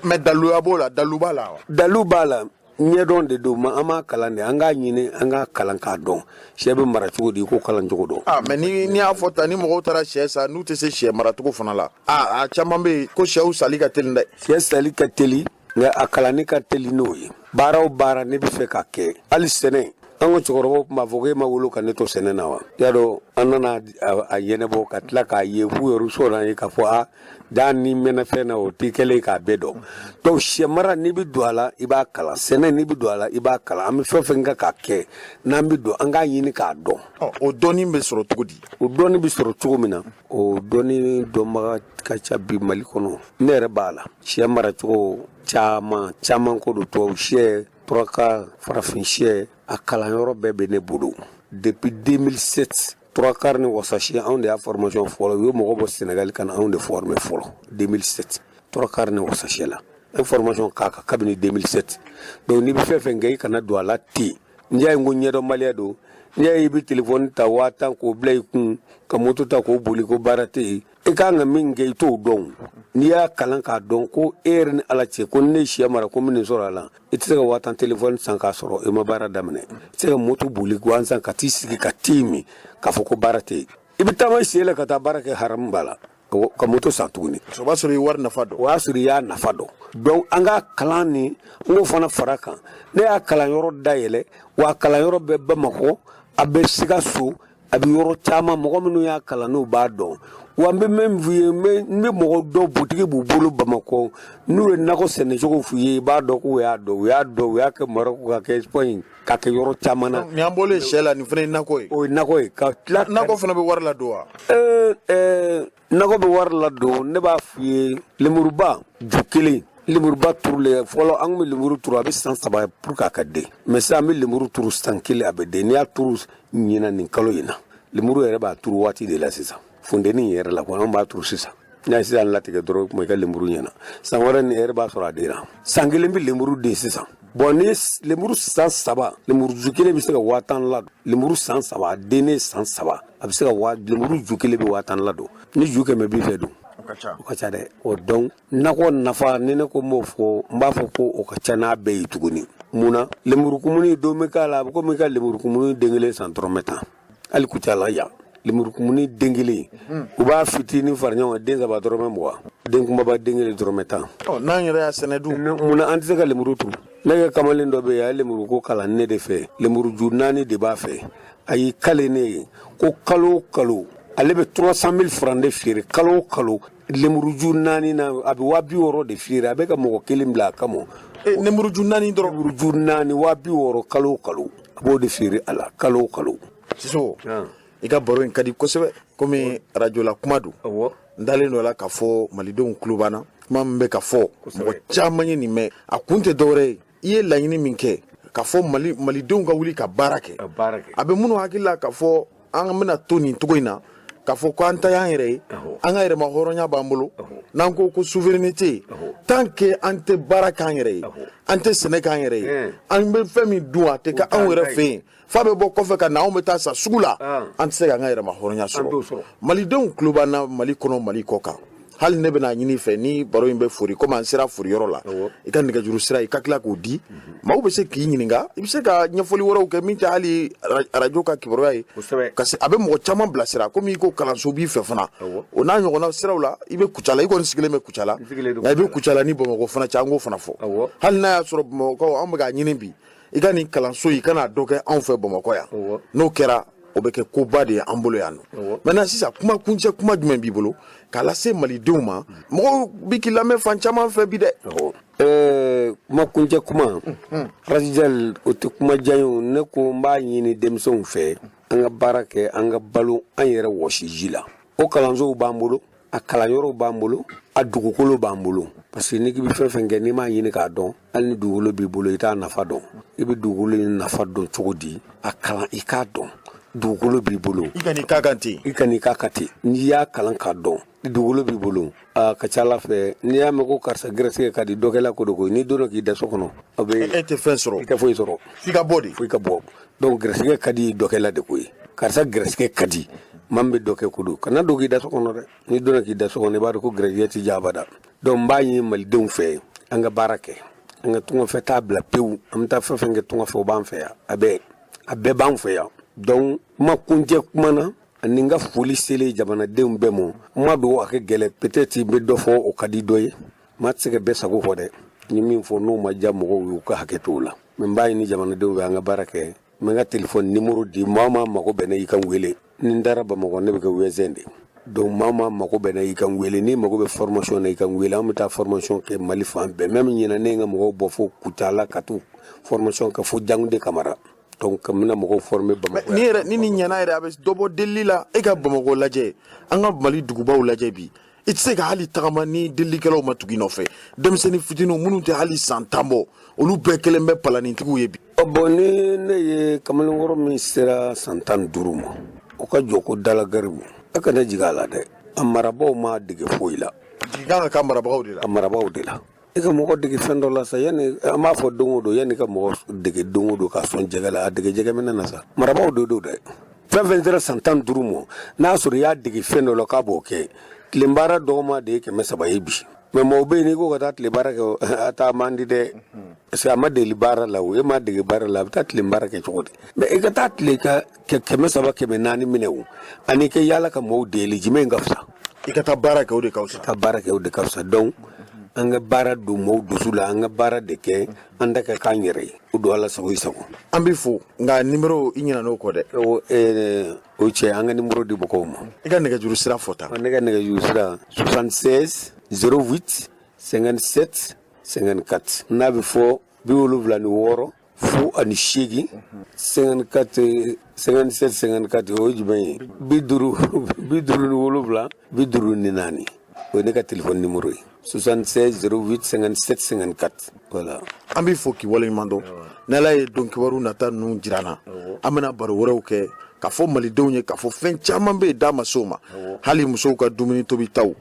Mais daluya b'o la, dalu b'a la wa? Dalu b'a la, ɲɛdɔn de don. Ma an b'a kalan de, an k'a ɲini, an k'a kalan k'a dɔn sɛ bɛ mara cogo di, i ko kalan cogo dɔn. Ah mais ni y'a fɔ tan, ni mɔgɔw taara sɛ san, n'u tɛ se sɛ maracogo fana la, ah a caman bɛ yen ko sɛw sali ka teli dɛ. Sɛ sali ka teli, nka a kalanni ka teli n'o ye. Baara o baara ne bɛ fɛ ka kɛ, hali sɛnɛ, An ka cɛkɔrɔbaw tun b'a fɔ k'e ma wolo ka ne to sɛnɛ na wa? Y'a dɔn, an nana a ɲɛnabɔ ka tila k'a ye f'u yɛrɛ sɔnna ye k'a fɔ a da ni mɛnna fɛn na, o t'i kɛlen k'a bɛɛ dɔn. Donc sɛ mara, n'i bɛ don a la, i b'a kalan. Sɛnɛ, n'i bɛ don a la, i b'a kalan. An bɛ fɛn fɛn kɛ k'a kɛ, n'an bɛ don, an k'a ɲini k'a dɔn. O dɔnni bɛ sɔrɔ cogo di? O dɔnni bɛ sɔrɔ cogo min na, o dɔnni dɔnbaga ka ca bi Mali kɔnɔ. Ne yɛrɛ b'a la, sɛ maracogo caman caman ko don, tubabu sɛ, trois quarts, farafin sɛ, a kalanyɔrɔ bɛɛ bɛ ne bolo depuis 2007. Trois quarts ni wasasiyɛ, anw de y'a formation fɔlɔ. U ye mɔgɔ bɔ Sénégal ka na anw de former fɔlɔ 2007, trois quarts ni wasasiyɛ la. An formation k'a kan kabini 2007. Donc n'i bɛ fɛn fɛn kɛ, i kana don a la ten. N'i y'a ye ko ɲɛdɔnbaliya don, n'i y'a ye i bɛ telefɔni ta 10 000 k'o bila i kun, ka moto ta k'o boli ko baara tɛ yen, i kan ka min kɛ, i t'o dɔn. N'i y'a kalan k'a dɔn ko e yɛrɛ ni Ala cɛ, ko ne ye sɛ mara, ko n bɛ nin sɔrɔ a la, i tɛ se ka 10 000 telefɔni san k'a sɔrɔ i ma baara daminɛ. I tɛ se ka moto boli gansan ka t'i sigi ka te min k'a fɔ ko baara tɛ yen. I bɛ taama sɛ la ka taa baara kɛ, haramu b'a la, ka moto san tuguni. O b'a sɔrɔ i ye wari nafa dɔn. O y'a sɔrɔ i y'a nafa dɔn. Donc an ka kalan nin, n k'o fana fara kan. Ne y'a kalanyɔrɔ dayɛlɛ, wa a kalanyɔrɔ bɛ Bamakɔ, a bɛ Sikaso, a bɛ yɔrɔ caman. Mɔgɔ minnu y'a kalan, n'u b'a dɔn. Wa n bɛ min f'u ye, n bɛ mɔgɔ dɔw, butigi b'u bolo Bamakɔ, n'u ye nakɔ sɛnɛcogo f'u ye, i b'a dɔn k'u y'a dɔn, u y'a dɔn, u y'a kɛ Maroc, ka kɛ Espagne, ka kɛ yɔrɔ caman na. Nin an bɔlen sɛ la, nin fana ye nakɔ ye. O ye nakɔ ye ka tila. Nakɔ fana bɛ wari ladon wa? Nakɔ bɛ wari ladon. Ne b'a f'u ye, lemuruba ju kelen, lemuruba turulen fɔlɔ, an tun bɛ lemuru turu, a bɛ san 3 pour k'a ka den. Mais sisan, an bɛ lemuru turu san kelen, a bɛ den. N'i y'a turu ɲinan, nin kalo in na, lemuru yɛrɛ b'a turu waati de la sisan, funteni yɛrɛ la kɔni, an b'a turu sisan. N'a ye sisan latigɛ dɔrɔn, kuma i ka lemuru ɲɛna, san wɛrɛ ni yɛrɛ b'a sɔrɔ a denna. San kelen bɛ lemuru den sisan. Bon, ni lemuru san 3, lemuru ju kelen bɛ se ka 10 000 ladon. Lemuru san 3, a dennen san 3, a bɛ se ka waa, lemuru ju kelen bɛ 10 000 ladon. Ni ju 100 b'i fɛ dun, o ka ca dɛ. O donc nakɔ nafa, ni ne ko n b'o fɔ, n b'a fɔ ko o ka ca n'a bɛɛ ye tuguni. Mun na? Lemurukumuni don bɛ k'a la, a bɛ komi i ka lemurukumuni den kelen san dɔrɔmɛ 10. Hali Kucala yan, lemurukumuni den kelen, u b'a fitinin fara ɲɔgɔn kan, den saba, dɔrɔmɛ 20. Den kunbaba den kelen, dɔrɔmɛ 10. N'an yɛrɛ y'a sɛnɛ dun? Mun na an tɛ se ka lemuru turu? Ne ka kamalen dɔ bɛ yen, a ye lemuru ko kalan ne de fɛ. Lemuru ju naani de b'a fɛ. A y'i kale ne ye ko kalo o kalo, ale bɛ 300 000 francs de feere kalo o kalo. Lemuruju naani na, a bɛ 60 000 de feere. A bɛ ka mɔgɔ kelen bila a kama. Lemuruju naani dɔrɔn? Lemuruju naani, 60 000 kalo o kalo, a b'o de feere a la kalo o kalo. Sisoko, i ka baro in ka di kosɛbɛ. Komi arajola kuma don, n dalen dɔ la k'a fɔ malidenw tulo b'an na. Kuma min bɛ ka fɔ, mɔgɔ caman ye nin mɛn. A kun tɛ dɔwɛrɛ ye, i ye laɲini min kɛ k'a fɔ malidenw ka wuli ka baara kɛ, a bɛ minnu hakili la k'a fɔ an bɛna to nin cogo in na, k'a fɔ ko an ta y'an yɛrɛ ye, an ka yɛrɛma hɔrɔnya b'an bolo, n'an ko ko souveraineté, tant que an tɛ baara k'an yɛrɛ ye, an tɛ sɛnɛ k'an yɛrɛ ye, an bɛ fɛn min dun, a tɛ kɛ anw yɛrɛ fɛ yen, f'a bɛ bɔ kɔfɛ ka na, anw bɛ taa sa sugu la, an tɛ se k'an ka yɛrɛma hɔrɔnya sɔrɔ. Malidenw tulo b'an na, Mali kɔnɔ, Mali kɔ kan. Hali ne bɛna ɲini fɛ, ni baro in bɛ fori, komi an sera foriyɔrɔ la, i ka nɛgɛjuru sira, i ka tila k'o di. Maaw bɛ se k'i ɲininka, i bɛ se ka ɲɛfɔli wɛrɛw kɛ min tɛ hali arajo ka kibaruya ye, ka se a bɛ mɔgɔ caman bilasira. Komi i ko kalanso b'i fɛ fana, o n'a ɲɔgɔnna siraw la, i bɛ Kucala, i kɔni sigilen bɛ Kucala, nka i bɛ Kucala ni Bamakɔ fana cɛ, an k'o fana fɔ. Hali n'a y'a sɔrɔ Bamakɔkaw, an bɛ k'a ɲini bi, i ka nin kalanso, i kana dɔ kɛ anw fɛ Bamakɔ yan. N'o kɛra, o bɛ kɛ koba de ye an bolo yan nɔ. Maintenant sisan, kuma kuncɛ kuma jumɛn b'i bolo k'a lase malidenw ma? Mɔgɔw bi k'i lamɛn fan caman fɛ bi dɛ. Kuma kuncɛ kuma, Rasijal, o tɛ kuma jan ye o. Ne ko n b'a ɲini denmisɛnw fɛ, an ka baara kɛ, an ka balo an yɛrɛ wɔsi ji la. O kalansow b'an bolo, a kalanyɔrɔw b'an bolo, a dugukolo b'an bolo, parce que n'i k'i bɛ fɛn fɛn kɛ, n'i m'a ɲini k'a dɔn, hali ni dugukolo b'i bolo, i t'a nafa dɔn. I bɛ dugukolo in nafa dɔn cogo di? A kalan, i k'a dɔn. Dugukolo b'i bolo, i ka n'i k'a kan ten. I ka n'i k'a kan ten. N'i y'a kalan k'a dɔn, dugukolo b'i bolo, a ka ca Ala fɛ, n'i y'a mɛn ko karisa gɛrɛsɛgɛ ka di dɔkɛla ko de ko, n'i donna k'i da so kɔnɔ, a bɛ e tɛ fɛn sɔrɔ. I tɛ foyi sɔrɔ. F'i ka bɔ de. Fo i ka bɔ. Donc gɛrɛsɛgɛ ka di dɔkɛla de ko ye. Karisa gɛrɛsɛgɛ ka di, maa min bɛ dɔ kɛ ko don, kana don k'i da so kɔnɔ dɛ. N'i donna k'i da so kɔnɔ, i b'a dɔn ko gɛrɛsɛgɛ tɛ ja abada. Donc n b'a ɲini malidenw fɛ, an ka baara kɛ, an ka tungafɛ t'a bila pewu. An bɛ taa fɛn fɛn kɛ tungafɛ, o b'an fɛ yan, a bɛɛ b'an fɛ yan. Donc kuma kuncɛ kuma na, ani n ka foli selen jamanadenw bɛɛ ma. N ma don a kɛ gɛlɛ, peut-être n bɛ dɔ fɔ, o ka di dɔ ye. Maa tɛ se ka bɛɛ sago fɔ dɛ. Ni min fɔ n'o ma diya mɔgɔw ye, u ka hakɛ t'o la. Mais n b'a ɲini jamanadenw fɛ, an ka baara kɛ. N bɛ n ka téléphone numéro di, maa o maa mago bɛ n na, i ka n wele. Ni n taara Bamakɔ, ne bɛ kɛ wɛsɛn de. Donc maa o maa mago bɛ n na, i ka n wele. N'i mago bɛ formation na, i ka n wele. An bɛ taa formation kɛ Mali fan bɛɛ. Même ɲinan, ne ye n ka mɔgɔw bɔ fo Kucala ka t'u formation kɛ fo Jangunde Kamara. Donc n bɛna mɔgɔw former Bamakɔ. Ni yɛrɛ ni nin ɲɛna yɛrɛ, a bɛ dɔ bɔ delili la. E ka Bamakɔ lajɛ, an ka Mali dugubaw lajɛ bi, i tɛ se ka hali tagama ni delilikɛlaw ma tugu i nɔfɛ. Denmisɛnnin fitininw minnu tɛ hali san 10 bɔ, olu bɛɛ kɛlen bɛ palanitigiw ye bi. Bon, ni ne ye kamalenkɔrɔ min sera san 15 ma, o ka jɔ ko dala garibu, a kana jigin a la dɛ. A marabaaw m'a dege foyi la. Jigi kan ka k'a marabagaw de la. A marabaaw de la. I ka mɔgɔ dege fɛn dɔ la sa, yanni an b'a fɔ don o don, yanni ka mɔgɔ dege don o don ka sɔn jɛgɛ la, a dege jɛgɛminɛ na sa. Marabaaw de don dɛ. Fɛn fɛn sera san 15 ma, n'a sɔrɔ i y'a dege fɛn dɔ la k'a b'o kɛ, tile baara dɔgɔma de ye 300 ye bi. Mais mɔgɔw bɛ yen, n'i ko ka taa tile baara kɛ, a taa man di dɛ, parce que a ma deli baara la. O e ma dege baara la, a bɛ taa tile baara kɛ cogo di? Mais i ka taa tile ka 300, 400 minɛ o, ani ka yaala ka mɔgɔw deli, jumɛn ka fisa? I ka taa baara kɛ, o de ka fisa. Ka baara kɛ, o de ka fisa. Donc an ka baara don mɔgɔw dusu la, an ka baara de kɛ, an ta kɛ k'an yɛrɛ ye. O don Ala sago i sago. An b'i fo, nka nimero, i ɲinɛna o kɔ dɛ. O cɛ, an ka nimero di mɔgɔw ma. I ka nɛgɛjuru sira fɔ ta. Ne ka nɛgɛjuru sira 76 08 57 54. N'a bɛ fɔ 76 08 54 57 54, o ye jumɛn ye? 57 54, o ye ne ka téléphone numéro ye, 76 08 57 54, voilà. An b'i fo k'i waleɲuman dɔn. Ni Ala ye don kibaru nata ninnu jira an na, an bɛna baro wɛrɛw kɛ k'a fɔ malidenw ye k'a fɔ fɛn caman bɛ yen da ma se o ma, hali musow ka dumuni tobitaw,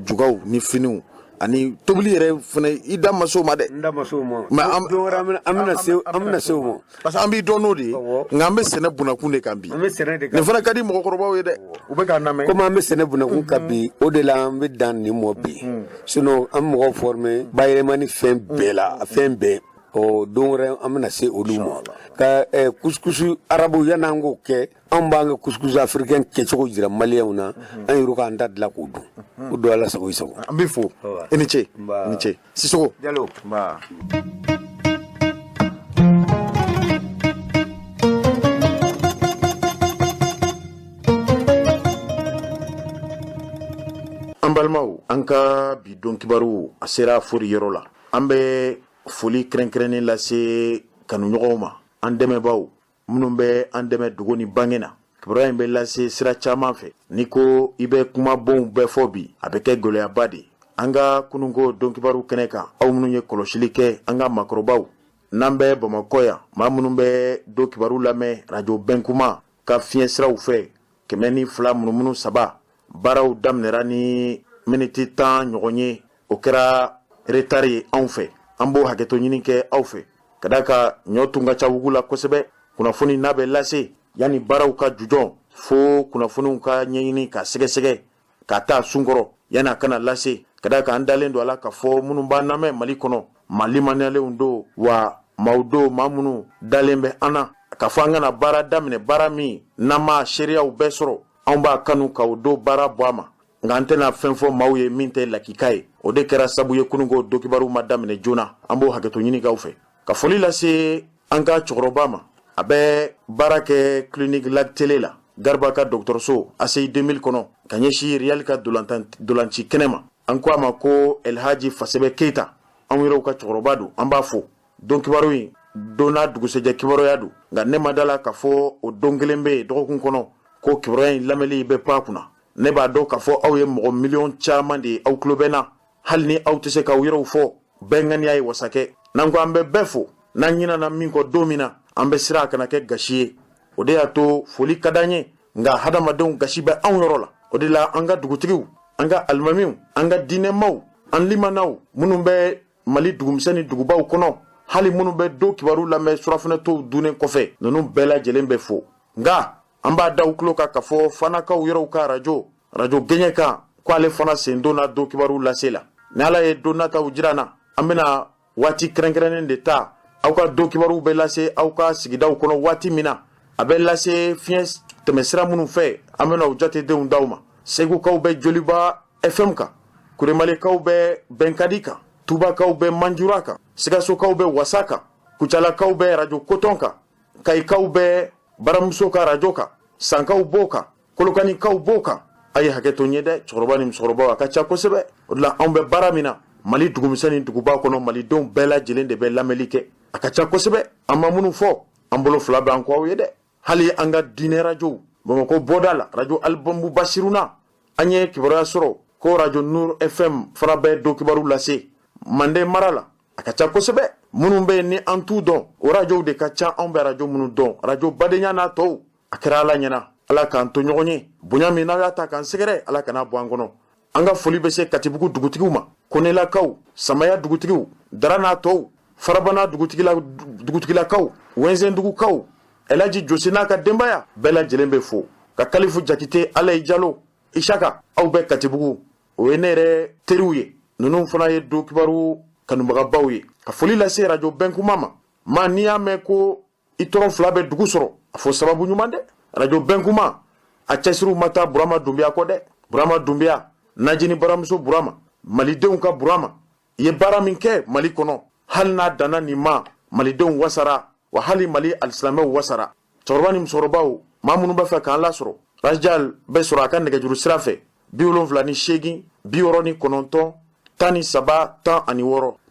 jugaw ni finiw ani tobili yɛrɛ fana, i da ma se o ma dɛ. N da ma se o ma. Mais an don wɛrɛ an bɛna se o ma. Parce que an b'i dɔn n'o de ye, nka an bɛ sɛnɛ bunakun de kan bi. An bɛ sɛnɛ de kan. Nin fana ka di mɔgɔkɔrɔbaw ye dɛ, u bɛ k'a lamɛn. Komi an bɛ sɛnɛ bunakun kan bi, o de la an bɛ dan nin mɔ bi. Sinon an bɛ mɔgɔw former bayɛlɛmani fɛn bɛɛ la, fɛn bɛɛ. Ɔ, don wɛrɛ an bɛna se olu ma. Ka couscous arabu, yan'an k'o kɛ, an b'an ka couscous africain kɛcogo jira maliyɛnw na. An yɛrɛ k'an ta dilan k'o dun. O don Ala sago i sago. An b'i fo, i ni ce, i ni ce Sisoko. Jalo. Nba. An balimaw, an ka bi don kibaru a sera fori yɔrɔ la. An bɛ foli kɛrɛnkɛrɛnnen lase kanuɲɔgɔnw ma, an dɛmɛbaaw minnu bɛ an dɛmɛ dogo ni bange na. Kibaruya in bɛ lase sira caman fɛ. N'i ko i bɛ kumabonw bɛɛ fɔ bi, a bɛ kɛ gɛlɛyaba de ye. An ka kununko don kibaru kɛnɛ kan, aw minnu ye kɔlɔsili kɛ, an ka maakɔrɔbaw, n'an bɛ Bamakɔ yan, maa minnu bɛ don kibaru lamɛn rajo Bɛnkuma ka fiɲɛ siraw fɛ 102.3, baaraw daminɛra ni miniti 10 ɲɔgɔn ye. O kɛra retard ye anw fɛ, an b'o hakɛto ɲini kɛ aw fɛ, ka d'a kan ɲɔ tun ka ca wugu la kosɛbɛ. Kunnafoni n'a bɛ lase, yanni baaraw ka jujɔn, fo kunnafoniw ka ɲɛɲini ka sɛgɛsɛgɛ ka taa sunkɔrɔ yanni a kana lase, ka d'a kan an dalen don a la k'a fɔ minnu b'an lamɛn Mali kɔnɔ, maa limaniyalenw don, wa maaw don, maa minnu dalen bɛ an na k'a fɔ an kana baara daminɛ, baara min n'an ma seereyaw bɛɛ sɔrɔ. Anw b'a kanu ka o don baara bɔ a ma, nka an tɛna fɛn fɔ maaw ye min tɛ lakika ye. O de kɛra sabu ye kununko donkibaru ma daminɛ joona. An b'o hakɛto ɲini k'aw fɛ. Ka foli lase an ka cɛkɔrɔba ma, a bɛ baara kɛ clinique Lag Télé la, Garba ka dɔgɔtɔrɔso ACI 2000 kɔnɔ, ka ɲɛsin Real ka dolanci kɛnɛ ma. An ko a ma ko Elhaji Fasɛbɛ Keyita, anw yɛrɛw ka cɛkɔrɔba don, an b'a fo. Don kibaru in don n'a dugusɛjɛ kibaruya don, nka ne ma da la k'a fɔ o don kelen bɛ yen dɔgɔkun kɔnɔ ko kibaruya in lamɛnli bɛ pan kunna. Ne b'a dɔn k'a fɔ aw ye mɔgɔ miliyɔn caman de ye, aw tulo bɛ n na, hali ni aw tɛ se k'aw yɛrɛw fɔ. Bɛɛ ŋaniya ye wasa kɛ. N'an ko an bɛ bɛɛ fo, n'an ɲinana min kɔ don min na, an bɛ siran a kana kɛ gasi ye. O de y'a to foli ka d'an ye, nka hadamadenw gasi bɛ anw yɔrɔ la. O de la an ka dugutigiw, an ka alimamiw, an ka diinɛmaw, an limanaw minnu bɛ Mali dugumisɛn ni dugubaw kɔnɔ, hali minnu bɛ don kibaru lamɛn surafɛnɛtow dunnen kɔfɛ, ninnu bɛɛ lajɛlen bɛ fo. Nka an b'a da u tulo kan k'a fɔ fanakaw yɛrɛw ka arajo, arajo gɛɲɛ kan, ko ale fana sen donna don kibaru lase la. Ni Ala ye don nataw jira an na, an bɛna waati kɛrɛnkɛrɛnnen de ta aw ka don kibaruw bɛ lase aw ka sigidaw kɔnɔ waati min na, a bɛ lase fiɲɛ tɛmɛsira minnu fɛ, an bɛna o jatedenw d'aw ma. Segukaw bɛ Joliba FM kan, Kuremalekaw bɛ Bɛnkadi kan, Tubakaw bɛ Manjura kan, Sikasokaw bɛ Wasa kan, Kucalakaw bɛ arajo Kotɔn kan. Kayikaw bɛ baramuso ka arajo kan, Sankaw b'o kan, Kolokanikaw b'o kan. A ye hakɛ to n ye dɛ, cɛkɔrɔba ni musokɔrɔbaw, a ka ca kosɛbɛ. O de la anw bɛ baara min na Mali dugumisɛn ni duguba kɔnɔ, malidenw bɛɛ lajɛlen de bɛ lamɛnli kɛ. A ka ca kosɛbɛ, an ma minnu fɔ, an bolo fila bɛ an kɔ aw ye dɛ. Hali an ka diinɛ rajow, Bamakɔ bɔda la, rajo Alibɔnbu Basiruna, an ye kibaruya sɔrɔ ko rajo Nur FM fana bɛ don kibaru lase Manden mara la. A ka ca kosɛbɛ, minnu bɛ yen ni an t'u dɔn, o rajow de ka ca. Anw bɛ rajo minnu dɔn, rajo badenya n'a tɔw, a kɛra Ala ɲɛna. Ala k'an to ɲɔgɔn ye. Bonya min n'aw y'a ta k'an sɛgɛrɛ, Ala kana bɔ an kɔnɔ. An ka foli bɛ se Katibugu dugutigiw ma, Konelakaw, Samaya dugutigiw, Dara n'a tɔw, Farabana dugutigilakaw, Wɛnzɛndugukaw, Elaji Jose n'a ka denbaya bɛɛ lajɛlen bɛ fo. Ka Kalifu Jakite, Alayi Jalo, Isaka, aw bɛ Katibugu, o ye ne yɛrɛ teriw ye. Ninnu fana ye don kibaru kanubagabaw ye. Ka foli lase rajo Bɛnkuma ma. Ma n'i y'a mɛn ko i tɔrɔ fila bɛ dugu sɔrɔ, a fɔ sababu ɲuman dɛ. Rajo Bɛnkuma a cɛsiriw ma taa Burama Dunbiya kɔ dɛ. Burama Dunbiya, Najini baramuso Burama, malidenw ka Burama, i ye baara min kɛ Mali kɔnɔ, hali n'a danna nin ma, malidenw wasara wa, hali Mali alisilamɛw wasara. Cɛkɔrɔba ni musokɔrɔbaw, maa minnu b'a fɛ k'an lasɔrɔ, Rajal bɛ sɔrɔ a ka nɛgɛjuru sira fɛ, 78 69 13 16,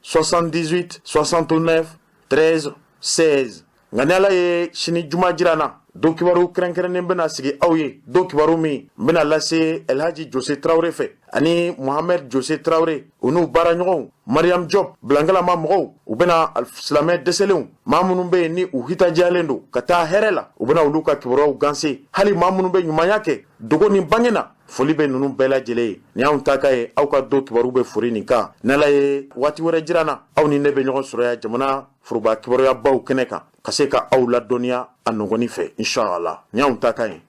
78 69 13 16. Nka ni Ala ye sini juma jira na, don kibaru kɛrɛnkɛrɛnnen bɛna sigi aw ye, don kibaru min bɛna lase Elhaji Jose Tarawele fɛ ani Mohamed Jose Tarawele, u n'u baaraɲɔgɔnw Mariam Job Bilangalama mɔgɔw. U bɛna silamɛ dɛsɛlenw, maa minnu bɛ yen ni u hitajiyalen don ka taa hɛrɛ la, u bɛna olu ka kibaruyaw ganse. Hali maa minnu bɛ ɲumanya kɛ dogo ni bange na, foli bɛ ninnu bɛɛ lajɛlen ye. Ni anw ta ka ye, aw ka don kibaru bɛ fori nin kan. N'Ala ye waati wɛrɛ jira na, aw ni ne bɛ ɲɔgɔn sɔrɔ yan jamana foroba kibaruyabaw kɛnɛ kan, ka se ka aw ladɔnniya a nɔgɔni fɛ, inshallah. Ni anw ta ka ye.